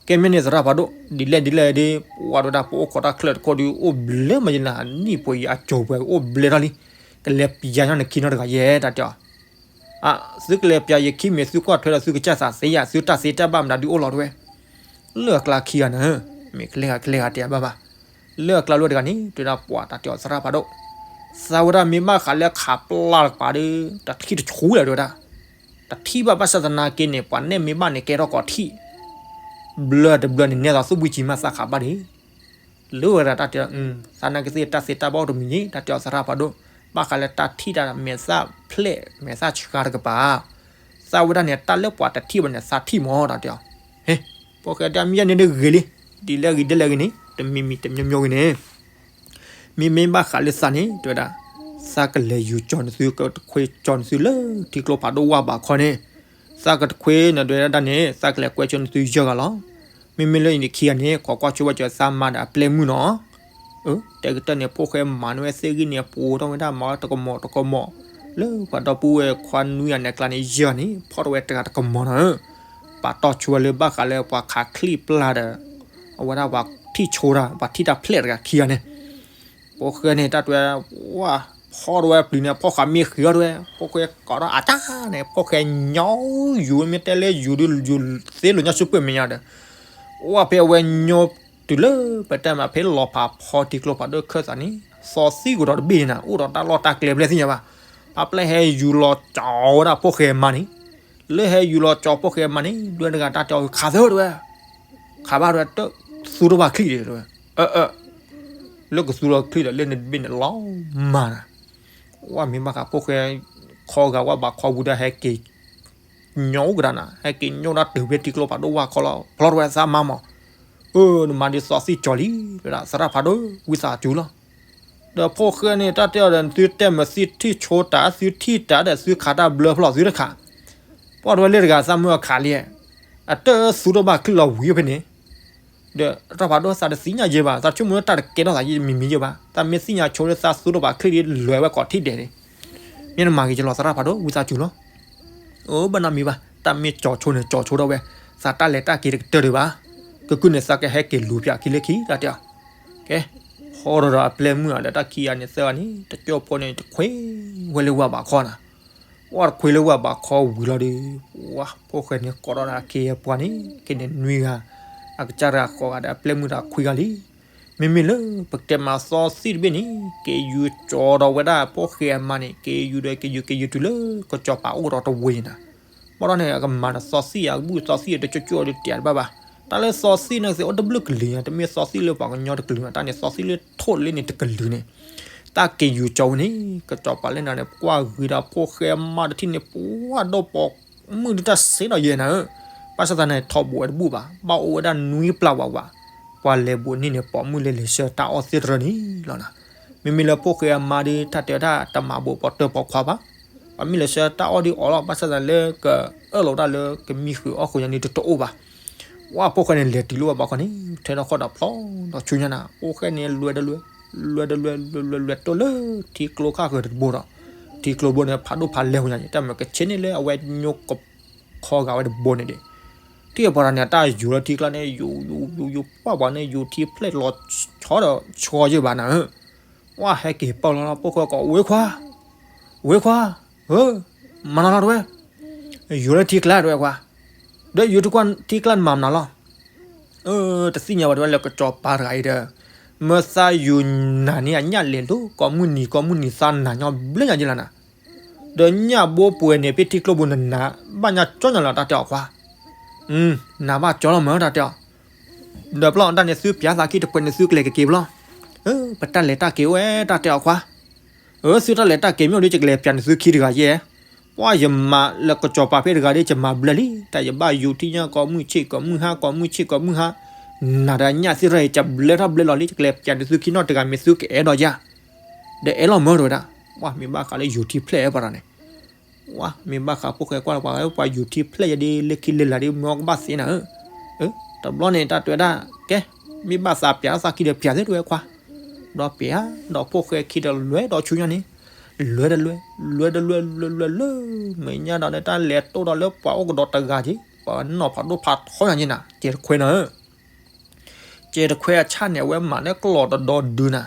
ကဲမ့ၢ်န့ၣ်သရၣ်ဖးဒိၣ် ဒ်လဲၣ်ဒ်လဲၣ်ဒီး ပှၤတဲဝဲဒၣ်ပအိၣ်ခိးတၢ်ချၢၣ်တခီဒီး အိၣ်ဘျဲမးယဲနၤ နံၣ်ပှဲၤအံၤအစိၤပှဲၤအိၣ်ဘျဲထီၣ်လံ, ကလဲၤပျးညီနခံနီတဂၤယဲ တၢ်တဲအီၤ, အ သုကလဲၤပျးယခံမ့ၢ်သုကွၢ်ထွဲဒီးသုကစၢ်သးသ့ယၤ သုတၢ်သ့တၢ်ဘၣ်မတၤဒုးအိၣ်လီၤတဲဝဲ, လၢအကျါခံဂၤန့ၣ်, မ့ၢ်ကလဲၤဂၤကလဲၤဂၤတဲဘၣ်ဘၣ်, လၢအကျါလၢတဂၤန့ၣ် တဲဝဲဒၣ်ပှၤတၢ်တဲအီၤသရၣ်ဖးဒိၣ်, သးဝဲဒၣ်မ့ၢ်ဘၣ်ဃးလၢခးပျၢ်တကပၤဒီး တထံၣ်တဆူလဲၣ်တဲဝဲဒၣ် တထံၣ်ဘၣ်ဘၣ်ဆၣ်သနာ်က့န့ၣ် ပှၤနဲၣ်မ့ၢ်ဘၣ်န့ၣ် ကဲထီၣ်ကိးထံၣ်, ဘျၢတဘျၢန့ၣ် နဲၣ်သိးသူၣ်ဘှံးကံမးသးခးဘၣ်ဒံး, လၢဝဲဒၣ်တၢ်တဲ, သနာ်က့သ့ၣ်တၢ်သ့တၢ်ဘၣ်အိၣ်တမံၤန့ၣ် တၢ်တဲအီၤသရၣ်ဖးဒိၣ်, ဘၣ်ဃးလၢတၢ်ထံၣ်တၢ်မဲာ်သၣ်ဖျဲးမဲာ်သၣ်ဆှါတကပၤ, သးဝဲဒၣ်န့ၣ် တၢ်လၢပှၤတထံၣ်ဘၣ်န့ၣ် သးထံၣ်မး တၢ်တဲအီၤ, ဟ့, ဖိၣ်ဃဲတဲမ့ၢ်ယဲန့ၣ်ဒ်ဂ့ၤလံ, ဒ်လဲၣ်ဂ့ၤဒ်လဲၣ်ဂ့ၤန့ၣ် တမံၤမံၤတမံၤမံၤဂ့ၤန့ၣ် မ့မ့ၢ်ဘၣ်ဃးလၢသးန့ၣ် တဲဝဲဒၣ်, သးကလဲၤယူၤကၠီနသု ကတခွ့ကၠီနသုလၢထံကျိဖးဒိၣ်ဝၢ်ဘးခီန့ၣ်, သးကတခွ့နတဲဝဲဒၣ်န့ၣ် သးကလဲၤကွဲဆိနသုယဲၢ်ဂၤလီၤ. မ့မ့ၢ်လၢအံၤန့ၣ်ခံဂၤန့ၣ် ခိးကွၢ်ဆိဝဲကၠီသးမါဒီးအပျဲၢ်မုၣ်နီၤ. တဲကတၢၢ်န့ၣ် ဖိၣ်ဃဲမၤန့ၢ်ဝဲသ့ၣ်ဂံၢ်န့ၣ် ပှိၤထီၣ်ဝဲဒၣ်မၤဝဲတကမီၤတကမီၤ, လၢပှၤဒီပုၢ်ဝဲၢ်ခွါနွံဂၤန့ၣ်အကျါန့ၣ် ယဲၢ်ဂၤန့ၣ် ဖီၣ်ထီၣ်ဝဲတဂၤတကမီၤနီၤ. ပာ်တီၢ်ဆိဝဲလၢဘၣ်ဃးလၢပှၤခးချံၣ်ပျၢ်ဒီး အဝဲဒၣ်ပှၤထံၣ်ဆိတၢ် ပှၤထံၣ်တၢ်ဖျဲးတဂၤခံဂၤန့ၣ်, ဖိၣ်ဃဲန့ၣ် တၢ်တဲဝဲ, ဝါ, ဖီၣ်ထီၣ်ဝဲပျံၤန့ၣ် ဖီၣ်ဃာ်မ့ၢ်ဃံးအီၤတဲဝဲ, ဖိၣ်ဃဲကိးထီၣ်အတၢ်န့ၣ် ဖိၣ်ဃဲညီယူၤ မ့ၢ်တဲလၢယူၤဒုး ယူၤသ့လိာ်ညါဆူပၢၢ်မဲာ်ညါဒီး, ဝါဖဲအဝဲညီတုၤလၢပတဲမးဖဲလီၤဖးဖီထံကျိဖးဒိၣ်ခၢၣ်သးန့ၣ် သီသံကွံာ်ဒီးတဘ့ၣ်န့ၣ် အိၣ်ဒီးတၢ်လီၢ်တၢ်ကျဲဖဲလဲၣ်သ့ၣ်ညါဘၣ်. ဖါပျဲၢ်ဟဲယူၤလီၤကၠီဝဲဒၣ်ဖိၣ်ဃဲမါန့ၣ်, လၢဟဲယူၤလီၤကၠီဖိၣ်ဃဲမါန့ၣ် ဒွဲတဂၤတၢ်တဲအီၤခးသၢတဲဝဲ, ခးဘၣ်တဲဝဲ တသူတဘၣ်ချံၣ်ဒံးတဲဝဲ, အၢ အၢ လၢကသူလီၤချံၣ်ဒီး လၢန့ၣ်တဘ့ၣ်န့ၣ်လီၤမၢ်နၤ, ဝါမ့ၢ်ဘၣ်ဃးဖိၣ်ဃဲ ခီဂာ်ဝဲဘၣ်ခီဝံၤဒီးဟဲက့ၤ ညိကဒါနၤ ဟဲက့ၤညိဒၣ်တုၤဖဲထံကျိဖးဒိၣ်ဝၢ်ခီလီၤ ဖျီထီၣ်ဝဲသးမါမး, အၢ နမါဒုးသီသံကၠီလံ တဲဝဲဒၣ် သရၣ်ဖးဒိၣ် ဝံသးစူၤလီၤ. ဒီးဖိၣ်ဃဲန့ၣ် တၢ်တဲအီၤဒီး သုတဲမၤသံထံၣ်ဆိတၢ် သုထံၣ်တၢ်ဒီး သုခးတၢ်ဘျၢဖျီၣ်သုတခး, ပှၢ်ထီၣ်ဝဲလၢတဂၤသးမုၢ်အခးလံ, အတၢ်သူတဘၣ်ချံၣ်လီၤဝံၤဖဲန့ၣ် ဒီးတၢ်ဖးဒိၣ်သးတသ့ၣ်ညါယဲဘၣ်, သးဆိကမိၣ်လၢတၢ်တကဲထီၣ်သးယဲမံၤမံၤယဲဘၣ်, တၢ်မ့ၢ်သ့ၣ်ညါဆိလၢသးသူတဘၣ်ချ့ဒ်လဲၤဝဲကိးထံၣ်ဒဲးန့ၣ်, မ့ၢ်နမၤဂ့ၤကလီၤသရၣ်ဖးဒိၣ်ဝံသးစူၤလီၤ. အိၣ်ဘၣ်နီတမံၤဘၣ်, တၢ်မ့ၢ်ကၠီၤဆိန့ၣ်ကၠီၤဆိဒၣ်ဝဲ, သးတၢ်လဲၤတၢ်က့ၤတကတၢၢ်ဒံးဘၣ်, ကကုၢ်န့ၣ်သးကဟဲက့ၤလူၤပၠးခံလၢခံတၢ်တဲအီၤ. ကဲ, ဟီဒီးဒီးအပျဲၢ်မုၣ်အဒီးတၢ်ခံဂၤန့ၣ်သၢဂၤန့ၣ် တကၠိဖိန့ၣ်တခွ့ဝဲလၢဝၢ်ဘးခီနၤ. ဝဲတခွ့လၢဝၢ်ဘးခီဝံၤလီၤဒီး, ဝဲဖိၣ်ဃဲန့ၣ်ကိးထီၣ်ဒၣ်ခ့အပှၤန့ၣ် ခ့န့ၣ်နွံဂၤ, အကစၢ်တဂၤဃိးဂၤဒီးအပျဲၢ်မုၣ်တဂၤခွံဂၤလံ. မ့မ့ၢ်လၢပကတဲမၤစီဆှံတဘ့ၣ်န့ၣ် က့ၤယူၤကၠီၤဒီးဝဲဒၣ်ဖိၣ်ဃဲအမါန့ၣ် က့ၤယူၤဒီးက့ၤယူၤက့ၤယူၤတုၤလၢကစီၤပၤအိၣ်ကဒီးတဝ့ၤနၤ. ဘၣ်ဒီးန့ၣ် အကမၤဒီးစီဆှံအကဘူၣ်စီဆှံအတကၠိကၠိဒီးတဲတဘၣ်ဘၣ်. တၢ်လၢစီဆှံန့ၣ်စ့ၢ်အိၣ်တဘျုးကလုာ်ညါ, တမ့ၢ်စီဆှံလၢပှၤကညီတကလုာ်ဘၣ်, တၢ်န့ၣ်စီဆှံလၢထိၣ်လၢန့ၣ်တကလုာ်န့ၣ်, တၢ်က့ၤယူၤကၠီၤဝဲန့ၣ် ကစီၤပၤလၢနၤန့ၣ် ပှၢ်ဂ့ၤဒီးဖိၣ်ဃဲအမါတထံၣ်န့ၣ် ပှၢ်ဒီးပိာ်မုၣ်ဒုးတၢ်စ့ဒီးယဲနၤဧၢ, ဘၣ်ဆၣ်သးန့ၣ်ထီဘိဝဲတဘူၣ်ဘၣ်, ဘၣ်အိၣ်ဝဲဒၣ်နွံပျၢ်ဝးဝး, ပှၤလဲၤဘိးန့ၢ်န့ၣ်ပိာ်မုၣ်လၢလဲၤဆှၢတၢ်အီၣ်သ့ၣ်တရၢန့ၣ်လီၤနၤ. မ့မ့ၢ်လၢဖိၣ်ဃဲအမါဒုး တၢ်တဲဝဲဒၣ်တမၤဘိးပိာ်တၢၢ်ပိာ်ခွါဘၣ်, ပှၤမ့ၢ်လဲၤဆှၢတၢ်အီၣ်ဒုးအီၣ်လီၤ, ဘၣ်ဆၣ်သးလၢကအၢၣ်လီၤဝဲဒၣ်လၢကမံဃုာ်အီၣ်ဃုာ်ညါန့ၣ်တတအိၣ်ဘၣ်. ဝဲဖိၣ်ဃဲန့ၣ်လဲၤတုၤလၢဝဲဘးခီန့ၣ် ထဲထီၣ်ခီၣ်ဒီးဖျီဒီးဆူညါနၤ, ဖိၣ်ဃဲန့ၣ်လွဲဒီးလွဲ, လွဲဒီးလွဲ, လွဲဒီးလွဲတိၢ်လၢထံကျိခါဃၢၤတဘိဒီး, ထံကျိဘိန့ၣ် ဖးဒိၣ်ဖးလဲၢ်ဝဲညါန့ၣ် တၢ်မၤကဆ့န့ၢ်လၢအဝဲညိကခီဂာ်ဝဲတဘိန့ၣ်ဒံး. ထံၣ်အပှၤတဂၤန့ၣ် အတၢ်ယူၤလၢထံကျါန့ၣ် ယူၤယူၤယူၤယူၤပှၢ်ပှၢ်န့ၣ် ယူၤထံဖျဲၣ်လီၤဆီဒီးဆီယဲၢ်ဘၣ်နၤဧၢ. ဝဲဟဲက့ၤပာ်လီၤလီၤ ဖိၣ်ဃဲကိး ဝ့ခွါ, ဝ့ခွါ, ဧၢ, မၤနၤလီၤတဝဲ, ယူၤလၢထံကျါတဝဲခွါ, ဒီးယူၤထံကျါနမၤမနုၤလီၤ. တသ့ၣ်ညါဘၣ်တဝဲလၢကစီၤပၤတဂၤအံၤဒီး, မၢသးယူၤနၤန့ၣ်အညၣ်လဲၤလိၤ ကိးမုၢ်နံၤကိးမုၢ်နံၤသးနၤညီဘျဲၣ်ညါယဲလီၤနၤ. ဒီးညၣ်ဘိပှဲၤန့ၣ် ဖဲထံကျိပူၤနနၤဘၣ်ညါကၠီညါလီၤ တၢ်တဲအီၤခွါ, နၤဘၣ်ကၠီလီၤမၢ တၢ်တဲအီၤ. ဒီးဘျီတၢ်န့ၣ် သုပၠးသးခံတပှဲၤန့ၣ် သုကလဲၤကက့ၤဘျီ, ပတၢ်လဲၤတၢ်က့ၤအိၣ်ဝဲ တၢ်တဲအီၤခွါ. အၢ သုတၢ်လဲၤတၢ်က့ၤမ့ၢ်အိၣ်ဒီး ယကလဲၤပၠးန့ၢ်သုခံတဂၤယဲၢ်. ပှၢ်ယမၤလၢကစီၤပၤဖဲတဂၤဒီး ယမၤဘျဲလံ, တၢ်ယဘၣ်ယူၤထံၣ်ညါကိးမုၢ်ဆ့ၣ်ကိးမုၢ်ဟါ ကိးမုၢ်ဆ့ၣ်ကိးမုၢ်ဟါ, နၤဒီးညၣ်သ့ၣ်တဖၣ်အံၤ ကဘျဲထီၣ်ဘျဲလီၤလံ, ယကလဲၤပၠးန့ၢ်သုခံနီတဂၤ မ့ၢ်သုကအဲၣ်ဒိးယၤ, ဒီးအဲၣ်လီၤမၢတဝဲဒၣ်. ပှၢ်မ့ၢ်ဘၣ်ဃးလၢယူၤထံဖျဲၣ်ပှၤတဂၤန့ၣ် ဝဲမ့ၢ်ဘၣ်ဃးဖိၣ်ဃဲကွၢ်လၢပှၤ ပှၤယူၤထံဖျဲၣ်ယဲဒ်လၢခံလၢလာ်ဒ် မ့ၢ်အီၣ်ကဘၣ်သ့နၤဧၢ. တဘျီန့ၣ် တၢ်တဲဝဲဒၣ်, ကဲ, မ့ၢ်ဘၣ်သးပၠးသးခံဒီးပၠးသ့တဝဲခွါ, ဒီးပၠး, ဒီးဖိၣ်ဃဲခံဒီးလွဲဒီးဆူညါန့ၣ်, လွဲတလွဲ, လွဲတလွဲလွဲလွဲလၢ, မဲာ်ညါဒီးန့ၣ် တၢ်လဲၤတိၢ်ဒီးလၢပှၤအိၣ်ကဒီးတဂၤက့ၤ, ပှၤနီၢ်ဖးဒိၣ်ဖးထီညါန့ၣ်နၤ, ကဲတခွဲနၤဧၢ. ကဲတခွဲအဆၣ်န့ၣ် အဝဲမၤလၢကျီၢ်တဒီဒုနၤ,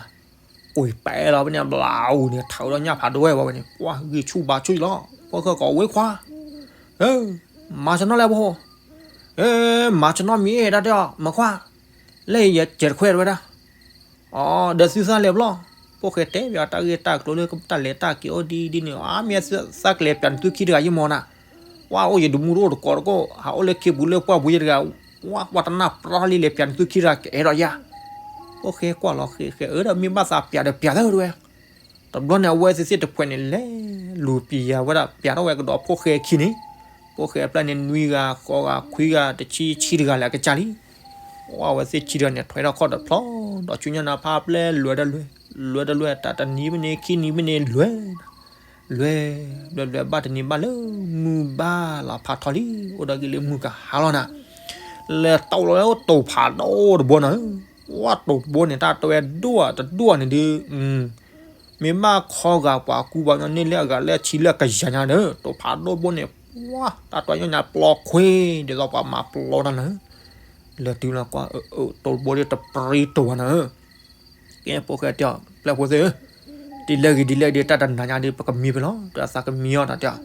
ကွံာ်ပဲလီၤဝဲန့ၣ် ဘျးအူန့ၣ် ထးဒီးညၣ်ဖးဒိၣ်ဝဲဝဲန့ၣ် ပှၢ်ဂံၢ်ဆူၣ်ဘါဆူၣ်လီၤ. ဖိၣ်ဃဲကိး ဝ့ခွါ, မၤဆနီၣ်လဲၣ်ဖိ, မၤဆနီၣ်မ့ၢ်တၢ်တဲအီၤ မၤခွါ, လၢယကဲတခွဲတဝဲဒၣ်. အိ ဒီးသုသးလဲၤဘျီ, ဖိၣ်ဃဲတဲဘၣ်တၢ်ဂ့ၢ်တၢ်ကျိၤလၢတၢ်လဲၤတၢ်က့ၤအိၣ်ဒ်ဒ်န့ၣ်, အါမ့ၢ်သးကလဲၤပၠးန့ၢ်သုခံတဂၤယဲၢ်မၢနၤ, ပှၢ်အိၣ်ယတမူတအိၣ်တကိးတကိး ဟးအိၣ်လၢခ့ပူၤလၢပှၢ်ပူၤယဲၢ်တဂၤ, ပှၢ်တနၢ်ပၢၢ်လံလဲၤပၠးန့ၢ်သုခံတဂၤကအဲၣ်ဒိးယၤ. ဖိၣ်ဃဲကွၢ်လီၤဃဲဃဲ အၢ ဒီးမ့ၢ်ဘၣ်သးပၠးဒီးပၠးသ့တဝဲ. တဘျီန့ၣ် အဝဲသ့ၣ်သ့ၣ်တဖှဲးန့ၣ်လဲၤလူၤပၠးဝဲဒၣ် ပၠးထီၣ်ဝဲကဒီးဖိၣ်ဃဲခံန့ၣ်, ဖိၣ်ဃဲအပျဲၢ်န့ၣ် နွံဂၤ ဃိးဂၤ ခွံဂၤ တဆံ ဆံတဂၤလၢအကစၢ်လံ. အဝဲသ့ၣ်ဆံတဂၤန့ၣ် ထွဲထီၣ်ခီၣ်ဒီးဖျီဒီးဆူညါနၤ ဖးပျဲလွဲၤတလွဲၤ, လွဲၤတလွဲၤ တၢ်တနံၤမ့ၢ်န့ၢ် ခံနံၤမ့ၢ်န့ၢ် လွဲၤ လွဲၤ လွဲၤ လွဲၤ ဘၣ်တနံၤဘၣ်လၢ မုၢ်ဘၣ်လီၤဖးထီလံ, အိၣ်ဒီးက့ၤလၢမုၢ်ကဟါလီၤနၤ, လဲၤတီၢ်လီၤလၢတိၤဖးဒိၣ်တဘိနၤ, ဝဲတိၤတဘိန့ၣ် တၢ်တဲဝဲဒိၣ်တဒိၣ်န့ၣ်ဒုး, မ့ၢ်ဘၣ်ခီဂာ်ပှၤကူပှၤကညီန့ၢ်လၢအဂၤလၢအဆံလၢအကယၤညါဒီး တိၤဖးဒိၣ်တဘိန့ၣ်, ဝဲ တၢ်တဲဝဲညါပျီခွ့ ဒ်သိးပှၤမၤပျီတၢ်နၤ, လဲၤတုၤလီၤကွၢ် တိၤတဘိဒီးတပြံတိၤနၤဧၢ. ကဲ ဖိၣ်ဃဲတဲအီၤ ပျဲၢ်ဖိသ့ၣ်ဧၢ, ဒ်လဲၣ်ဂ့ၤဒ်လဲၣ်ဂ့ၤဒီး တၢ်တနၤညါဒီး ပကမံဖဲလီၤ, ဒီးသးကမံအီၤတၢ်တဲအီၤ,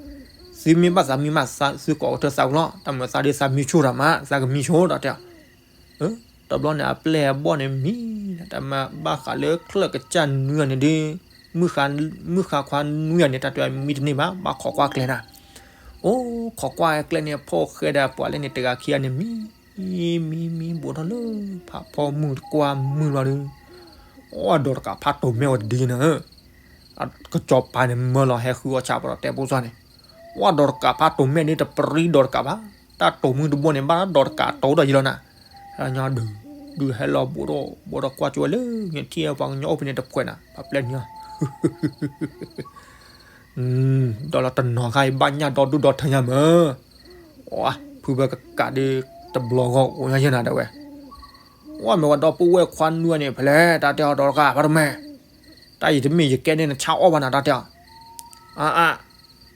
သုမ့ၢ်ဘၣ်သးမံမး သုကိးကထၢသးကလီၤ, တၢ်မၤသးဒီးသးမံဆိတၢ်မး သးကမံဆိတၢ်တဲအီၤ. တဘျီန့ၣ် အပျဲၢ်အဘီၣ်န့ၣ်မံ, တၢ်မၤဘၣ်ဃးလၢချၢၣ်ကစၢ်နွံဂၤန့ၣ်ဒီး, မုၢ်ဃါခွါနွံဂၤန့ၣ် တၢ်တဲမံတန့ၢ်ဘၣ် ဘၣ်ခိးကွၢ်ကျဲနၤ, အိၣ်ခိးကွၢ်ကျဲန့ၣ် ဖိၣ်ဃဲဒီးပှၤလၢန့ၣ်တဂၤခံဂၤန့ၣ်မံ မံ မံ ဘူးထီၣ်လၢ ဖးဖီမုၢ်တကွၢ်မုၢ်လီၤဒီး, အိၣ်ဒီးတကးဖးတိၤမဲာ်ဝဲတဒုနၤဧၢ, ကစီၤပၤန့ၣ်မၢလီၤဟဲဃုအီၣ်ဆၣ်ပဒီးတဲဖိစီန့ၣ်, အိၣ်ဒီးတကးဖးတိၤမဲာ်ဒ်တပြံဒီးတကးဘၣ်, တၢ်တိၤမုၢ်တဘိန့ၣ် ဘၣ်ဒီးတကးတိၤဒီးယံၤလီၤနၤ, ဟဲညီဒုး ဒုးဟဲလီၤဘူးဒီး ဘူးဒီးကွၢ်ကၠိဝဲလၢ ညၣ်ထံၣ်ပှၤကညီအိၣ်ဖဲန့ၣ်တဖှဲးနၤ ပှၤပျဲၢ်နၤ ဒီးလၢတနီၤခါအံၤဘၣ်ညၣ်ဒီဒူၣ်ဒီထၢညါမၢ်, ဖုဘၢကကးဒုး တဘျီဂီၢ်အိၣ်ညါယဲၢ်နၤဒၣ်ဝဲ, ဝဲမ့ၢ်ဝဲဒီပုၢ်ဝဲၢ်ခွါနွံဂၤန့ၣ် ဖဲလဲၣ် တၢ်တဲအီၤဒီးတကး ဖါတမဲ တၢ်အံၤတမ့ၢ်ယကဲန့ၣ်နဆါအီၣ်ဘၣ်နၤ တၢ်တဲအီၤ, အါအါ,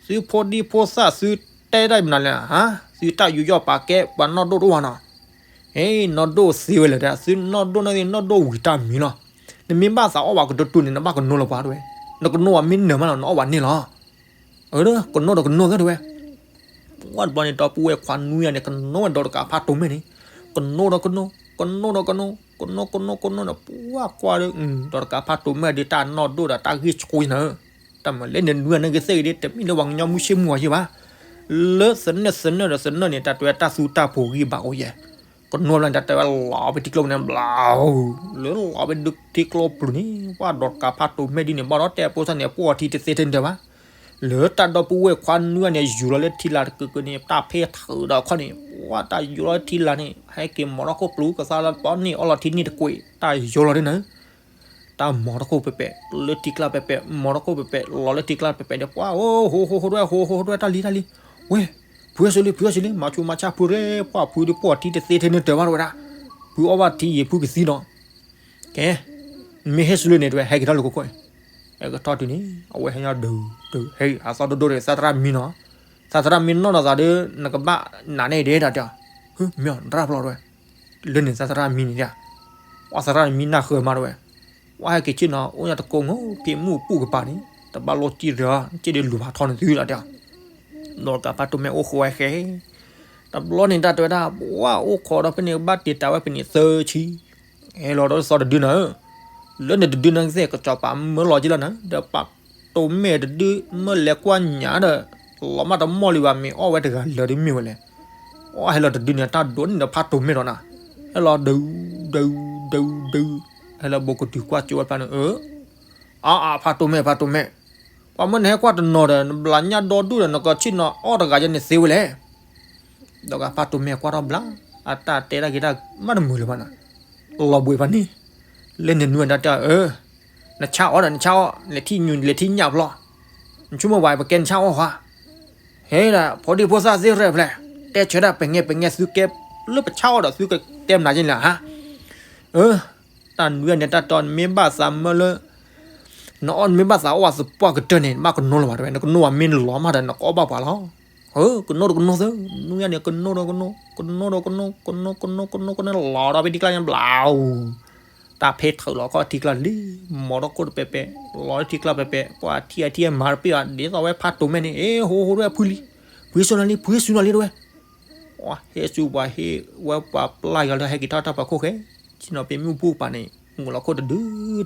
သုဖိဒံဖိသၣ် သုတဲတၢ်မနုၤလဲၣ်, သုတၢ်ယူးယီၣ်ပာ်ကဲပှၤနီၢ်ဒိၣ်တအိၣ်ဘၣ်နီၤ, ဟဲ နီၢ်ဒိၣ်သ့ဝဲလဲၣ်, သုနီၢ်ဒိၣ်န့ၣ် နီၢ်ဒိၣ်ဝံၤတၢ်မံၤလီၤ, နမ့ၢ်ဘၣ်သးအီၣ်ဘၣ်ကတိၤတိၤန့ၣ် နဘၣ်ကနိလီၤပှၤတဝဲ, နကနိဘၣ်မ့ၢ်နၢၤမးလီၤ နအီၣ်ဘၣ်န့ၣ်လီၤ, အၢ ကနိဒီးကနိသၢတဝဲ ဝဲတဘျီန့ၣ် ဒီပုၢ်ဝဲၢ်ခွါနွံဂၤန့ၣ် ကနိဝဲဒီးတကးဖါတိၤမဲာ်န့ၣ်, ကနိဒီးကနိ, ကနိဒီးကနိ, ကနိကနိကနိန့ၣ် ပှၤကွၢ်ဒီး ဒီးတကးဖါတိၤမဲာ်ဒီး တၢ်နီၢ်ဒိၣ်ဒီးတၢ်ဂ့ၢ်ဆိနၤဧၢ, တၢ်မၤလဲၣ်န့ၣ် နွံဂၤန့ၣ်ကသ့ၣ်ဂ့ၤဒ် တမ့ၢ်လၢပှၤကညီမုၢ်ဆ့ၣ်မုၢ်ဂီၤယဲဘၣ်, လၢသနၢၣ်သနၢၣ်ဒီးသနၢၣ်န့ၣ် တၢ်တဲဝဲတၢ်သူတၢ်ဖိဂံၢ်ဘါအိၣ်ယဲ, ကနိဘျီန့ၣ် တၢ်တဲဝဲလီၤဖဲထံကျိပူၤန့ၣ် ဘျါ, လၢလီၤဖဲဒုးထံကျိပူၤန့ၣ် ပှၤဒီးတကးဖါတိၤမဲာ်ဒ်န့ၣ် ဘၣ်ဒီးတဲဖိသၣ်န့ၣ် ပှီၢ်ထံတသ့ထဲန့ၣ်တၢ်ဘၣ် လၢတၢ်ဒီပုၢ်ဝဲၢ်ခွါနွံဂၤန့ၣ် ယူၤလီၤလၢထံလာ်တကုာ်ကုာ်န့ၣ် တၢ်ဖဲထၢးဒီးခီန့ၣ် ပှၤတၢ်ယူၤလီၤလၢထံလာ်န့ၣ် ဟဲက့ၤမီၤထီၣ်ခိၣ်ပျူၤကသါလၢပီန့ၣ် အီလီၤထံန့ၣ်တကွံာ် တၢ်ယူၤလီၤဒ်န့ၣ်, တၢ်မီၤထီၣ်ခိၣ်ပဲပဲ လၢထံကျါပဲပဲ မီၤထီၣ်ခိၣ်ပဲပဲ လီၤလၢထံကျါပဲပဲဒီး ပှၤအိၣ် ဟိဟိဟိတဝဲ ဟိဟိဟိတဝဲ တၢ်လံ တၢ်လံ, ဝဲ ဖုဟဲဆူလံ ဖုဟဲဆူလံ မၤဆူးမၤဆါဖုရဲ ပှၤဖုဒ်ပှီၢ်ထံတသ့ထဲန့ၣ်တၢ်ဘၣ်တဝဲဒၣ်, ဖုအီၣ်ဘၣ်ထံယံၤဖုကသံဒီး ကဲ, မ့ၢ်ဟဲဆူလံန့ၣ် တဝဲဟဲက့ၤထီၣ်လၢခိခိၣ်, ဟဲကထီၣ်တုၤန့ၣ် အဝဲဟဲညီဒုးဒုး ဟဲအသီဒိၣ်ဒိၣ်ဒီး သးသရၣ်မံနီၤ, သးသရၣ်မံနီၢ်နီၢ်သးဒီး နကဘၣ်နးန့ၢ်ဒဲးတၢ်တဲ, ဟ့ မ့ၢ်အီၤနတရၣ်ဖျီၣ်တဝဲ, လၢန့ၣ်သးသရၣ်မံန့ၣ်ဒၣ်, ပှၤသရၣ်န့ၣ်မံနၢ်ဃၢၤမးတဝဲ, ပှၤဟဲက့ၤဆ့ၣ်နီၤ အိၣ်ညါတကိးငိၣ် ဖံမုၢ်ပူၣ်ကပၤန့ၣ် တဘၣ်လိၣ်စံၣ်ရၢ က့ၣ်ဒုးလူၤဖးထီန့ၣ်သုလီၤတဲ, ဒီးတကးဖါတိၤမဲာ်အိၣ်ဃိဝဲဃဲ တဘျီန့ၣ်တၢ်တဲဝဲဒၣ် ပှၤအိၣ်ခိးဒီးဖဲန့ၣ် ကဘၣ်တ့ၢ်တၢ်ဝဲဖဲန့ၣ်သၢဆံ, ဟဲလီၤဒီးသီတဒုနၤဧၢ, လၢန့ၣ်တဒုနၤကသ့ၣ် ကစီၤပၤမၢလီၤက့ၤလီၤနၤ ဒီးဖါတိၤမဲာ်တဒု မၢလဲၤကွၢ်ညါဒီး လီၤမၢ်တမီၢ်လံဘၣ် မ့ၢ်အီၣ်ဝဲတဂၤလၢာ်ဒ်မ့ၢ်ဝဲလဲၣ်, အီၣ်ဟဲလီၤတဒုန့ၣ် တၢ်ဒိးန့ၢ်ဒီးဖါတိၤမဲာ်ဒီးနၤ, ဟဲလီၤဒုး ဒုး ဒုး ဒုး, ဟဲလီၤဘိးကတုၤကွၢ်ကၠိဝဲဖျါန့ၣ် အၢ အါအါ ဖါတိၤမဲာ် ဖါတိၤမဲာ်, ပှၤမၢနဟဲကွၢ်တနီၤဒီး နဘျးညၣ်ဒီဒူၣ်ဒီး နကဆ့ၣ်နီၤအီၣ်တဂၤယဲန့ၣ်သ့ဝဲလဲၣ်, ဒီးကဖါတိၤမဲာ်ကွၢ်ထီၣ်ဘျါ, အတၢ်တဲတၢ်ဂ့ၤတၢ်မးတမုာ်လၢၤဘၣ်နၤ, လီၤဘှံးဖးန့ၣ်, လၢန့ၣ်နွံဂၤန့ၣ်တၢ်တဲအီၤ အၢ, နဆါအီၣ်ဒီး နဆါအီၣ်, လဲၤထံၣ်ညူ လဲၤထံၣ်ညၣ်ဖျီ, နဆိကမိၣ်ဝဲပကဲနဆါအီၣ်ဧါ, ဟဲဒၣ် ဖိဒံဖိသၣ်သ့ၣ်ရဲၣ်ဖျဲၣ်, တဲဆၢဒၣ် ပငဲ ပငဲ သုကဲလၢပဆါအီၣ်ဒီး သုကတဲမနုၤယဲန့ၣ်လီၤဧါ, အၢ တၢ်နွံဂၤန့ၣ်တၢ်တဲအီၤ နမ့ၢ်ဘၣ်သးမၢလၢ နအီၣ် နမ့ၢ်ဘၣ်သးအီၣ်ဝဲသပှၢ်ကတၢၢ်န့ၣ် နဘၣ်ကနိလၢၤဘၣ်တဲဝဲ, နကနိဘၣ်မ့ၢ်လီၤမးဒီး နကအီၣ်ဘၣ်ပှၤလီၤ, အၢ ကနိဒီးကနိသၢ, နွံဂၤန့ၣ် ကနိဒီးကနိ, ကနိဒီးကနိ, ကနိ ကနိ ကနိ ကနိ လီၤဒီးဖဲထံကျါန့ၣ်ဘျါဧိၤ တၢ်ဖဲထၢးလီၤခီၣ်ထံကျါလံ, မီၤထီၣ်ခိၣ်တပဲပဲ, လီၤလၢထံကျါပဲပဲ, ပှၤထံၣ်အထံၣ်မၤတပ့ၢ်ဘၣ်, ဒ်သိးဝဲဖါတိၤမဲာ်န့ၣ်, အ့ ဟိဟိတဝဲဖုလံ, ဖုဟ့ၣ်ဆူနၤလံ, ဖုဟ့ၣ်ဆူနၤလံတဝဲ, ပှၤဟ့ၣ်ဆူပှၤဟ့ၣ်ဝဲပှၤပျၢ်ယီၤလၢ ဟဲက့ၤထီၣ်တၢ်ဖီခိၣ်ဃဲ, ဆ့ၣ်နီၤဖံမုၢ်ပူၣ်ကပၤန့ၣ် မုာ်လီၤခိၣ်တဒု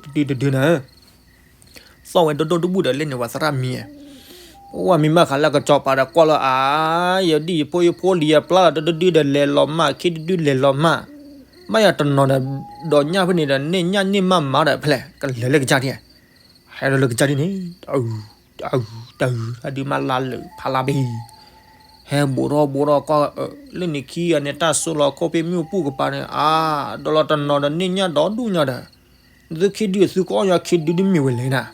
တဒု တဒုနၤ သီၣ်ဝဲဒိၣ်ဒိၣ်တဘူၣ်ဒီး လဲန့ၣ်ပှၤသရၣ်မံ, အိၣ်ဝဲမံဘၣ်ဃးလၢကစီၤပၤဒီးကွၢ်လၢအါ, ယဒံၣ်ယဖိယဖိလံၤယပျၢ်လီၤတဒုဒုဒီး လဲၤလီၤမၢ် ခံဒုဒုလဲၤလီၤမၢ်, ဘၣ်ယၤတနီၤဒီး ဒိးညၣ်ဖဲန့ၣ်ဒီး န့ၢ်ညၣ်န့ၢ်မၢ်မၤဒီး ဖဲလဲၣ် ကလဲၤလၢကစၢ်ဒ်, ဟဲလီၤလၢကစၢ်ဒ်န့ၣ် တအုး တအုး တဒုမးလါလၢာ်ဖးလါဘ့ၣ် ဟဲဘူးထီၣ်ဘူးထီၣ်ကွၢ်, လၢန့ၣ်ခံဂၤန့ၣ် တၢ်စိလီၤခိၣ်ဖံမုၢ်ပူၣ်ကပၤန့ၣ် အါ, ဒီးလီၤတနီၤဒီးန့ၢ်ညၣ်ဒီဒူၣ်ညါဒီး, သုခံဒုသုကအီၣ်ညီခံဒုဒ်မ့ၢ်ဝဲလဲၣ်နၤ,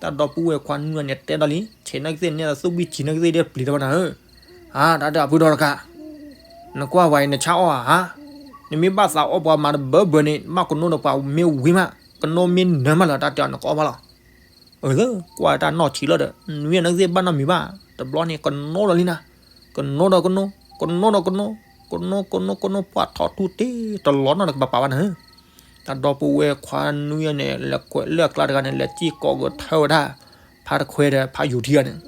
တၢ်ဒီပုၢ်ဝဲၢ်ခွါနွံဂၤန့ၣ်တဲဒီးလံ, ဆဲးနာ်ကသ့ၣ်န့ၣ် သူၣ်ဘံၣ်ဆံးနာ်ကသ့ၣ်ဒ်ပျံၤတဘၣ်နၤဧၢ, အါ တၢ်ဒီးအဖုဒီတကး, နကွၢ်ဝဲအံၤနဆါအီၣ်ဧါ, နမ့ၢ်ဘၣ်သးအီၣ်ပှၤမၤတဘၢဘၢန့ၣ် ဘၣ်ကနိဒီးပှၤမ့ၢ်ဝံၤမး, ကနိမ့ၢ်နၢၤမးလၢတၢ်တဲအီၤ နကအီၣ်ဘၣ်လီၤ အၢ ကွၢ်တၢ်နီၢ်ဆံးလီၤဒီး နွံဂၤန့ၣ်ကသ့ၣ်ဘၣ်နီတမံၤဘၣ်, တဘျီန့ၣ် ကနိဒီးလံနၤ, ကနိဒီးကနိ, ကနိဒီးကနိ, ကနိကနိကနိ ပှၤထီၣ်ထူၣ်တ့ၢ်တလီၤနီတကပၤဘၣ်နၤဧၢ, တၢ်ဒီပုၢ်ဝဲၢ်ခွါနွံဂၤန့ၣ် လဲၤကွဲးလၢအကျါတဂၤန့ၣ် လဲၤစံၣ်ကိးဂဲၤထၢၣ်ဝဲဒၣ်, ဖါတခွဲဒီးဖါယိၤထံဂၤန့ၣ်,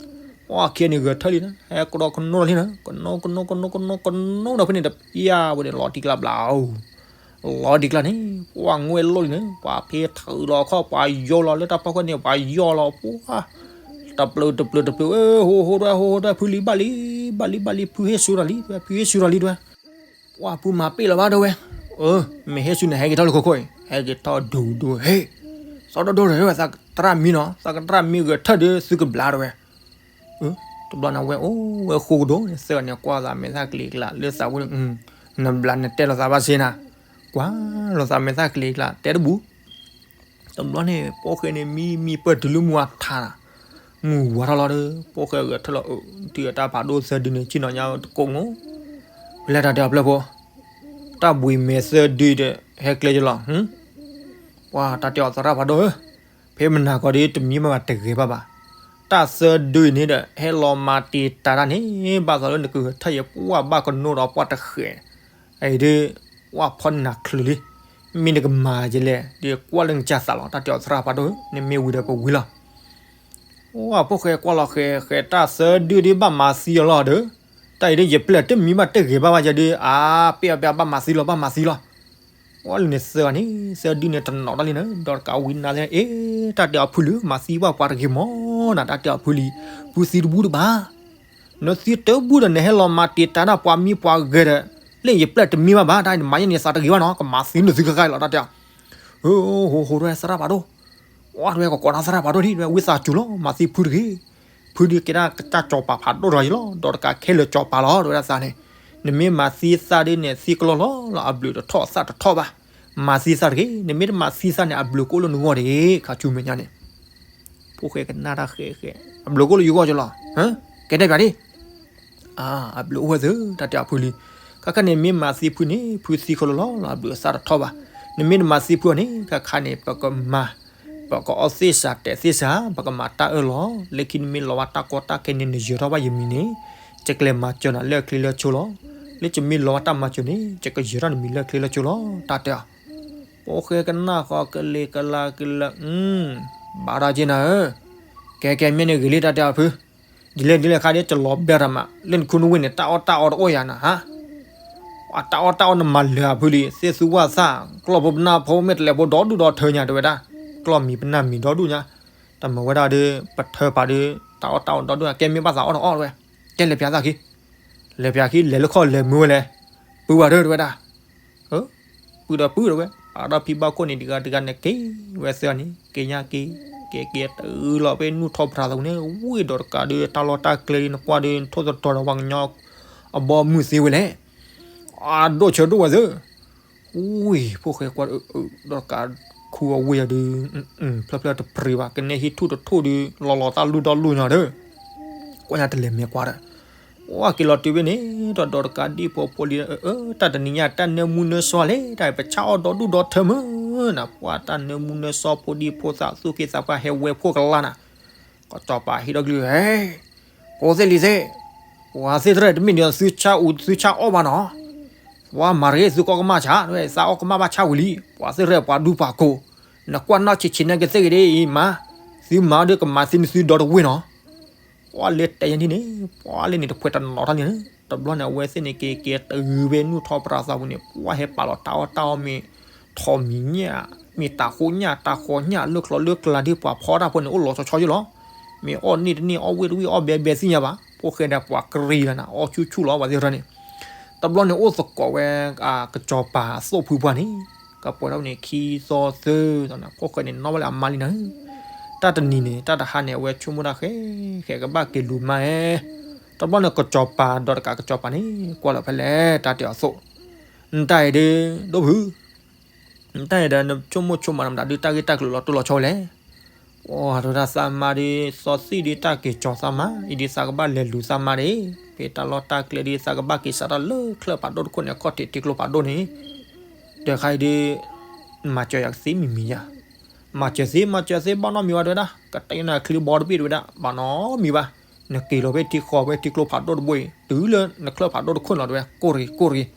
ပှၤခံဂၤန့ၣ်ဂဲၤထၢၣ်လံနၤ, ဟဲကဒီးကနိဒီးလံနၤ, ကနိကနိကနိကနိကနိဒီးဖဲန့ၣ်တပျၢ်ဝဲန့ၣ် လီၤတံၢ်ကျါဘျါဧိၤ လီၤတံၢ်ကျါန့ၣ် ပှၤငွဲၢ်လိၣ်လံန့ၣ် ပှၤဖဲထၢးလီၤခီၣ် ပှၤယီၤလီၤလၢတၢ်ဖီခိၣ်န့ၣ် ပှၤယီၤလီၤပှၤ တပျုာ်တပျုာ်တပျုာ် ဟိဟိတဝဲ ဟိဟိတဝဲ ဖုလံဘၣ်လံ ဘၣ်လံဘၣ်လံ ဖုဟ့ၣ်ဆူၣ်ထီၣ်လံ ဖုဟ့ၣ်ဆူၣ်ထီၣ်လံတဝဲ ပှၤဖုမၤပ့ၢ်လီၤဘၣ်တဝဲ အၢ မ့ၢ်ဟ့ၣ်ဆူၣ်န့ၣ် ဟဲက့ၤထီၣ်လၢခိခိၣ်အံၤ ဟဲက့ၤထီၣ်ဒိၣ်ဒိၣ်ဟ့ၣ် စီၤဒိၣ်ဒိၣ်တဝဲ သးကတရၣ်မံနီၤ သးကတရၣ်မံဂဲၤထၢၣ်ဒီးသုကဘျါတဝဲ တဘျီန့ၣ်ဝဲအိၣ်ဝဲဃိကဒိၣ်န့ၣ် သၢဂၤန့ၣ် ကွၢ်သးမဲာ်သၣ်ကလံၤကျါ လၢသးဝဲန့ၣ် နဘျါနတဲလိာ်သးဘၣ်စ့နၤ ကွၢ်လိာ်သးမဲာ်သၣ်ကလံၤကျါ တဲတဘူၣ် တဘျီန့ၣ် ပိၢ်ဃဲန့ၣ် မံမံပၢၢ်တုၤလၢမူအထါ မုၢ်ဝါထီၣ်လီၤဒီး ပိၢ်ဃဲဂဲၤထၢၣ်လီၤ အၢ တုၤအတၢ်ဖးဒိၣ်သၢဒုန့ၣ် ဆ့ၣ်နီၤညါတကိးငိၣ် ဖဲလဲၣ်တၢ်တဲအဖျၢၣ်ဖိ တၢ်ဘှံးမဲာ်သၢဒုဒီး ဟဲကျဲယလီၤ, ပှၤတၢ်တဲအီၤသရၣ်ဖးဒိၣ်ဧၢ, ဖဲမနၤကီဒ်တမံၤမ့ၢ်ဘၣ်တဂ့ၤဘၣ်ဘၣ်, တၢ်သၢဒုအံၤန့ၣ်ဒီး ဟဲလီၤမၤတံာ်တာ်တၢ်န့ၣ် ဘၣ်သးလၢနကဂဲၤထၢၣ်ယဲပှၢ်ဘၣ်ကနိဒီးပှၢ်တဃဲး, အအံၤဒ် ပှၢ်ဖီနးချုးလံ, မ့ၢ်နကမၤယဲလဲၣ် ဒ်ကွၢ်လၢနကစၢ်သးလီၤ တၢ်တဲအီၤသရၣ်ဖးဒိၣ်ဧၢ, နမ့ၢ်ဝံၤဒီးပဝံၤလီၤ. အိၣ်ဖိၣ်ဃဲကွၢ်လီၤဃဲးဃဲးတၢ်သၢဒုဒ်ဘၣ်မၤသံအီၤလီၤဒီး, တၢ်အံၤဒ်ယပျဲၢ်တမံၤဘၣ်တဂ့ၤဘၣ်ဘၣ်ယၤဒ် အါ ပ့ၢ်အီၤပ့ၢ်အီၤဘၣ်မၤသံလီၤ ဘၣ်မၤသံလီၤ. အိၣ်လၢန့ၣ်သၢဂၤန့ၣ် သၢဒုန့ၣ်တနီၤတၢ်လံန့ၣ် ဒီးတကးဝံၤနၤသ့ၣ် အ့ တၢ်တဲအီၤဖုလံ မၤသံဘၣ်ပှၤတဂ့ၤမးနၤ တၢ်တဲအီၤဖုလံ, ဖုသံတဘူတဘၣ် နသံတဘူဒီး နဟဲလီၤမၤတံာ်တာ်ဒၣ်ပှၤမံပှၤဂဲၤဒီး, လၢယပျဲၢ်တမံၤဘၣ်ဘၣ် တၢ်နမၤယဲန့ၣ်သးတဂ့ၤဘၣ်နီၤ ကမၤသံနသုခဲခါလီၤ တၢ်တဲအီၤ. ဟိဟိဟိ တဝဲသရၣ်ဖးဒိၣ်, တဝဲကကိးတၢ်သရၣ်ဖးဒိၣ်ဒ် တဝဲဝံသးစူၤလီၤ မၤသံဖုတဂ့ၤ, ဖုဒ်ကဲဒၣ်ကစၢ်စီၤပၤဖးဒိၣ်တဂၤအံၤလီၤ ဒီးတကးခဲလၢာ်စီၤပၤလီၤ တဝဲဒၣ်သးန့ၣ်, နမ့ၢ်မၤသံသးဒ်န့ၣ် သံကလီလီၤလီၤ အဘျုးတထီၣ်သးတထီၣ်ဘၣ်, မၤသံသးတဂ့ၤ, နမ့ၢ်တမၤသံသးန့ၣ် အဘျုးကအိၣ်လၢနဂီၢ်တဂ့ၤ ခါဆူမဲာ်ညါန့ၣ် ဖိၣ်ဃဲကနၣ်တၢ်ဃဲးဃဲး အဘျုးကအိၣ်လၢယဂီၢ်ကလီၤ, ကဲတဲပၠးဒ် အဘျုးအိၣ်ဝဲသ့ၣ် တၢ်တဲအီၤဖုလံ, ခါခါန့ၣ် မ့ၢ်မၤသံဖုန့ၣ် ဖုသံကလီလီၤလီၤ အဘျုးအသးတထီၣ်ဘၣ်, နမ့ၢ်တမၤသံဖုအီၤန့ၣ် ခါခါန့ၣ် ပကမၤ ပကအီၣ်သ့ၣ်စၤတဲာ်သ့ၣ်စၤ ပကမၤတၢ်အၢၣ်လီၤ, လၢခံနမ့ၢ်လီၤဘၣ်တၢ်ကီတၢ်ခဲန့ၣ် နယၢၤထီၣ်ဘၣ်ယမံၤန့ၣ်, ယကလဲၤမၤစၢၤနၤလၢအချ့လၢအဆိလီၤ, လၢယမ့ၢ်လီၤဘၣ်တၢ်မၤစၢၤန့ၣ် ယကယၢၤထီၣ်နမံၤလၢအချ့လၢအဆိလီၤ တၢ်တဲအီၤ ဖိၣ်ဃဲကနၣ်ဃီကလံၤကလၤကလၢာ်, ဘၣ်ဒၣ်က့နၤဧၢ, ကဲကဲမ့ၢ်န့ၣ်ဂ့ၤလံ တၢ်တဲအီၤဖု, ဒ်လဲၣ်ဒ်လဲၣ်ခါဒ် ယလီၤဘဲရၤမး လၢနခူနဝ့ၢ်န့ၣ် တၢ်အီၣ်တၢ်အီတအိၣ်ယၤနၤဧါ, တၢ်အီၣ်တၢ်အီနမၤလၢၤအဖုလံ သ့ၣ်သူဝၣ်သၣ် ကျီၢ်ဖိပနၢ်ဖိ မ့ၢ်တလဲၤဖိဒီဒူၣ်ဒီထၢညါ တဝဲဒၣ်, ကျီၢ်မံၤပနၢ်မံၤဒီဒူၣ်ညါ, တမၤဝဲဒၣ်ဒီး ပထၢပာ်ဒီး တၢ်အီၣ်တၢ်အီဒီဒူၣ်ညါ ကဲမ့ၢ်ဘၣ်သးအီၣ်တအီၣ်တဝဲ, ကဲလဲၤပၠးသးခံ, လဲၤပၠးခံ လဲၤလၢခီၣ်လဲၤမုာ်ဝဲလဲၣ်, ပုၢ်ဝဲဒၣ်တဝဲဒၣ် ပုၢ်ဒီးပုၢ်တဝဲ အဒီဖံဘၣ်ခိၣ်န့ၣ် တဂၤတဂၤန့ၣ်က့ၤဝဲသၢန့ၣ် က့ၤညါက့ၤ က့ၤက့ၤတုၤလီၤဖဲနူၢ်ထီၣ်ပြးသးပူၤန့ၣ် ဝံၤဒီးတကးဒီးတၢ်လီၢ်တၢ်ကျဲဒ်နကွၢ်ဒီး နထိၣ်သတြီၤဒီးပှၤကညီ အဘီအမုၢ်သ့ဝဲလဲၣ်, အဒိၣ်ဆၢဒိၣ်ဝဲသ့ၣ်, ဝံၤဖိၣ်ဃဲကွၢ်ဒီး ဒီးတကးခူအဝ့ၢ်ယၤဒုး ဖျၢၣ်ဖျၢၣ်တပြ့ဘၣ် ကနဲဟံးထူၣ်တထူၣ်ဒုး လီၤလီၤတၢ်လူၢ်ဒီလူၢ်ညါဒီး ကွၢ်ညါတလဲၤမဲာ်ကွၢ်ဒီး ပှၤက့ၤလီၤတုၤဖဲန့ၣ် ဒီးဒီးတကးဒံၣ်ဖိဖိလံ, တၢ်တနံၤညါတၢ်နၢမူနၢဆှီလဲၣ်, တၢ်ပဆါအီၣ်ဒီဒူၣ်ဒီထၢမုၢ်နၤ, ပှၤတၢ်နၢမူနၢဆှီဖိဒံဖိသၣ်သူၣ်က့သးပှၢ်ဟဲဝဲဖိကလါနၤ, ကစီၤပၤဟံးဒီးကလုၢ်, ဟဲ, ဖိသ့ၣ်လံၤသ့ၣ်, ပှၤသ့ၣ်တဖၣ်တမ့ၢ်ဒ်သုဆါအူသုဆါအီၣ်ဘၣ်နီၤ, ပှၤမၤတဂ့ၤသုကအီၣ်ကမၣ်ဆါ, သးအီၣ်ကမၣ်ဘၣ်ဆါဝံၤလံ, ပှၤသ့ၣ်တဖၣ်ပှၤဒူပှၤကိး, နကွၢ်နီၢ်ဆံးဆံးန့ၣ်ကသ့ၣ်ဂ့ၤဒ်အံၤမး, သုမၤဒီးကမၤသံနသုဒီတဝ့ၢ်နီၤ ပှၤလဲၤတဲယၤန့ၣ်န့ၣ် ပှၤလဲၤန့ၣ်တခွဲးတနီၤထီၣ်န့ၣ်, တဘျီန့ၣ် အဝဲသ့ၣ်န့ၣ်က့ၤက့ၤတုၤဖဲနူၢ်ထီၣ်ပြးသးပူၤန့ၣ် ပှၤဟဲပာ်လီၤတၢ်အီၣ်တၢ်အီမ့ၢ်ထီၣ်မံၤညၣ်, မ့ၢ်တၤဃိညၣ်တၤဃီညၣ် လၢချီလၢကျါဒ်ပှၤဖီတၢ်ဖိန့ၣ် အိၣ်လီၤဆီဆီယိလီၤ, မ့ၢ်အီၣ်န့ၢ်တန့ၢ် အီၣ်ဝ့ၢ်တဝ့ၢ် အီၣ်ဘဲဘဲသ့ၣ်ညါဘၣ်, ဖိၣ်ဃဲဒီးပှၤကရံလီၤနၤ အီၣ်ဆူၣ်ဆူၣ်လီၤ ပှၤသ့ၣ်တဖၣ်န့ၣ်, တဘျီန့ၣ်အိၣ်သကိးဝဲ ကစီၤပၤအသိၣ်ဖုပှၢ်န့ၣ်, ကပှဲၤထီၣ်န့ၣ်ခံသီသၢသီန့ၣ် ဖိၣ်ဃဲန့ၣ်နီၣ်ဝဲလၢအမါလံနၤဧၢ, တၢ်တနံၤန့ၣ် တၢ်တဟါန့ၣ် အဝဲဆိကမိၣ်တၢ်ဃဲ ဃဲကဘၣ်က့ၤလူၤမါဧဲ, တဘျီန့ၣ် ကစီၤပၤဒီးတကးကစီၤပၤန့ၣ် ကွၢ်လီၤဖဲလဲၣ် တၢ်တဲအီၤသိၣ်, နတၢ်အံၤဒုး ဒိၣ်ဖု နတၢ်အံၤဒီး နဆိကမိၣ်ဆိကမးနမတၤဒုး တၢ်ဂ့ၢ်တၢ်ကျိၤလီၤတိၢ်လီၤဆီဝဲလဲၣ်, ပှၤတဲဝဲဒၣ်သးမါဒီး သီသံၣ်ဒုးတၢ်က့ၤကၠီၤသးမါ အံၤဒုးသးကဘၣ်လဲၤလူၤသးမါဒၣ်, ဖဲတၢ်လီၢ်တၢ်ကျဲဒုးသးကဘၣ်က့ၤစးထီၣ်လၢချၢၣ်ဖးဒိၣ်တခိၣ်န့ၣ် ခီၣ်ထံးထံကျိဖးဒိၣ်န့ၣ်, ဒီးခါအံၤဒုး မၤစၢၤယၤကသ့မံၤမံၤယၤ, မၤစၢၤသ့ မၤစၢၤသ့ ဘၣ်နီတမံၤဘၣ်တဲဝဲဒၣ်, ကတဲနၤချံဘီတဘ့ၣ်တဲဝဲဒၣ် ဘၣ်နီတမံၤဘၣ်, နက့ၤလီၤဖဲထံဃီဖဲထံကျိဖးဒိၣ်တဘိအံၤ တုၤလၢနချၢၣ်ဖးဒိၣ်တခိၣ်န့ၣ်လီၤတဲဝဲ ကိၢ်ရ့ၤကိၢ်ရ့ၤ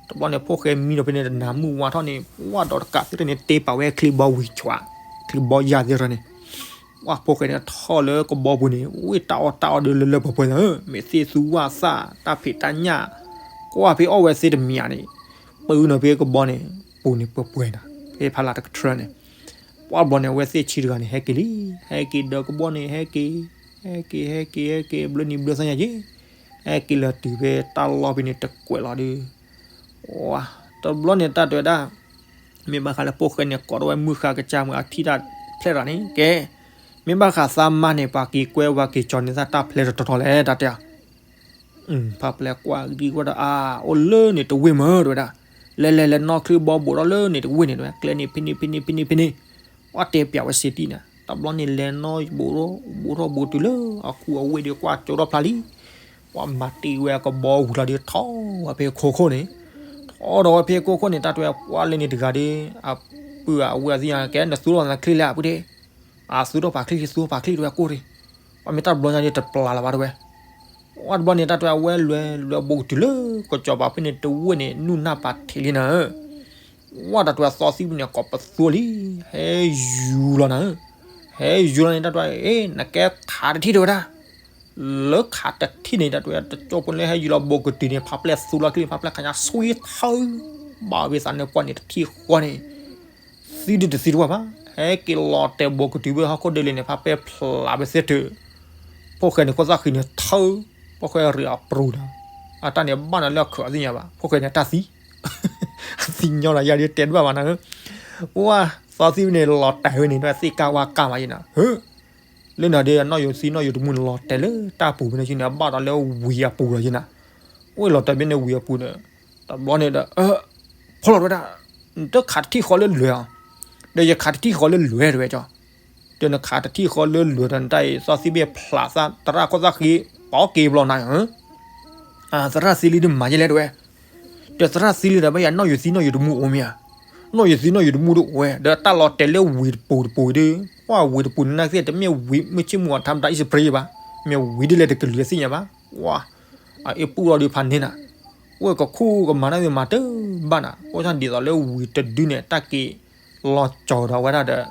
တဘျီန့ၣ် ဖိၣ်ဃဲမံဒီးဖဲန့ၣ် တနၢ်မုၢ်ဝါထီၣ်န့ၣ် ပှၤဒီးတကးသ့ၣ်တဖၣ်န့ၣ် တ့ပာ်ဝဲချံဘီဝံၤဆွး, ချံဘီယၤသ့ၣ်တဖၣ်န့ၣ်, ပှၤဖိၣ်ဃဲန့ၣ်ထီၣ်လၢကဘီပူၤန့ၣ် ဝ့ၢ်တၢ်အီၣ်တၢ်အီဒီးလၢလၢပှဲၤပှဲၤသးဧၢ, မ့ၢ်သ့ၣ်သူဝၣ်သၣ် တၢ်ဖံးတၢ်ညၣ်, ကွၢ်ဖဲအီၣ်ဝဲသ့ၣ်တမံၤဧါန့ၣ်, ပုၢ်နီၤဖဲကဘီန့ၣ် ပူၤန့ၣ်ပှဲၤပှဲၤနၤ, ဖဲဖးလၢ်တကထြၢန့ၣ်, ပှၤဘျီန့ၣ် အဝဲသ့ၣ်ဆံတဂၤန့ၣ် ဟဲက့ၤလံ, ဟဲက့ၤဒီးကဘီန့ၣ် ဟဲက့ၤ, ဟဲက့ၤ ဟဲက့ၤ ဟဲက့ၤ ဘျၢနံၤဘျၢသီညါက့ၤ ဟဲက့ၤလီၤတုၤဖဲတၢ်လီၢ်ဖဲန့ၣ်တကွဲးလီၤဒီး, တဘျီန့ၣ်တၢ်တဲဝဲဒၣ်, မ့ၢ်ဘၣ်ဃးလၢဖိၣ်ဃဲန့ၣ် ကိးထီၣ်ဝဲမုၢ်ဃါကစၢ်မုၢ်အထံၣ်တၢ်ဖျဲၣ်တဂၤန့ၣ် ကဲ, မ့ၢ်ဘၣ်ဃးသးမါန့ၣ် ပှၤက့ၤကွဲဝဲက့ၤကၠီၤန့ၢ်သးတၢ်ဖျဲၣ်တတီၤတီၤလဲၣ် တၢ်တဲအီၤ ဖးပျဲကွၢ်ဂံၢ်ကွၢ်ဒီး အါ, အိၣ်လၢန့ၣ်တဝ့ၢ်မး တဲဝဲဒၣ်, လဲၤလဲၤလဲၤနီၢ်ချံဘီဘူးထီၣ်လၢန့ၣ်တဝ့ၢ်န့ၣ် တဲဝဲ, ကျဲန့ၣ် ဖဲန့ၣ် ဖဲန့ၣ် ဖဲန့ၣ် ဖဲန့ၣ်, ပှၤတဲပျးဝဲစ့တံၢ်နၤ, တဘျီန့ၣ်လဲၤနီၢ်ဘူးထီၣ် ဘူးထီၣ်ဘူးတုၤလၢအခူအဝ့ၢ်ဒီးကွၢ်ကၠိထီၣ်ဖျါလံ, ပှၤမၤတံၢ်ဝဲအကဘီဝံၤလီၤဒီးထီၣ်ဝဲဖဲခိခိၣ်န့ၣ်, ထီၣ် အိးထီၣ်ဝဲဖဲကိၢ်ခိၣ်န့ၣ် တၢ်တဲဝဲ ပှၤလၢန့ၣ်တဂၤဒီး အပုၢ်အဝဲၢ်သ့ၣ်ညါ ကဲနသူၣ်ထီၣ်နချံလဲၣ် အပုၢ်ဒ့ၣ်, အသူၣ်ထီၣ်ပာ်ချံ သူၣ်ထီၣ်ပာ်ချံ တဲဝဲကိၢ်ဒ့ၣ်, ပှၤမ့ၢ်တၢ်တဘျီညါန့ၣ်တပျၢ်လၢၤဘၣ်တဲဝဲ. ဝဲတဘျီန့ၣ် တၢ်တဲဝဲ အဝဲလဲၤလဲၤဘိးကတုၤလၢ ကစီၤပၤဖဲန့ၣ်တဝ့ၢ်န့ၣ် နုၢ်နၢ်ပာ်ထံးလံနၤဧၢ. ဝဲတၢ်တဲဝဲ သီသံဖဲန့ၣ် ကိးပသူလံ, ဟဲယူၤလီၤနၤဧၢ. ဟဲယူၤလီၤန့ၣ် တၢ်တဲဝဲ အ့ နကဲခးတထံၣ်တဲဝဲဒၣ် လၢခးတထံၣ်န့ၣ် တၢ်တဲဝဲ တကၠိဖိလၢဟဲယူၤလီၤဘိးကတုၤန့ၣ် ဖးပျဲၢ်သူလီၤချံ ဖးပျဲၢ်ခညါဆွံထၢ ဘၣ်ဝဲသးန့ၣ်ပှၢ်န့ၣ် တထံၣ်ဃီန့ၣ် သံဒုတသံတဝၢ်ဘၣ်. ဟဲက့ၤလီၤတဲာ်ဘိးကတုၤဖဲဟီၣ်ခိၣ်ဒဲလံန့ၣ် ဖးပျဲၢ်ဖျးဝဲသ့ၣ်ထၢၣ်, ဖိၣ်ဃဲန့ၣ် ခိၣ်သၣ်ဃံန့ၣ်ထၢ, ဖိၣ်ဃဲရ့အပြူၤဒီး အတၢ်န့ၣ်ဘၣ်နၤလၢအခၢးအသ့ၣ်ညါဘၣ်, ဖိၣ်ဃဲန့ၣ်တၢ်သံ သံညီလီၤယၤဒ်တဲတဘၣ်ဘၣ်နၤဧၢ. ဝဲ သီသံဖဲန့ၣ်လီၤတဲာ်ဝဲန့ၣ် တၢ်သ့ၣ်ကၢ်ဝါကၢ်မးယနၤဧၢ. လၢနၤဒီး အနီၣ်ယိၤသံနီၣ်ယိၤတမူန့ၣ် လီၤတဲာ်လၢတၢ်ပူၤဖဲန့ၣ်ဆ့န့ၣ် အဘၣ်ဒီးလၢဝံၤအပူၤလီၤယနၤ. ဝဲလီၤတဲာ်ဖဲန့ၣ်ဝံၤအပူၤန့ၣ် တဘျီန့ၣ်ဒီး ဖီလီၤတဲဝဲဒၣ်, နတခးတထံၣ်ဃီလၢလွဲၢ်အီၤ, ဒီးယခးတထံၣ်ဃီလၢလွဲၢ်တဲဝဲကၠီ, ဒီးနခးတထံၣ်ဃီလၢလွဲၢ်ဒီး နတၢ်အံၤ သီသံဘ့ၣ်ဖျးသးသရၣ်ခိၣ်သၣ်ဃံ ပီက့ၤဘျီနၤဧၢ. သရၣ်သံလံဒ်မၤယလဲၣ်တဲဝဲ, ဒီးသရၣ်သံလံဒီး ဘၣ်ယၤနီၣ်ယိၤသံနီၣ်ယိၤတမူအိၣ်မ့ၢ်ဧါ, နီၣ်ယိၤသံနီၣ်ယိၤတမူတအိၣ်ဝဲ ဒီးတၢ်လီၤတဲာ်လၢဝံၤတပူၤတပူၤဒုး, ဝဲဝံၤတပူၤန့ၣ် နာ်က့တမ့ၢ်ဝံၤမုၢ်ဆ့ၣ်မုၢ်ဂီၤထါမတၤအံၣ်စပရ့ဘၣ်, မ့ၢ်ဝံၤဒ်လဲၣ်တကလုာ်အသ့ၣ်ညါဘၣ်, ဝဲ အအ့ၣ်ပူၣ်လီၤဒုးဖးန့ၢ်နၤ, ဝဲကခူၣ်ကမၤတၢ်မၤတၢ်ဘၣ်နၤ, အိၣ်ဆၣ်ဒ်သိးလၢဝံၤတဒုန့ၣ် တၢ်က့ၤလီၤကၠီၤဒီးဝဲဒၣ်ဒီး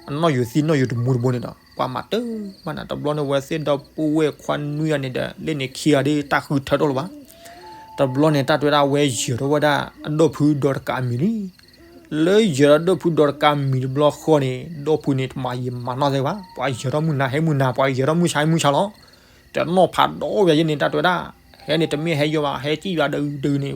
အနီၣ်ယိၤသံနီၣ်ယိၤတမူတဘိန့ၣ်ဒီး ပှၤမၤတၢ်ဘၣ်နၤ, တဘျီန့ၣ်ဝဲသ့ၣ်ဒီပုၢ်ဝဲၢ်ခွါနွံဂၤန့ၣ်ဒီး လၢန့ၣ်ခံဂၤဒ်တၢ်ဃုထၢတအိၣ်လၢၤဘၣ်. တဘျီန့ၣ် တၢ်တဲဝဲဒၣ် အဝဲယၢၤထီၣ်ဝဲဒၣ်အဒီၣ်ဖုဒီးတကးအမံၤလံ. လၢယၢၤဒီးဒီၣ်ဖုဒီးတကးမံၤတဘျီဃီန့ၣ် ဒီၣ်ဖုန့ၣ် တမၤယံာ်မၤနီၢ်သ့ဘၣ်, ပှၤယၢၤထီၣ်မုၢ်နၤဟဲမုၢ်နၤ, ပှၤယၢၤထီၣ်မုၢ်ဆါဟဲမုၢ်ဆါလီၤ. တနီၣ်ဖးဒိၣ်ဝဲယဲန့ၣ် တၢ်တဲဝဲဒၣ်, ဟဲန့ၣ်တမ့ၢ်ဟဲယိာ်ဘၣ်, ဟဲစံၣ်ယွၤဒုဒုန့ၣ်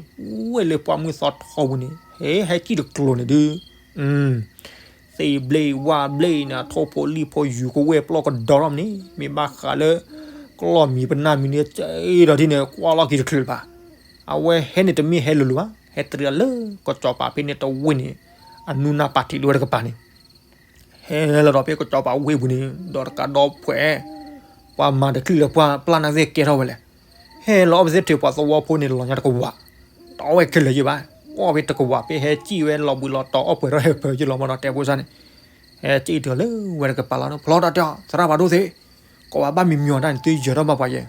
ဝဲလၢပှၢ်မုၢ်သီထီပူၤန့ၣ် ဟဲဟဲစံၣ်တကျိၤန့ၣ်ဒုး သ့ၣ်ဘျ့ဝၣ်ဘျ့န့ၣ် အထိၣ်ဖိလံၣ်ဖိယူၤကဝဲၢ်ပျီၢ်ကဒီထီၣ်မးန့ၣ် မ့ၢ်ဘၣ်ဃးလၢ ကျီၢ်မံၤပနၢ်မံၤန့ၣ် ကဲဒီးဒ်န့ၣ် ကွၢ်လီၢ်ခံတချုးလၢၤဘၣ်. အဝဲဟဲန့ၣ်တမ့ၢ်ဟဲလိၤလိၤဘၣ်, ဟဲတရံးလၢကစီၤပၤဖဲန့ၣ်တဝ့ၢ်န့ၣ် အနုၢ်နၢ်ပာ်ထံးဒိၣ်ဝဲတကပၤန့ၣ် ဟဲလီၤဒီးဖဲကစီၤပၤဝ့ၢ်ပူၤန့ၣ် ဒီးတကးဒီးဖှဲး ပှၤမၤတချုးလၢပှၢ်ပျၢ်နၢ်သ့ၣ်ကဲထီၣ်ဝဲလဲၣ်. ဟဲလီၤအီၣ်ပသ့ၣ်ထုးပှၤသဝီဖိန့ၣ် လီၤညါတကဝး, တအီၣ်ဝဲခဲလၢာ်ယဲဘၣ်, အီၣ်ဖဲတကဝးဖဲဟဲစံၣ်ဝဲလီၤဘှံးလီၤတီၤအီၣ်ပှဲၤထီၣ်ဟဲဖၢယဲလီၤမးဒီးတဲဖိစၢ်န့ၣ်, ဟဲစံၣ်တုၤလၢဝဲတကပၤလီၤ ဖျီတၢ်တဲအီၤ သရၣ်ဖးဒိၣ်သ့ၣ်, ကိးဝဲဘၣ်မံၤမံၤအီၤတၢ်န့ၣ် သုယၢၤထီၣ်ဘၣ်ပှၤယဲ,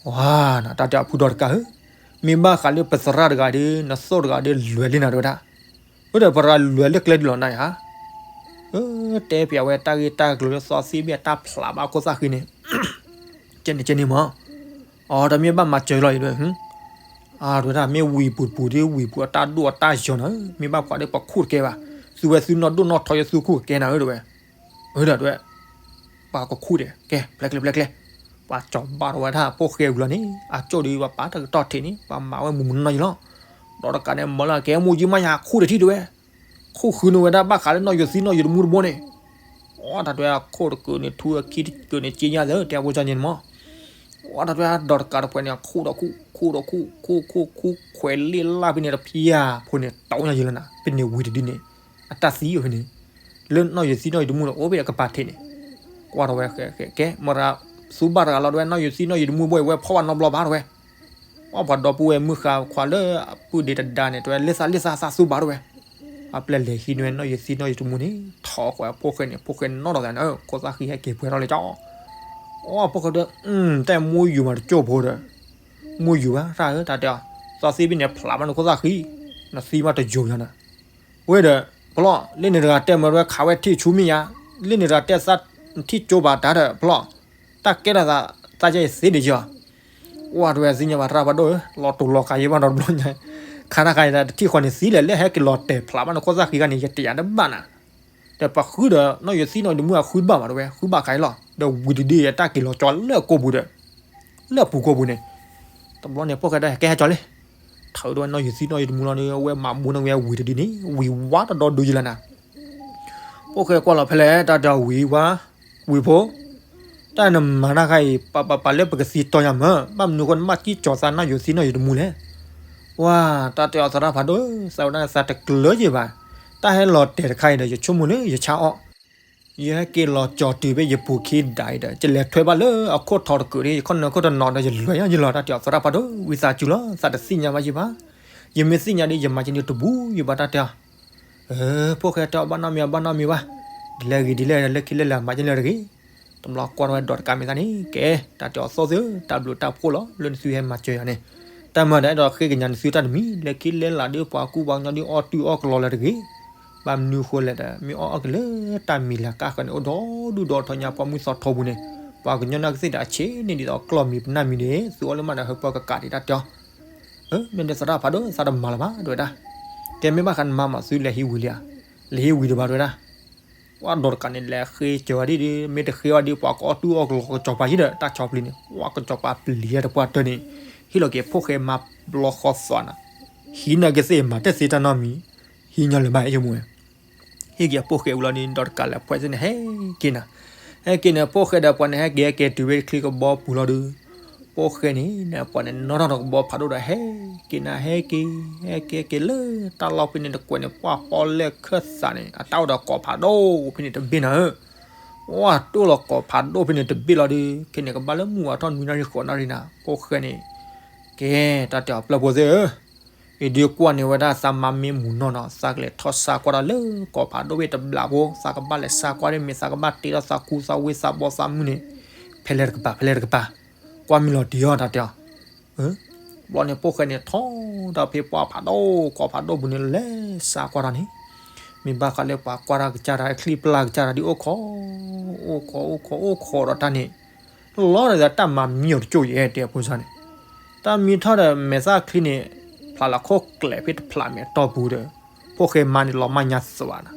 ဝါ, တၢ်တဲအီၤဖုဒီးတကးဧၢ, မ့ၢ်ဘၣ်ဃးလၢပသရၣ်တဂၤဒီး နသိၣ်တဂၤဒီးလွဲၢ်လံနၤတဲဝဲဒၣ်, အိၣ်ဒီးပရၤလွဲၢ်လၢကျဲဒ်လီၤနၤဧါ, တဲပျးဝဲတၢ်ဂ့ၢ်တၢ်ကျိၤလၢသီသ့ၣ်ဘ့ၣ်အတၢ်ဖျးဘၣ်ခိၣ်သၣ်ဃံန့ၣ်, ကဲန့ၣ်ကဲန့ၣ်မး, အတမ့ၢ်ဘၣ်မၤစၢၤလီၤအံၤဒီး, အတဲဝဲဒၣ်မ့ၢ်ဝံၤပူၤတပူၤဒီးဝံၤပူၤအတၢ်ဒိၣ်အတၢ်ယီၤနၤဧၢ, မ့ၢ်ဘၣ်ပှၤဒီးပခိၣ်တကဲဘၣ်, သုဝဲသုနီၢ်ဒိၣ်နီၢ်ထီယဲသုခိၣ်ကကဲနၤဧၢတဲဝဲ အၢဒီးတဲဝဲ, ပှၤကခူၣ်ဒီး ကဲ ပျဲကျဲ ပျဲကျဲ, ပှၤကၠီၤဘၣ်ထီၣ်ဝဲဒၣ်ဖိၣ်ဃဲဝံၤလီၤန့ၣ် အကၠိၣ်ဒီးပှၤပာ်တၢ်ကတီၢ်ထံးန့ၣ် ပှၤမၤဝဲမုၢ်မနီၢ်ယံၤလီၤ, ဒီးတကးန့ၣ် မၢလၢကဲမူယံၤမးယၤခူၣ်တထံၣ်တဲဝဲ, ခိၣ်ဃုနုာ်ဝဲဒၣ်ဘၣ်ဃးလၢနီၣ်ယိၤသံနီၣ်ယိၤတမူတဘိန့ၣ်, အတၢ်တဲဝဲခိၣ်တကုာ်န့ၣ် ထူအခံတကုာ်န့ၣ် က့ညါသၢတဲဖိစၢ်န့ၣ်မး အတၢ်တဲဝဲဒီးတကးတပှဲၤန့ၣ် ခူၣ်ဒီးခူၣ် ခူၣ်ဒီးခူၣ် ခူၣ်ခူၣ်ခူၣ် ခွဲးလ့ၣ်လၢ်ဖဲန့ၣ်တဖျၢၣ်ဖိန့ၣ် တီညါယံၤလီၤနၤ ဖဲန့ၣ်ဝံၤတဒုန့ၣ် အတၢ်သံအီၤဖဲန့ၣ်, လၢနီၣ်ယိၤသံနီၣ်ယိၤတမူန့ၣ် အိၣ်ဖဲအကပၤထံးန့ၣ်, ကွၢ်ထီၣ်ဝဲကဲ မရၤ သူဘၣ်တဂၤလီၤတဲဝဲ နီၣ်ယိၤသံနီၣ်ယိၤတမူဘိအံၤ ဝဲဖီၣ်ဘၣ်နီတဘျီဘၣ်တဲဝဲ, အပှၤဒီပုၢ်ဝဲၢ်မုၣ်ဃါခွါလၢအပုၢ်ဒ့တဒါန့ၣ် တဲဝဲ လၢသးလၢသးသးသူဘၣ်တဲဝဲ အပျဲၢ်လဲၤဟံးန့ၢ်ဝဲနီၣ်ယိၤသံနီၣ်ယိၤတမူန့ၣ် ထီၣ်ဃီဖိၣ်ဃဲန့ၣ် ဖိၣ်ဃဲနီၣ်ဒီးသးန့ၣ် ခိၣ်သၣ်ဃံဟဲက့ၤပှဲၤထီၣ်လၢကၠီ, အဖိၣ်ဃဲဒီး တၢ်မူယူၤမးတကၠိၢ်ဖိဒီး, မူယူၤဘၣ်တၢ်ဧၢ တၢ်တဲအီၤ, သီသ့ၣ်ဘ့ၣ်န့ၣ် ဖျးဘၣ်နခိၣ်သၣ်ဃံ, နသံမးတယိၤယၤနၤ, ဝဲဒီး ဖျီၣ် လၢန့ၣ်တဂၤတဲမ့ၢ်ဝဲခးဝဲထံၣ်ဆူမ့ၢ်ယါ, လၢန့ၣ်တဂၤတဲသးထံၣ်ကၠိဘၣ်တၢ်ဒီး ဖျီၣ်, တၢ်ကဲထီၣ်သး သးယဲၢ်သ့ဒံးယီၤ ကွၢ်တဝဲသ့ၣ်ညါဘၣ် သရၣ်ဖးဒိၣ်ဧၢ, လီၤတူာ်လီၤကာ်ယဲဘၣ်ဒီးတဘျီညါ, ခါတခါအံၤတထံၣ်ဃီန့ၣ်သံလဲၣ် လၢဟဲက့ၤလီၤတဲာ်ဖျးဘၣ်နခိၣ်သၣ်ဃံခါန့ၣ် ယတဲယၤတဘၣ်နၤ, ဒီးပှၤဃုဒီးနီၣ်ယိၤသံနီၣ်ယိၤတမူအဃုဘၣ်ဘၣ်တဝဲ ဃုဘၣ်ခါအံၤလီၤ, ဒီးဝံၤတဒုအတၢ်က့ၤလီၤကၠီလၢအကိာ်ပူၤဒီး, လၢအပူၤကိာ်ပူၤန့ၣ်, တဘျီန့ၣ် ဖိၣ်ဃဲဒီးဟဲကဲဟဲကၠီလံ, ထၢဝဲဒၣ်နီၣ်ယိၤသံနီၣ်ယိၤတမူလီၤန့ၣ် အဝဲမၤဘူန့ၢ်ဝဲဝံၤတဒုန့ၣ် ဝံၤဝါတဒီဒုယလၢနၤ ဖိၣ်ဃဲကွၢ်လီၤဖဲလဲၣ် တၢ်တဲဝံၤဝါ, ဝံၤဖိ, တၢ်နမၤတၢ်ခါအံၤ ပပပလၢပကသံတီယၤမၢ်, ဘၣ်မနုၤဃိနဘၣ်စံၣ်ကၠီၤသးနီၣ်ယိၤသံနီၣ်ယိၤတမူလဲၣ်. ဝါ, တၢ်တဲအီၤသရၣ်ဖးဒိၣ်, သးဝဲဒၣ်သးတကျၢၤယဲဘၣ်, တၢ်ဟဲလီၤတဲာ်တခါအံၤဒီး ယဆိကမိၣ်လၢယဆါအီၣ် ယဟဲက့ၤလီၤကၠီၤတုၤဖဲယပူၤခံဒၣ်အံၤဒီး ယလဲၤထွဲဘၣ်လၢအခိၣ်ထီတကုာ်ဒီး ယခိၣ်နၢ်ခိၣ်တနီၤဒီး ယလွဲၢ်ယလီၤ တၢ်တဲအီၤသရၣ်ဖးဒိၣ်, ဝံသးစူၤလီၤ, သးတသ့ၣ်ညါဘၣ်ယဘၣ်, ယမ့ၢ်သ့ၣ်ညါဒ်ယမၤကန့ၢ်တဘူးယဘၣ်တၢ်တဲအီၤ. ဖိၣ်ဃဲတဲအီၤ ဘၣ်နီတမံၤ ဘၣ်နီတမံၤဘၣ်, ဒ်လဲၣ်ဂ့ၤဒ်လဲၣ် လၢခံလၢလဲၤမၤကန့ၢ်တဂ့ၤ. တဘျီကွၢ်ထီၣ်ဝဲဒီးတကးမ့ၢ်သးန့ၣ် ကဲ တၢ်တဲအီၤ သီၣ်သု တၢ်ဘျုးတၢ်ဖှိၣ်လီၤ လၢနသုဟဲမၤစၢၤယၤန့ၣ်, တၢ်မၤဒီးအဲၣ်ဒိးဃ့ကညးနသုတၢ်တမံၤ လၢခံလၢလာ်ဒီးပှၤကူပှၤကညီဒ်အီၣ်တူၢ်အီၣ်ကလီလၢတဂ့ၤ. ဘၣ်မနုၤဃိလဲၣ်ဒီး မ့ၢ်အီၣ်အီၣ်က့ၤလၢတၢ်မံၤလၢ်ကၣ်ဃၢၤန့ၣ် အိၣ်ဒီဒူၣ်ဒီထီညါ ပှၢ်မုၢ်သီထီပူၤန့ၣ်, ပှၤကညီနာ်က့သ့ၣ်ဒီးအဆ့ၣ်န့ၣ်ဒ်သိးကျီၢ်မံၤပနၢ်မံၤန့ၣ် သုအီၣ်လၢမးဒီးဟၢပၢကကးဒံးတၢ်တဲအီၤ. မ့ၢ်ဒီးသရၣ်ဖးဒိၣ် သးတမၤလၢၤဘၣ် တဲဝဲဒၣ်. ကဲမ့ၢ်ဘၣ်ဃးနမၤမး သုလဲၤဟံးဝံၤလံဧါ. လဲၤဟံးဝံၤတဘၣ် တဲဝဲဒၣ်. ပှၤဒီးတကးန့ၣ် လဲၤဃ့ကၢၤဝဲဒ်ဒီး မ့ၢ်တဃ့ဝဲဒ်ပှၤကအီၣ်တူၢ်အီၣ်ကလီကစီၤပၤယံၤဒီး တၢ်ဆီပျံၤန့ၣ် ပှၤကစီၤပၤပျံၤတပှၢ်တၢၢ်န့ၣ်, ဟ့ၣ်လီၤက့ၤဖိၣ်ဃဲမါဘျီဃီသွးနၤ, ဟံးနာ်က့သ့ၣ်မၤတသ့တၢ်နီတမံၤ, ဟံးညီလၢၤဘၣ် ယမိၢ်ဝဲ ဟ့ၣ်က့ၤအဖိၣ်ဃဲဝံၤလီၤန့ၣ် ဒီးတကးလဲၤဖှဲးသ့ၣ်န့ၣ် ဟဲက့ၤနၤ, ဟဲက့ၤန့ၣ် ဖိၣ်ဃဲဒီးပှၤန့ၣ် ဟဲက့ၤဟဲက့ၤတုၤဝဲချံကဘီပူၤလီၤဒီး, ဖိၣ်ဃဲန့ၣ် ပှၤန့ၣ် နီၣ်ထီၣ်ဒီးကဘီဖးဒိၣ်ဒီး ဟဲက့ၤ ဟဲက့ၤ ဟဲက့ၤလၢတၢ်လီၢ်ဖဲန့ၣ်တကွဲးန့ၣ် ပှၢ်ပီၣ်လဲၣ်ခၢၣ်သးန့ၣ် အတၢ်အိၣ်ဒီးကိးဖးဒိၣ်ဖဲန့ၣ်တဘ့ၣ်နၤဧၢ. ပှၢ်တိၢ်လီၤကိးဖးဒိၣ်ဖဲန့ၣ်တဘ့ၣ်လီၤဒီး ခဲန့ၣ်ကဘၣ်လၢမုၢ်ဝါထီၣ်နွံနၣ်ရံၣ်ဃိးနၣ်ရံၣ်နၤ ဖိၣ်ဃဲန့ၣ်, ကဲ တၢ်တဲအီၤ ပျဲၢ်ဖိသ့ၣ်ဧၢ အံၤဒုးကွၢ်န့ၢ်ဝဲဒၣ်သးမါမ့ၢ်မူၤနီၢ်နီၤ သးကလဲၤထီၣ်စါကွၢ်တၢ်လၢကိးဖးဒိၣ်ဝဲတဘျးဖိ သးကဘၣ်လဲၤစါကွၢ်ဒ်မ့ၢ်သးကဘၣ်တ့ထီၣ်သးကူသးဝ့သးဘီသးမုၢ်န့ၣ်, ဖဲလဲၣ်တကပၤ ဖဲလဲၣ်တကပၤ, ကွၢ်မံလီၤတံၢ်အီၤ တၢ်တဲအီၤ. ဘျီန့ၣ် ဖိၣ်ဃဲန့ၣ် ထီၣ်ဒီးဖဲပှၢ်ဖးဒိၣ်ကိးဖးဒိၣ်ပူၤန့ၣ် လဲၤစါကွၢ်တၢ်န့ၣ်, မ့ၢ်ဘၣ်ဃးလၢပှၤကွၢ်တၢ်ကစၢ်တၢ် ချံပျၢ်ကစၢ်တၢ်ဒ်အိၣ်ခိး, အိၣ်ခိး အိၣ်ခိး အိၣ်ခိးဒီးတၢ်န့ၣ် လီၤဒီးတၢ်မၤမံအီၤတကၠိၢ်ယဲၢ် တဲဖိစါန့ၣ်, တၢ်မံထီၣ်ဒီးမဲာ်သၣ်ချံန့ၣ်, ဖျးလီၤခိၣ်ကျဲးဖဲတဖျးမဲာ်တီၢ်ပူၤဒီး, ဖိၣ်ဃဲမါန့ၣ် လီၤမၢ်ညါသွးနၤ,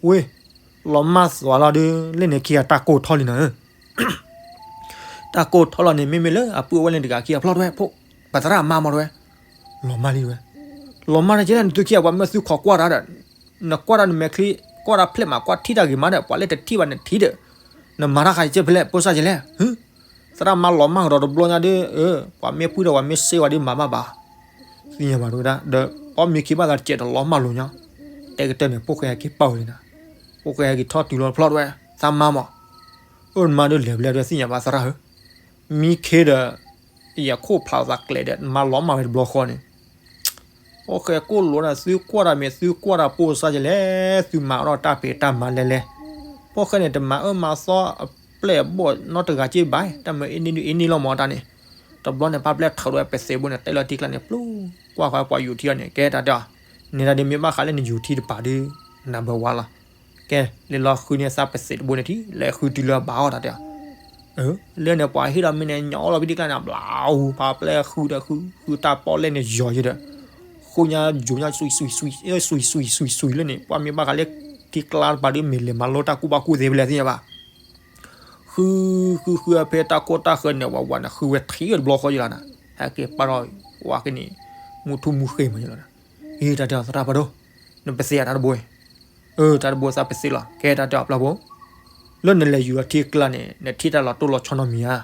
ဝ့ၢ်, လီၤမၢ်သွးလီၤဒီး လၢန့ၣ်ခံဂၤတၢ်ကိၢ်ထီၣ်လံနၤဧၢ တၢ်ကိၢ်ထီၣ်လီၤန့ၣ် မ့မ့ၢ်လၢအပုၢ်အဝဲၢ်န့ၣ်တဂၤခံဂၤဖျီၣ်တဝဲ ဖိၣ်, ပသရၣ်မါမီၤတဝဲ, လီၤမၢ်လံဝဲ, လီၤမၢ်တကဲလၢနသုခံဂၤ ပှၤမၢသုခိးကွၢ်တၢ်ဒီး, နကွၢ်တၢ်နမဲာ်ချံ, ကွၢ်တၢ်ဖျဲၣ်မး ကွၢ်ထံၣ်တၢ်ဂ့ၤမးဒီး ပှၤလၢတထံၣ်ဘၣ်နထံၣ်ဒီး, နမၤတၢ်ဃးကဲဖဲလဲၣ် ဖိစါကဲလဲၣ်, သရၣ်မါလီၤမၢ်ကဒီးတဘျီညါဒီး, ပှၤမ့ၢ်ပုၢ်ဒီးပှၤမ့ၢ်စ့ဝဲဒီးမၤဘၣ်ဘၣ်, သ့ၣ်ညါဘၣ်တဝဲဒၣ် ဒီး ပှၤမ့ၢ်ခံဘၣ်သးတကဲးတလီၤမၢ်လိာ်ညါ, တဲကတၢၢ်န့ၣ် ဖိၣ်ဃဲဟဲက့ၤပာ်ဝဲလံနၤ, ဖိၣ်ဃဲဟဲက့ၤထီၣ်တုၤလီၤဖျီၣ်တဝဲ, သးမါမီၤ, အၢ နမါဒီးလဲၤဖဲလဲၣ်ဒီးသ့ၣ်ညါဘၣ်သရၣ်ဧၢ, မံခ့ဒီး, ယခိၣ်ဖျးသးကျဲးဒီး နမါလီၤမၢ်ဝဲတဘျီဃီန့ၣ် ဖိၣ်ဃဲကိၣ်လိာ်ဒီး သုကွၢ်တၢ်မ့ၢ်သုကွၢ်တၢ် ဖိစါကဲလဲၣ်, သုမၤအီၣ်တၢ်ဖံးတၢ်မၤလဲၣ်လဲၣ်, ဖိၣ်ဃဲန့ၣ် တမၤအၢမၤသီအပျဲၢ်အဘီၣ်နီတဂၤက့ဘၣ်, တၢ်မၢအ့န့ၢ်ဒုးအ့န့ၢ်လီၤမၢ်တၢ်န့ၣ်, တဘျီန့ၣ် ပၢ်ပျဲၢ်ထၢးဝဲပသ့းဘိန့ၣ် တဲလီၤထံကျါန့ၣ် ပျိကွၢ်ဃီပှၤယူၤထံအီၤန့ၣ် ကဲတၢ်တဲအီၤ, န့ၣ်တၢ်ဒ်မ့ၢ်ဘၣ်ဃးလၢနယူၤထံတပၤဒီး, နဘၣ်ဝါလီၤ ကဲ, လဲၤလီၤဃုန့ၢ်သးပသ့းတဘိန့ၣ်ထံ လဲၤဃုတုၤလၢအဘၣ်အီၤတၢ်တဲအီၤ, လၢန့ၣ်ပှၤဟ့ၣ်ဒီးမ့ၢ်န့ၣ် ညါအီၣ်လီၤဖဲထံကျါန့ၣ် ဘျးဟူ ပၢ်ပျဲၢ်ဃုဒီးဃု ဃုတၢ်ပီၣ်လဲၣ်န့ၣ်ယီၤယဲဒီး, ဃုညါယီၤညါ စွံစွံစွံ စွံစွံစွံစွံလၢန့ၣ် ပှၤမ့ၢ်ဘၣ်ဃးလၢ ထံကျါတပၤဒီးမ့ၢ်လဲၤမၤလိတၢ်ကူၣ်ဘၣ်ကူၣ်သ့ဖဲလဲၣ်သ့ၣ်ညါဘၣ် ဃု ဃု ဃု အဖဲတၢ်ကိၢ်တၢ်ဃၢၤန့ၣ် ဝးဝးန့ၣ် ဃုဝဲထံၣ်တဘျီဃီယလီၤနၤ, ဟဲက့ၤပာ်ထီၣ်ဝဲက့ၤန့ၣ် မူထူမူဃ့မးယလီၤနၤ, အံၤတၢ်တဲအီၤသရၣ်ဖးဒိၣ်, နပသ့အတၢ်တဘိ, အၢ တၢ်တဘိသးပသ့းလီၤ ကဲတၢ်တဲအီၤပျၢ်ဖိ, လၢနလဲၤယူၤလီၤထံကျါန့ၣ် နထံၣ်တၢ်လီၤတိၢ်လီၤဆီနီတမံၤဧါ,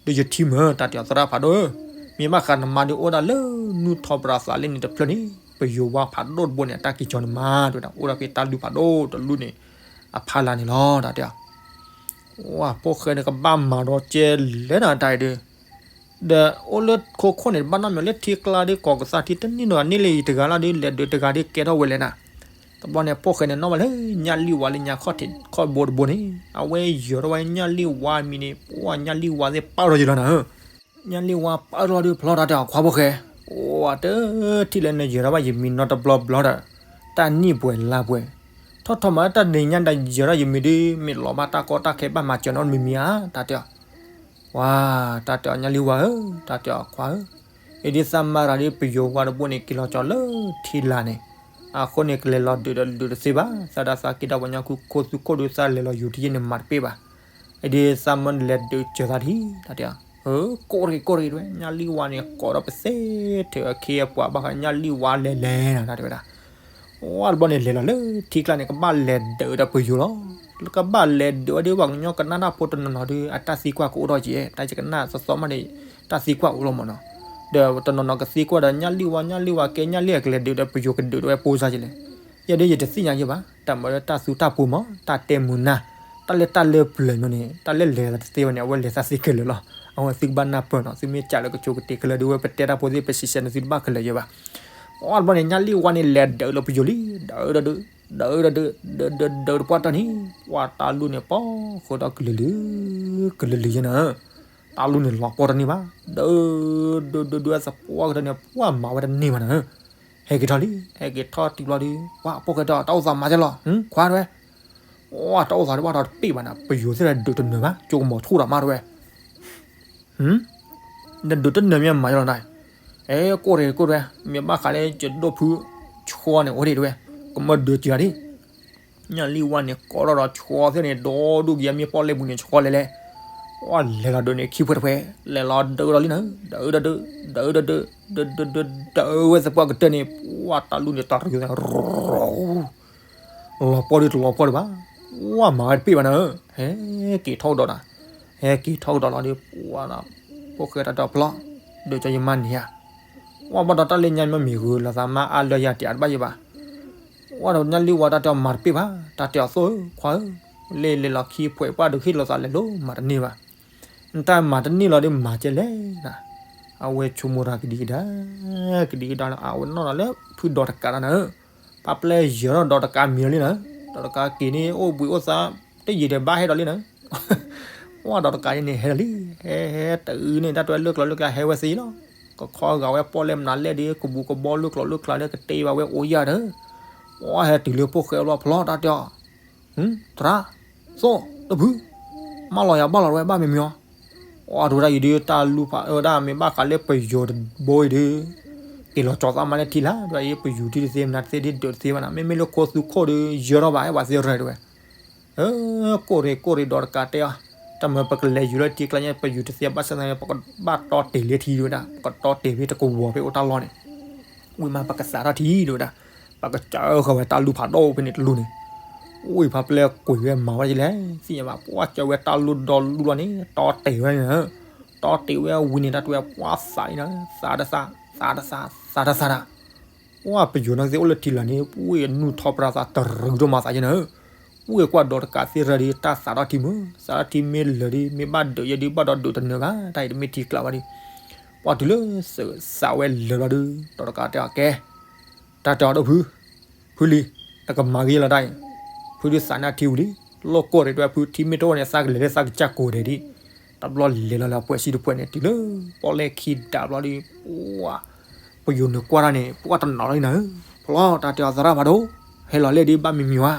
ဒီးယထံၣ်မ့ၢ်တၢ်တဲအီၤသရၣ်ဖးဒိၣ်ဧၢ, မ့ၢ်ဘၣ်ဃးနမါဒီးအိၣ်ဒၣ်လၢနူၢ်ထီၣ်ပရၤသးလၢန့ၣ်တဖျၢၣ်န့ၣ် ပယိၤဝါဖးဒိၣ်တဘိန့ၣ် အတၢ်က့ၤကီၤနမါ တဲဝဲဒၣ် အိၣ်ဒၣ်ဖဲတၢ်လုၢ်ဖးဒိၣ်တလုၢ်န့ၣ် အဖီလာ်န့ၣ်လီၤ တၢ်တဲအီၤ ဝဲ ဖိၣ်ဃဲန့ၣ် ကဘၣ်မၤဒီးကဲလဲၣ်နၤတၢ်အံၤဒီး, ဒီးအိၣ်လၢခိခိၣ်န့ၣ် တဘၣ်နီတမံၤလၢထံကျါဒီး ကိးကသၣ်ထံတန့ၢ်နီၤ န့ၢ်လၢအံၤတဂၤလီၤဒီး လဲၤဒုးတဂၤဒီးကဲထီၣ်ဝဲလဲၣ်နၤ, တဘျီန့ၣ် ဖိၣ်ဃဲန့ၣ် နီၣ်ဘၣ်လၢညၣ်လံၢ်ဝါလၢညၣ်ခီၣ်ထံးခီၣ်ဘိတဘိန့ၣ် အဝဲယၢၤထီၣ်ဝဲညၣ်လံၢ်ဝါအမံၤန့ၣ် ပှၤညၣ်လံၢ်ဝါသ့ၣ်ပာ်ထီၣ်ယလီၤနၤဧၢ ညၣ်လံၢ်ဝါပာ်ထီၣ်ဒီးဖျီတၢ်တဲအီၤ ခွါဖိၣ်ဃဲ, အိၣ်တထံၣ်လၢနယၢၤထီၣ်ဘၣ်ယမံၤနီတဘျီဘျီဒီး, တၢ်နံၣ်ပှဲၤလါပှဲၤ, ထီၣ်ထီၣ်မးတၢ်ဒုးညါဒီးယၢၤထီၣ်ယမံၤဒီး မ့ၢ်လီၤဘၣ်တၢ်ကီတၢ်ခဲဘၣ်မၤစၢၤနီတမံၤမံၤဧါ တၢ်တဲအီၤ, ဝါ, တၢ်တဲအီၤညၣ်လံၢ်ဝါဧၢ, တၢ်တဲအီၤခွါဧၢ, အံၤဒ်သးမၤတၢ်ဒီးပယိၤဝါတဘိန့ၣ် က့ၤလီၤကၠီၤလၢထံလာ်န့ၣ်, အဃိန့ၣ် ကလဲၤလီၤဒုးဒီးဒုးတသ့ဘၣ်, သးဒၣ်သးက့ၤတၢ်ပှၤကညီခိခိၣ်သုးခိၣ်ဒီးသးလဲၤလီၤယူၤထံယဲန့ၣ်မၤတပ့ၢ်ဘၣ် အဒ်သးမၢနလဲၤဒုးစၢၤသးထံ တၢ်တဲအီၤ, ကိးတဂ့ၤ ကိးတဂ့ၤတဝဲ ညၣ်လံၢ်ဝါန့ၣ် ကိးဒီးပသ့ထဲအခံအပှၤ ဘၣ်ဃးညၣ်လံၢ်ဝါလဲၤလဲၤနၤ တၢ်တဲဝဲဒၣ်, ဝဲတဘျီန့ၣ် လဲၤလီၤလၢထံကျါန့ၣ် ကဘၣ်လဲၤဒုးဒီးပယိၤလီၤ, ကဘၣ်လဲၤဒုးဝဲဒ်ပှၤကညီကနၣ်တၢ်ဖိတနီၤနီၤဒီး အတၢ်သံကွၢ်ကအိၣ်ထီၣ်က့ၤ တၢ်ယကနၣ်သီသီမးန့ၣ် တၢ်သံကွၢ်အိၣ်လီၤမးနီၤ, ဒီးတနီၤနီၤကသံကွၢ်ဒီးညၣ်လံၢ်ဝါ ညၣ်လံၢ်ဝါ ကဲညၣ်လံၢ်အကလဲၤဒုးဒီးပယိၤကဒုးဒီးဝဲပိစါကလဲၣ်, ယဲဒ်ယတသ့ၣ်ညါယဲဘၣ် တၢ်မၤလၢတၢ်သူတၢ်ပူၤမး တၢ်တဲမုာ်နၢ်, တၢ်လၢတၢ်လၢပျၢၤညီန့ၣ် တၢ်လၢလဲၤသးတသ့ဝဲန့ၣ် အဝဲလဲၤသးသ့ခဲလၢာ်လီၤ, အဝဲသုကဘၣ်နၢ်ပၢၢ်နီၤ သုမ့ၢ်ကးလၢကဆိကတ့ၤခဲလၢာ်ဒီးဝဲပတဲတၢ်ဖိသ့ၣ်ပစံးစဲန့ၣ် သုတဘၣ်ခဲလၢာ်ယဲဘၣ် အီၣ်တဘျီန့ၣ် ညၣ်လံၢ်ဝါန့ၣ် လဲၤဒုးလၢပယိၤလံ, ဒုးဒုးဒုး ဒုးဒုးဒုး ဒုးဒုးဒုးတပှၢ်တၢၢ်န့ၣ် ပှၢ်တၢ်လူၢ်န့ၣ် ပီဃုာ်ဒီးကလုာ်လုာ် ကလုာ်လုာ်ယဲနၤ, တၢ်လူၢ်န့ၣ်လီၤပှီၢ်တန့ၢ်ဘၣ်, ဒုးဒုးဒုးဒုး အသပှၢ်ကတၢၢ်န့ၣ် ပှၢ်မၤဝဲတန့ၢ်ဘၣ်နၤ, ဟဲက့ၤထီၣ်လံ ဟဲက့ၤထီၣ်တုၤဘျီဒီး ပှၢ်ဖိၣ်ဃဲတဲအီၤ တၢ်အိၣ်သးမၤကဲလီၤ ခွါတဲဝဲ, အိၣ်တၢ်အိၣ်သးတဘၣ်ဒီးတပ့ၢ်ဘၣ်နၤ, ပယိၤသ့ၣ်ဒုးတနၢၤဘၣ် ကၠိကမီၤထိၣ်ဒီးမးတဲဝဲ နဒုးတနၢၤမ့ၢ်မၤယလီၤနၤ, အဲ ကိၢ်ရဲၣ်ကိၢ်ရဲၣ် မ့ၢ်ဘၣ်ဃးလၢယဒိၣ်ဖု ဆှီန့ၣ် အိၣ်ဒံးတဲဝဲ, ကမၢဒုးက့ၤဂၤဒံး, ညၣ်လံၢ်ဝါန့ၣ် ကိးထီၣ်ဒီးဆှီသ့ၣ်န့ၣ် ဒီဒူၣ်က့ၤအမ့ၢ်ပီၣ်လဲၣ်ပူၤန့ၣ် ဆှီလဲၤလဲၤ, ဝဲလဲၤလီၤဒုးန့ၣ်ခံဖှဲတဖှဲ, လဲၤလီၤဒုးဒီးလံနၤ, ဒုးဒုးဒုး ဒုးဒုးဒုး ဒုးဒုးဒုး ဒုးဝဲသပှၢ်ကတၢၢ်န့ၣ် ပှၢ်တၢ်လူၢ်န့ၣ် တရူး လီၤပှီၢ်ဒုးတလီၤပှီၢ်ဒံးဘၣ်, ပှၢ်မၤဝဲတပ့ၢ်ဘၣ်နၤ, ဟဲက့ၤထီၣ်ကဒီးနၤ, ဟဲက့ၤထီၣ်ကဒီးလီၤဒီး ပှၢ်ဒီး ဖိၣ်ဃဲတၢ်တဲအီၤဖျီၣ်, ဒုးကၠီယမါန့ၣ်ဧါ, ပှၢ်ဘၣ်ဒီးတၢ်လၢညါမ့ၢ်မ့ၢ်ဂုၤလီၤသးမါအါလၢယၤတံၢ်အါတဘၣ်ယဲဘၣ်, ပှၢ်ဒီးညၣ်လံၢ်ဝါတၢ်တဲအီၤမၤတပ့ၢ်ဘၣ်, တၢ်တဲအီၤသိၣ်ဧၢ ခွါဧၢ, လ့ၣ်လဲၤလီၤခံဖှဲပှၢ်ဒုးဟ့ၣ်လီၤသးလဲၤလိၤမၤတန့ၢ်ဘၣ်, နတၢ်မၤတန့ၢ်လီၤဒီးမၤကဲလဲၣ်နၤ, အဝဲဆိကမိၣ်တၢ်ကဒံကဒါ ကဒံကဒါလီၤ အဝဲနီၣ်ဒီးလၢဖုဒီးတကးတၢ်နၤဧၢ, ပၢ်ပျဲယၢၤထီၣ်ဒီးတကးမံၤလံနၤ, ဒီးတကးက့ၤန့ၣ် အိၣ်ဘှံးအိၣ်သါ တယံာ်ဒီးဘၣ်ဟဲဒီးလံနၤ, ပှၢ်ဒီးတကးယဲန့ၣ်ဟဲဒီးလံ, ဟဲဟဲတုၤန့ၣ် တၢ်တဲဝဲလၢကျိၤလၢကျဲဟဲဝဲသ့လီၤ, ကခီဂာ်ဝဲပီၣ်လဲၣ်မနုၤလဲၣ်ဒီး ကဘူးကဘီလၢကျိၤလၢကျဲလၢကတဲဘၣ်ဝဲအိၣ်ယၤဒီး, ပှၢ်ဟဲတုၤလၢဖိၣ်ဃဲအလီၢ်ဖျီၣ်တၢ်တဲအီၤ သရၣ်, သိၣ်, တဖု, မၢလီၤယၤဘၣ်လီၤတဝဲဘၣ်မံၤမံၤအီၤ, အီၤတဝဲဒၣ်အံၤဒီး တၢ်လူၢ်ဖးအၢဒၣ်မ့ၢ်ဘၣ်ဃးလၢပယီၤတဘိအံၤဒီး, က့ၤလီၤကၠီၤသးမးလၢထံလၢ် တဝဲအံၤပယူၤထံတသ့မနၤတသ့ဒ်ဒုးတသ့ဘၣ်နၤ မ့မ့ၢ်လၢခိသူခိၣ်ဒီး ယၢၤထီၣ်ဘၣ်အဲၣ်ပှၤသ့ရၢၢ်တဝဲ, ကိၢ်ရ့ၣ်ကိၢ်ရ့ၣ်ဒီးတကးတဲအီၤ, တၢ်မ့ၢ်ပကလဲၤယူၤလၢထံကျါညါ ပယူၤတသ့ဘၣ်ဆၣ်သနာ်က့ ပကဘၣ်တီတ့ၢ်လၢထံတဝဲဒၣ် ပကတီတ့ၢ်ဖဲတကဝီၤဖဲအိၣ်တၢ်လီၢ်န့ၣ် ဝံၤမးပကသးထီၣ်ထံဒၣ်ဝဲဒၣ်, ပကစၢဃာ်ဝဲတၢ်လူၢ်ဖးဒိၣ်ဖဲန့ၣ်တလူၢ်န့ၣ်, ဝံၤဖးပျဲကွံာ်ဝဲမၤဝဲဒ်လဲၣ်, သ့ၣ်ညါဘၣ် ပှၢ်ကၢဝဲတၢ်လူၢ်ဒီလူၢ်လီၤန့ၣ် တီတ့ၢ်ဝဲန့ၣ်, တီတ့ၢ်ဝဲဝံၤန့ၣ် တၢ်တဝဲပှၢ်သးအံၤနၤ, သးတသး, သးတသး, သးတသးတၢ်, ပှၢ်ပယီၤန့ၣ်သ့ၣ်အိၣ်လၢထံလၢ်န့ၣ် ပှၢ်နုာ်ထီၣ်ပြးသးတရူးဒိၣ်မးသးယဲန့ၣ်, ပှၢ်ကွၢ်ဒီးတကးသ့ၣ်ရၢၢ်ဒီး တၢ်သးထီၣ်ထံမုၢ်, သးထီၣ်ထံမ့ၢ်လၢာ်ဒီး မ့ၢ်ဘၣ်ဒုးယဲဒီး ဘၣ်ဒီးဒုးတနၢၤဘၣ်, တၢ်အံၤတမ့ၢ်ထံကျါဘၣ်ဒီး ပှၢ်တုၤလၢသးဝဲလၢာ်လီၤဒီး ဒီးတကးတဲအီၤကဲ, တၢ်တဲအီၤဒိၣ်ဖု, ဖုလံ, နကမၤဂ့ၤလီၤတၢ်အံၤ, ဖုဒုးသးနၢ်ထံဝံၤလံ, လီၢ်ကီၢ်ရ့ၣ်တဝဲဖု ထံမ့ၢ်တအိၣ်န့ၣ် သးကလဲၤလၢသးကစၢ်ကိးဒဲးဒံး, တဘျီလဲၤလီၤလၢအပှဲၤစံတပှဲၤန့ၣ် တုၤလၢ ပီၣ်လဲၣ်ခံဒးဘျီဒီး ပှၢ် ပယီၤနုာ်ကွၢ်တၢ်န့ၣ် ပှၢ်တနီၤလီၤနၤဧၢ, ဖျီတၢ်တဲအီၤသရၣ်ဖးဒိၣ်, ဟဲလီၤလဲၣ်ဒုးဘၣ်မံၤမံၤဝဲ,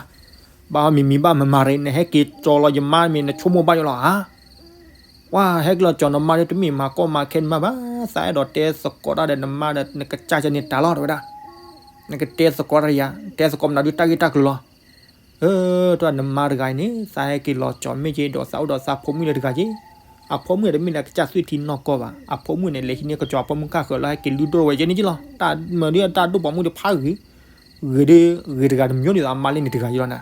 ဘၣ်မံၤမံၤဘၣ်မၤမၤရ့ နဟဲက့ၤကၠီလီၤယမါမ့ၢ်နဆိကမိၣ်ဘၣ်ယလီၤဧါ ပှၢ်ဟဲက့ၤလီၤကၠီနမါဒီး တမ့ၢ်မၤကီမၤခဲနမါဘၣ်, သးအဲၣ်ဒိးတဲသကိးတၢ်ဒီးနမါဒီး နကစၢ်ကဲန့ၣ်တၢ်လီၤတဝဲဒၣ်, နကတဲသကိးတၢ်ယၤ, တဲသကိးမနုၤဒုးတၢ်ဂ့ၢ်တၢ်ကျိၤလီၤ. အၢ တၢ်နမါတဂၤအံၤန့ၣ် သးဟဲက့ၤလီၤကၠီမ့ၢ်က့ၤဒီးသးအိၣ်ဒီးသးဖိမုၣ်လၢတဂၤက့ၤ, အဖိမုၣ်တမ့ၢ်လၢကစၢ်သွံၣ်ထံနီၢ်ကီၢ်ဘၣ်, အဖိမုၣ်န့ၣ် လဲၤဟံးန့ၢ်ကၠီအဖိမုၣ်ခၣ်ဃၢၤလီၤ ဟဲက့ၤလုၢ်ဒိၣ်ဝဲယဲန့ၣ်က့ၤလီၤ, တၢ်မၤဒုးတၢ်ဒိၣ်ပိာ်မုၣ်ဒုးဖးဂ့ၤ, ဂ့ၤဒုး ဂ့ၤတဂၤတမံၤဒ်သိးအမါလၢန့ၣ်တဂၤက့ၤလီၤနၤ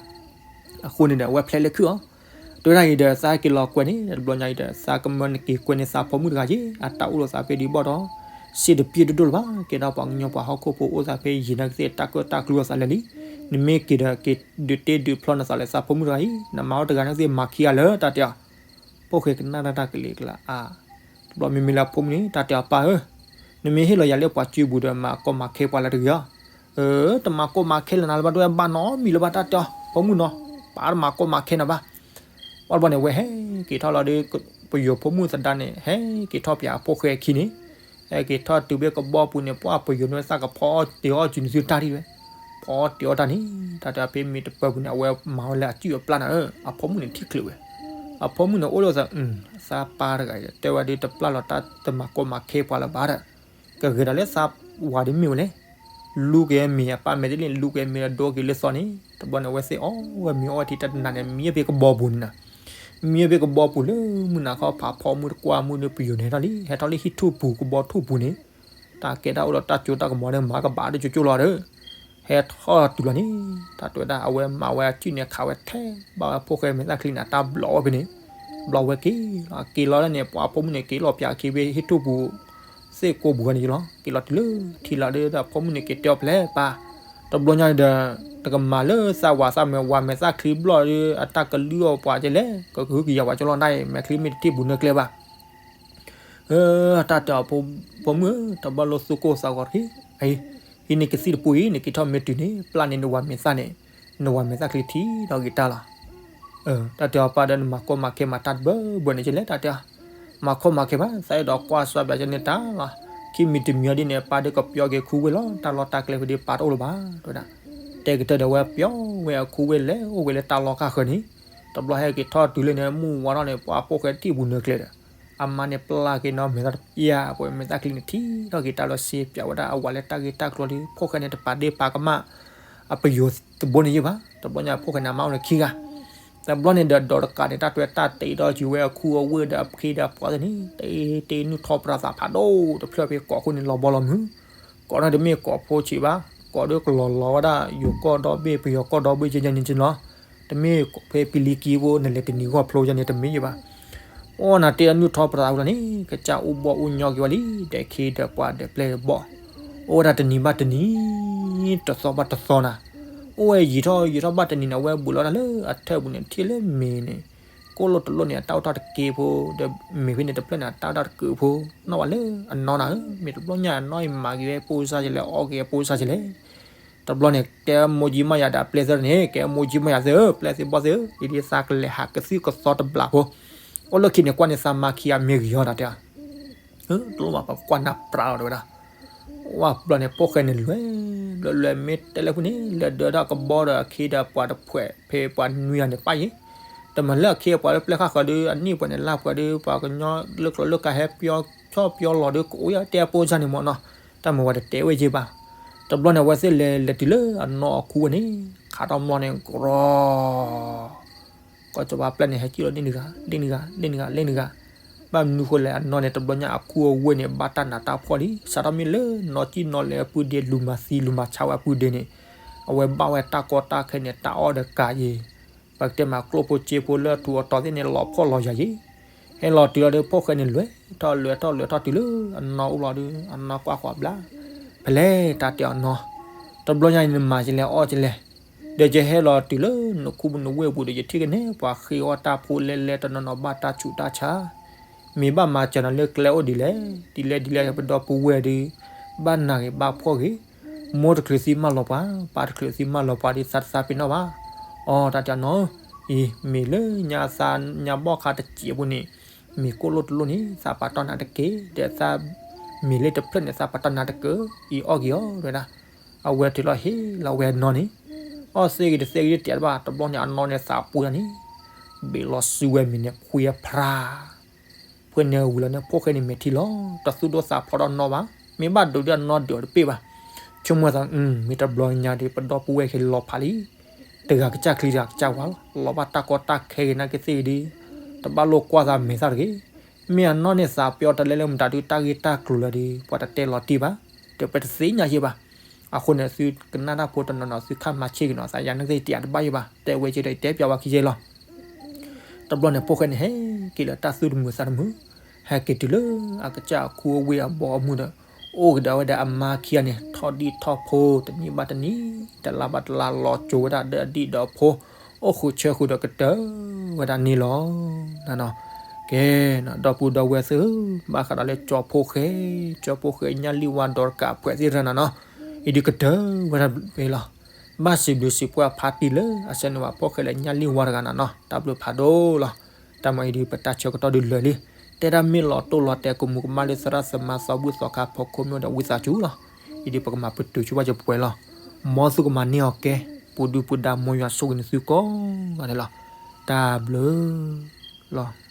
အဃိန့ၣ်ဒီး အဝဲဖျဲးလၢခုၣ်အီၤ, တဝဲဒၣ်အံၤဒီး သးဟဲက့ၤလီၤကွဲးန့ၣ် တဘျီညါအံၤဒီး သးကမၢနက့ၤကွဲးန့ၢ်သးဖိမုၣ်တဂၤက့ၤ, အတၢ်အိၣ်လိာ်သးဖဲဒံးဘၣ်ဒီး စ့တပျ့ၤဒိၣ်ဒိၣ်လၢၤဘၣ်, ကဲဒၣ်ပှၤကညီပှၤဟီၣ်ခိၣ်ဖိအိၣ်သးဖဲယံာ်နာ်က့သ့ၣ် တၢ်ကၢၣ်တၢ်ကျူအသးလၢာ်လံ, နမ့ၢ်က့ၤဒီးက့ၤဒုးတ့ဒုးဖျီနသးလၢသးဖိမုၣ်တဂၤအံၤ, နမါအိၣ်တဂၤနာ်က့သ့ၣ်မၤခံဂၤလၢတၢ်တဲအီၤ ဖိၣ်ဃဲကနၣ်တၢ်တၢ်ကလံၤကျါအါ, တဘျီမ့မ့ၢ်လၢအဖိမုၣ်န့ၣ် တၢ်တဲအီၤပၢ်ဧၢ, နမ့ၢ်ဟ့ၣ်လီၤယၤလၢပှၤစုပူၤဒီး မၤကီမၤခဲပှၤလၢတဂ့ၤအီၤ, အၢ တမၤကီမၤခဲလၢနၤလၢၤဘၣ် တဝဲဘၣ်နီတမံၤလၢၤဘၣ် တၢ်တဲအီၤ ဖိမုၣ်နီၤ, ပၢ်တမၤကီမၤခဲနၤဘၣ် ပှၢ်တဘျီန့ၣ် ဝဲဟဲက့ၤထီၣ်လီၤဒီး ပယီၤဖိမုၣ်သဒါန့ၣ် ဟဲက့ၤထီၣ်ပၠးအဖိၣ်ဃဲအခံန့ၣ်, ဟဲက့ၤထီၣ်တုၤဖဲကဘီပူၤန့ၣ် ပှၢ်ပယီၤန့ၣ်သးကဖီအီၣ်တ့ၤအီၣ်စုနသုတၢ်ဒံးဝဲ, ဖီအီၣ်တ့ၤအီၣ်တၢ်န့ၣ် တၢ်တဲဖဲမ့ၢ်တပၢၢ်ပူၤန့ၣ် အဝဲမၤဝဲလၢအစုၣ်အပျၢ်နၤဧၢ, အဖိမုၣ်န့ၣ်ထံၣ်ချုးဝဲ, အဖိမုၣ်န့ၣ်အိၣ်ဒီးသး သးပၢ်တဂၤအံၤ တဲဝဲဒုးတပျၢ်လီၤတၢ်တမၤကီမၤခဲပှၤလၢၤဘၣ်ဒီး, ကဂ့ၤဒၣ်လၢသးဝၤဒုးမ့ၢ်ဝဲလဲၣ်, လူက့ၤမ့ၤအပၢ်မဲာ်တလ့ၣ် လူက့ၤမ့ၤဒီးဒိက့ၤလၢသီန့ၣ် တဘျီန့ၣ် အဝဲသ့ၣ်အီၣ်ဝဲမ့ၤအီၣ်ဝဲထံတၢ်တနၤန့ၣ် မံဝဲဖဲကဘီပူၤန့ၣ်နၤ, မံဝဲဖဲကဘီပူၤလၢမုၢ်နၤခီဖးဖီမုၢ်တကွၢ်မုၢ်ဒီးပယီၤန့ၣ်ဟဲထီၣ်လံ ဟဲထီၣ်လံဟံၣ်ထူၣ်ပူၤကဘီထူၣ်ပူၤန့ၣ်, တၢ်ကဲတၢ်အိၣ်ဒီးတၢ်ကၠိတၢ်ကမီၤဒီးမၤကဘၣ်ဒီးကၠိကၠိလီၤဒီး ဟဲထီၣ်တုၤလီၤန့ၣ် တၢ်တဲဝဲဒၣ် အဝဲမၤဝဲအစုၣ်န့ၣ်ခးဝဲထဲဘၣ်ဝဲဖိၣ်ဃဲမဲာ်သၣ်ချံန့ၣ် အတၢ်ဘျီဝဲဖဲန့ၣ်, ဘျီဝဲက့ၤလီၤ က့ၤလီၤလၢန့ၣ် ပှၤဖိမုၣ်န့ၣ် က့ၤလီၤပၠးခံဖဲဟံၣ်ထူၣ်ပူၤ သ့ၣ်ကိးပူၤဝဲန့ၣ်လီၤ. က့ၤလီၤတုၤလၢထံလီၤဒီး ဖိမုၣ်န့ၣ်က့ၤတဲအီၤဖဲလဲၣ်ပၢ်, တဘျီညါဒီး တကမၤလၢသးဝၤသးမဲာ် ဝၤမဲာ်သၣ်ချံဘျီဒီး အတၢ်ကလုၢ်အီၣ်ပှၤကလဲၣ် ကဟုကယာ်ပှၤကၠိလီၤနၤအံၤ မဲာ်ချံမ့ၢ်တထံၣ်ပူၤနၢကျဲဘၣ် တၢ်တဲအီၤ ဖိမုၣ်ဧၢ တဘၣ်လိၣ်သူၣ်ကိၢ်သးဂီၤတဂ့ၤ, အံၤ ဟံးန့ၢ်ကသံၣ်တပူအံၤ နက့ၤထီၣ်မ့ၢ်တုၤန့ၣ် ပျၢ်န့ၢ်နဝၤမဲာ်သၣ်န့ၣ်, နဝၤမဲာ်သၣ်ချံထံၣ်ထီၣ်က့ၤတၢ်လီၤ. တၢ်တဲအီၤ ပၢ်ဒီး နမၤကီမၤခဲမၤတၢ်တဘၢဘၢန့ၣ်ကလဲၣ် တၢ်တဲအီၤ. မၤကီမၤခဲဘၣ် သးအဲၣ်ဒိးကွၢ်စှၤဘၣ်ကန့ၢ်တၢ်လီၤ. ခံမံၤတမံၤအီၤဒ်န့ၣ် ပၢ်ဒီးကပျီက့ၤခူဝ့ၢ်လီၤ. တၢ်လီၢ်တၢ်ကျဲဖဲဒၣ်ပၢ်တအိၣ်လၢၤဘၣ် တဲဝဲဒၣ်. တဲကတၢၢ်ဒီး ဝဲပျီဝဲအခူဝ့ၢ်လဲၤအိၣ်ဝဲလၢတၢ်လီၢ်ခါဃၢၤန့ၣ်, တဘျီဟဲက့ၤထီၣ်တုၤလၢန့ၣ် မုၢ်ဝါထီၣ်န့ၣ် ပှၤဖိၣ်ဃဲထံၣ်ပူၤနၢၤကျဲဒီး အမါန့ၣ်ပျၢ်က့ၤနီၤ မဲာ်သၣ်တပျၢ် ပှဲၤမဲာ်သၣ်ချံန့ၣ်ထံၣ်ထီၣ်က့ၤတၢ်လီၤ စ့ပၠးဝဲဒၣ်အဝၤလၢတၢ်ဂ့ၢ်တၢ်ကျိၤလံ ဖိၣ်ဃဲန့ၣ်တပာ်ဒ့ၣ်ပာ်ကမၣ် အပယိၤတဘိန့ၣ်ယဲၢ်ဘၣ်. တဘျီညါဖိၣ်ဃဲန့ၣ် အမါအိၣ်န့ၣ်ခံဂၤ, တဘျီန့ၣ်ဒီး ဒီးတကးန့ၣ် တၢ်တွဲတၢ်တ့ထီၣ်က့ၤဝဲ အခူအဝ့ၢ်ဒီးအခ့ဒီးအပှၤသ့ၣ်န့ၣ် တ့တ့နုၢ်ထီၣ်ပြးသးဖးဒိၣ်တဖျၢၣ်ဖဲကိးခိၣ်န့ၣ် လီၤဘီလီၤမုၢ်. ကိးန့ၣ်တမ့ၢ်ကိးဖိဆံးဘၣ်, ကိးဒီးကလီၤလီၤဝဲဒၣ် ယိၤကီၢ်ဒီဘ့ၣ် ပယီၤကီၢ်ဒီဘ့ၣ် ကဲကဲန့ၣ်ကလီၤ. တမ့ၢ်ဖဲပံလံကံဖိ နလဲၤတနံၤဂီၢ်ဖျိယဲန့ၣ် တမ့ၢ်ယဲၢ်ဘၣ်. အိၣ်နၤတ့အနုၢ်ထီၣ်ပြးဝဲလီၤန့ၣ် ကစၢ်အိၣ်ဘီၣ်အိၣ်ညီက့ၤဝဲလံ ဒီးခ့ဒီးပှၤဒီးပျဲၢ်ဒီးဘီၣ်, အိၣ်ဝဲဒၣ်တနံၤဘၣ်တနံၤ တသီဘၣ်တသီနၤ, အိၣ်ဝဲယံာ်ထီၣ်ယံာ်ထီၣ်ဘၣ်တနံၤန့ၣ် အဝဲဘူးလီၤတၢ်လၢအထၢၣ်ပူၤန့ၣ် ထံၣ်လၢမ့ၤန့ၣ် ကိၣ်လိၣ်တလိၣ်န့ၣ် အတၢ်အိၣ်ထီၣ်တက့ၢ်ဖိ, ဒီးမ့ၤဖဲန့ၣ်တဖျၢၣ်န့ၣ် အတၢ်အိၣ်ထီၣ်တက့ၢ်ဖိ, နီၣ်ဝဲလၢအနီၢ်နၤဧၢ, မ့ၢ်တဘျီညါအနီၢ်အံၤမၤက့ၤဝဲပိၢ်စၢ်ကလဲၣ် အီၣ်က့ၤအပိၢ်စၢ်ကလဲၣ်. တဘျီန့ၣ် ကဲမိၢ်ကၠံမးယၤဒီးအပျဲၢ်သၢန့ၣ် ကဲမိၢ်ကၠံမးယၤသၢဧၢ, ပျဲၢ်သ့ၣ်ဘီၣ်သ့ၣ်ဧၢ, ဒ်ဒ်သးကလဲၤဟးကသုၣ်ကသီတဘျးဖိ, အိၣ်လၢခံန့ၣ် ကွၢ်န့ၢ်သးမါခံဂၤမ့ၢ်ဂ့ၤအီၤဒီးတဲ တလိၣ်ဘၣ်ပကွၢ်နၢ်ပြးလီၤတဲဝဲဒၣ်. ဝဲဘျီန့ၣ် ဖိၣ်ဃဲန့ၣ်လဲၤ, လဲၤလဲၤမ့ၢ်တဲလၢဖုန့ၣ် လဲၤဒၢးဒၣ်ကဘီဒီးအခ့ဒီးပှၤတဖှဲး ဖဲပှၤနွံဂၤန့ၣ်ပၣ်ယဲၢ်, တမၤလၢအခ့အပှၤလၢပျဲၢ်ဃၣ်ဃၢၤဒီး အနံၣ်ပှဲၤန့ၣ်လၢပှဲၤဒီး ပှၤကညီလၢကျိၤလၢကါဟဲပျီထီၣ်ပျီလီၤဒီး ကအိၣ်ယါတဲပိၢ်စၢ်န့ၣ်မ့ၢ်နီၤ, တၢ်မၤဝဲတတဲဝဲယဲၢ်ဘၣ်. တဘျီန့ၣ် အဝဲသ့ၣ်လဲၤလဲၤတုၤလၢအနီၢ်အခူဝ့ၢ်န့ၣ် ခးထီၣ်မျီန့ၣ် ကရီ ကီၢ်စီၤပၤပျဲၢ်န့ၣ် ဟဲကံၣ်လီၤဒ်နဂၤ ဒ်နဂၤ ဒ်နဂၤ လၢနဂၤ, ဘၣ်မနုၤဃိလဲၣ် အနီၢ်န့ၣ် တဘျီညါအခူအဝ့ၢ်န့ၣ် ဘၣ်တၢ်နးတၢ်ဖှီၣ်လံ, စးထီၣ်မ့ၢ်လၢနီၢ်ကံၣ်နီၢ်လဲၤအပုၢ်ဒ့ လူၤမၤသံလူၤမၤဆါဝဲအပုၢ်ဒ့န့ၣ်, အဝဲဘၣ်ဝဲတၢ်ကီတၢ်ခဲန့ၣ် တၢ်အီၣ်ဒီးကၤယဲၢ်, ပကတဲမးကျိၣ်ဖိစ့ဖိလၢအထူးအတီၤသ့ၣ်န့ၣ် လီၤဖှီၣ်လီၤယာ်ယဲၢ်, ဟဲလီၤတုၤလီၤဒီး ဖိၣ်ဃဲန့ၣ်လဲၤထီၣ်လဲၤထီၣ်လဲၤထီၣ်တုၤလၢအနီၢ်အိၣ်လီၤဒီး အနီၢ်ကွၢ်ဃီၤဘျါ, ဖဲလဲၣ်တၢ်တဲအီၤနီၢ်, တဘျီညါအံၤနမၤကလဲၣ်အီၣ်ကလဲၣ်, ဒီးယဟဲလီၤတုၤလၢနခူနဝ့ၢ်အပူၤဒီး ယထံၣ်ကန့ၢ်ပှၤဃ့အီၣ်တၢ်ဖိလဲလဲတနီၤနီၤ ဘၣ်တၢ်ဆူးတၢ်ဆါ, မ့ၢ်ဘၣ်မၤစၢၤနၤလၢကျဲအိၣ်ဒ်လဲၣ်, ဒ်လဲၣ်ဒ်လဲၣ် ပဒီပုၢ်ဝဲၢ်ဒီး ဘၣ်နၤဂ့ၤဘၣ်ဖှီၣ်ဂ့ၤ, မိၢ်တချုးသံမၢလီၤပှၤ, ပၢ်တချုးသံမၢလီၤပှၤဒီး သးတသးပ့ၤနီၣ်ဘၣ်. အီ တၢ်တဲအီၤနီၢ်, အံၤမ့ၢ်လၢညါသးညါဘီၣ်ခါတစဲးဖိန့ၣ်, မ့ၢ်ကိၣ်လိၣ်တလိၣ်န့ၣ် သးပာ်တီၢ်နၤတက့ၢ်, ဒီးသးမ့ၢ်လၢတဖျၢၣ်န့ၣ် သးပာ်တီၢ်နၤတက့ၢ်, အံၤအီၣ်က့ၤအီၤ တဲဝဲဒၣ်. အဝဲတုၤလီၤဟ့ၣ်လီၤဝဲအနီၢ်န့ၣ်, အီၣ်သ့ဂ့ၤတသ့ဂ့ၤတတဲတဘၣ်, တဘျီန့ၣ် အနီၢ်န့ၣ်သးပှ့ၤန့ၣ်, ဘ့ၣ်လီၤစုဝဲမ့ၤန့ၣ်ခွံအဖျါ ဖှဲန့ၣ်ဝံၤလီၤန့ၣ် ဖိၣ်ဃဲန့ၣ်မဲာ်ထံလီၤ, တသူၣ်ဒိၣ်သးဖျိးဒီးနီၢ်ဘၣ်, မ့ၢ်ဘၣ်ဒိးဒုးအနီၢ်ဒုးအီၤတပ့ၢ်ဘၣ်, ဆိကမိၣ်သး မ့ၢ်တဘျီညါဒီး ပဒီပုၢ်ဝဲၢ်ခဲလၢာ်လီၤဖးလံ, တဂၤကစၢ်ချံတဂၤကစၢ်ဝါလီၤ, လီၤဘၣ်တၢ်ကီတၢ်ခဲဂ့ၤနာ်က့သ့ၣ်ဂ့ၤဒီး, တဘၣ်လိၣ်ကွၢ်သးမဲာ်သၣ်တဂ့ၤ, မ့ၢ်အနီၢ်န့ၣ်သးပျီတလဲလၢမတၤဒုးတၢ်ဂ့ၢ်တၢ်ကျိၤလၢဒီး ပှၤတတဲလီၤတံၢ်ဘၣ်, ဒီးပတသ့ၣ်ညါယဲၢ်ဘၣ်. အဃိန့ၣ် သုကနၣ်တၢ်ဖိတနီၤနီၤ သုခါမၤဆ့ၣ်က့ၤနီၤ, သးယၤန့ၣ်သ့ၣ်တယၤတဘၣ်ယဲၢ်ဘၣ်, တဲဝဲက့ၤဒီးတဲပျးဝဲခံယဲၢ်လီၤ. တဘျီန့ၣ် ဖိၣ်ဃဲန့ၣ် ဟဲက့ၤလၢတၢ်သူၣ်တမုာ်သးတမုာ်, ဟဲက့ၤတုၤလၢအကစၢ်အခူအဝ့ၢ်အဘီအမုၢ်ဒီး, အိၣ်ကဒီးဝဲဒၣ်အမါခံဂၤန့ၣ် ထီၣ်ဒံၣ်ထီၣ်ဖိ တနံၣ်ဘၣ်တနံၣ် တလါဘၣ်တလါ လီၤစိၤဝဲဒၣ်ဒီးအဒံၣ်ဒီးအဖိ, အိၣ်ဃုာ်ဆၢဃုာ်ဒီးကတၢၢ်ဝဲဒၣ်န့ၣ်လီၤ. နနီၤ, ကဲနီၤ ဒီပုၢ်ဒီဝဲၢ်သ့ၣ်ဧၢ, ဘၣ်ဃးဒီးလၢကၠီဖိၣ်ဃဲ, ကၠီဖိၣ်ဃဲညၣ်လံၢ်ဝါဒီးတကးအဖှဲးသ့ၣ်တဖၣ်နနီၤ, အံၤဒုးကတၢၢ်ဝဲဒၣ်ဖဲလီၤ. ဘၣ်စံးဘျုးစံးဖှိၣ်အဖါတံၢ်လၢ အဆၢန့ၣ်ဝဲဖိၣ်ဃဲလၢညၣ်လံၢ်ဝါတဂၤနနီၤ, တၢ်ဘျုးဖးဒိၣ်လီၤ. တၢ်မၤအံၤဒုး ပတၢ်ဆၢကတီၢ်ဒုးလၢာ်လံ, တဲဒၣ်မ့ၢ်လီၤတိၢ်လီၤတဲာ် ကမူးကမၣ်လၢသရၣ်သမါသီဘူၣ်သီခါဖီခိၣ်မ့ၢ်ဒီးဝံသးစူၤလီၤ. အံၤဒုးပကမၤပတုာ်ဆိဘၣ်ယပှဲၤလီၤ. မ်သုကမၤန့ၢ်အီၤကဲ, ပူၤဒုၣ်ပူၤဒါ မ်ယွၤဆိၣ်ဂ့ၤန့ၢ်သုကိးဂၤဒဲးလီၤ. တၢ်ဘျုးလီၤ.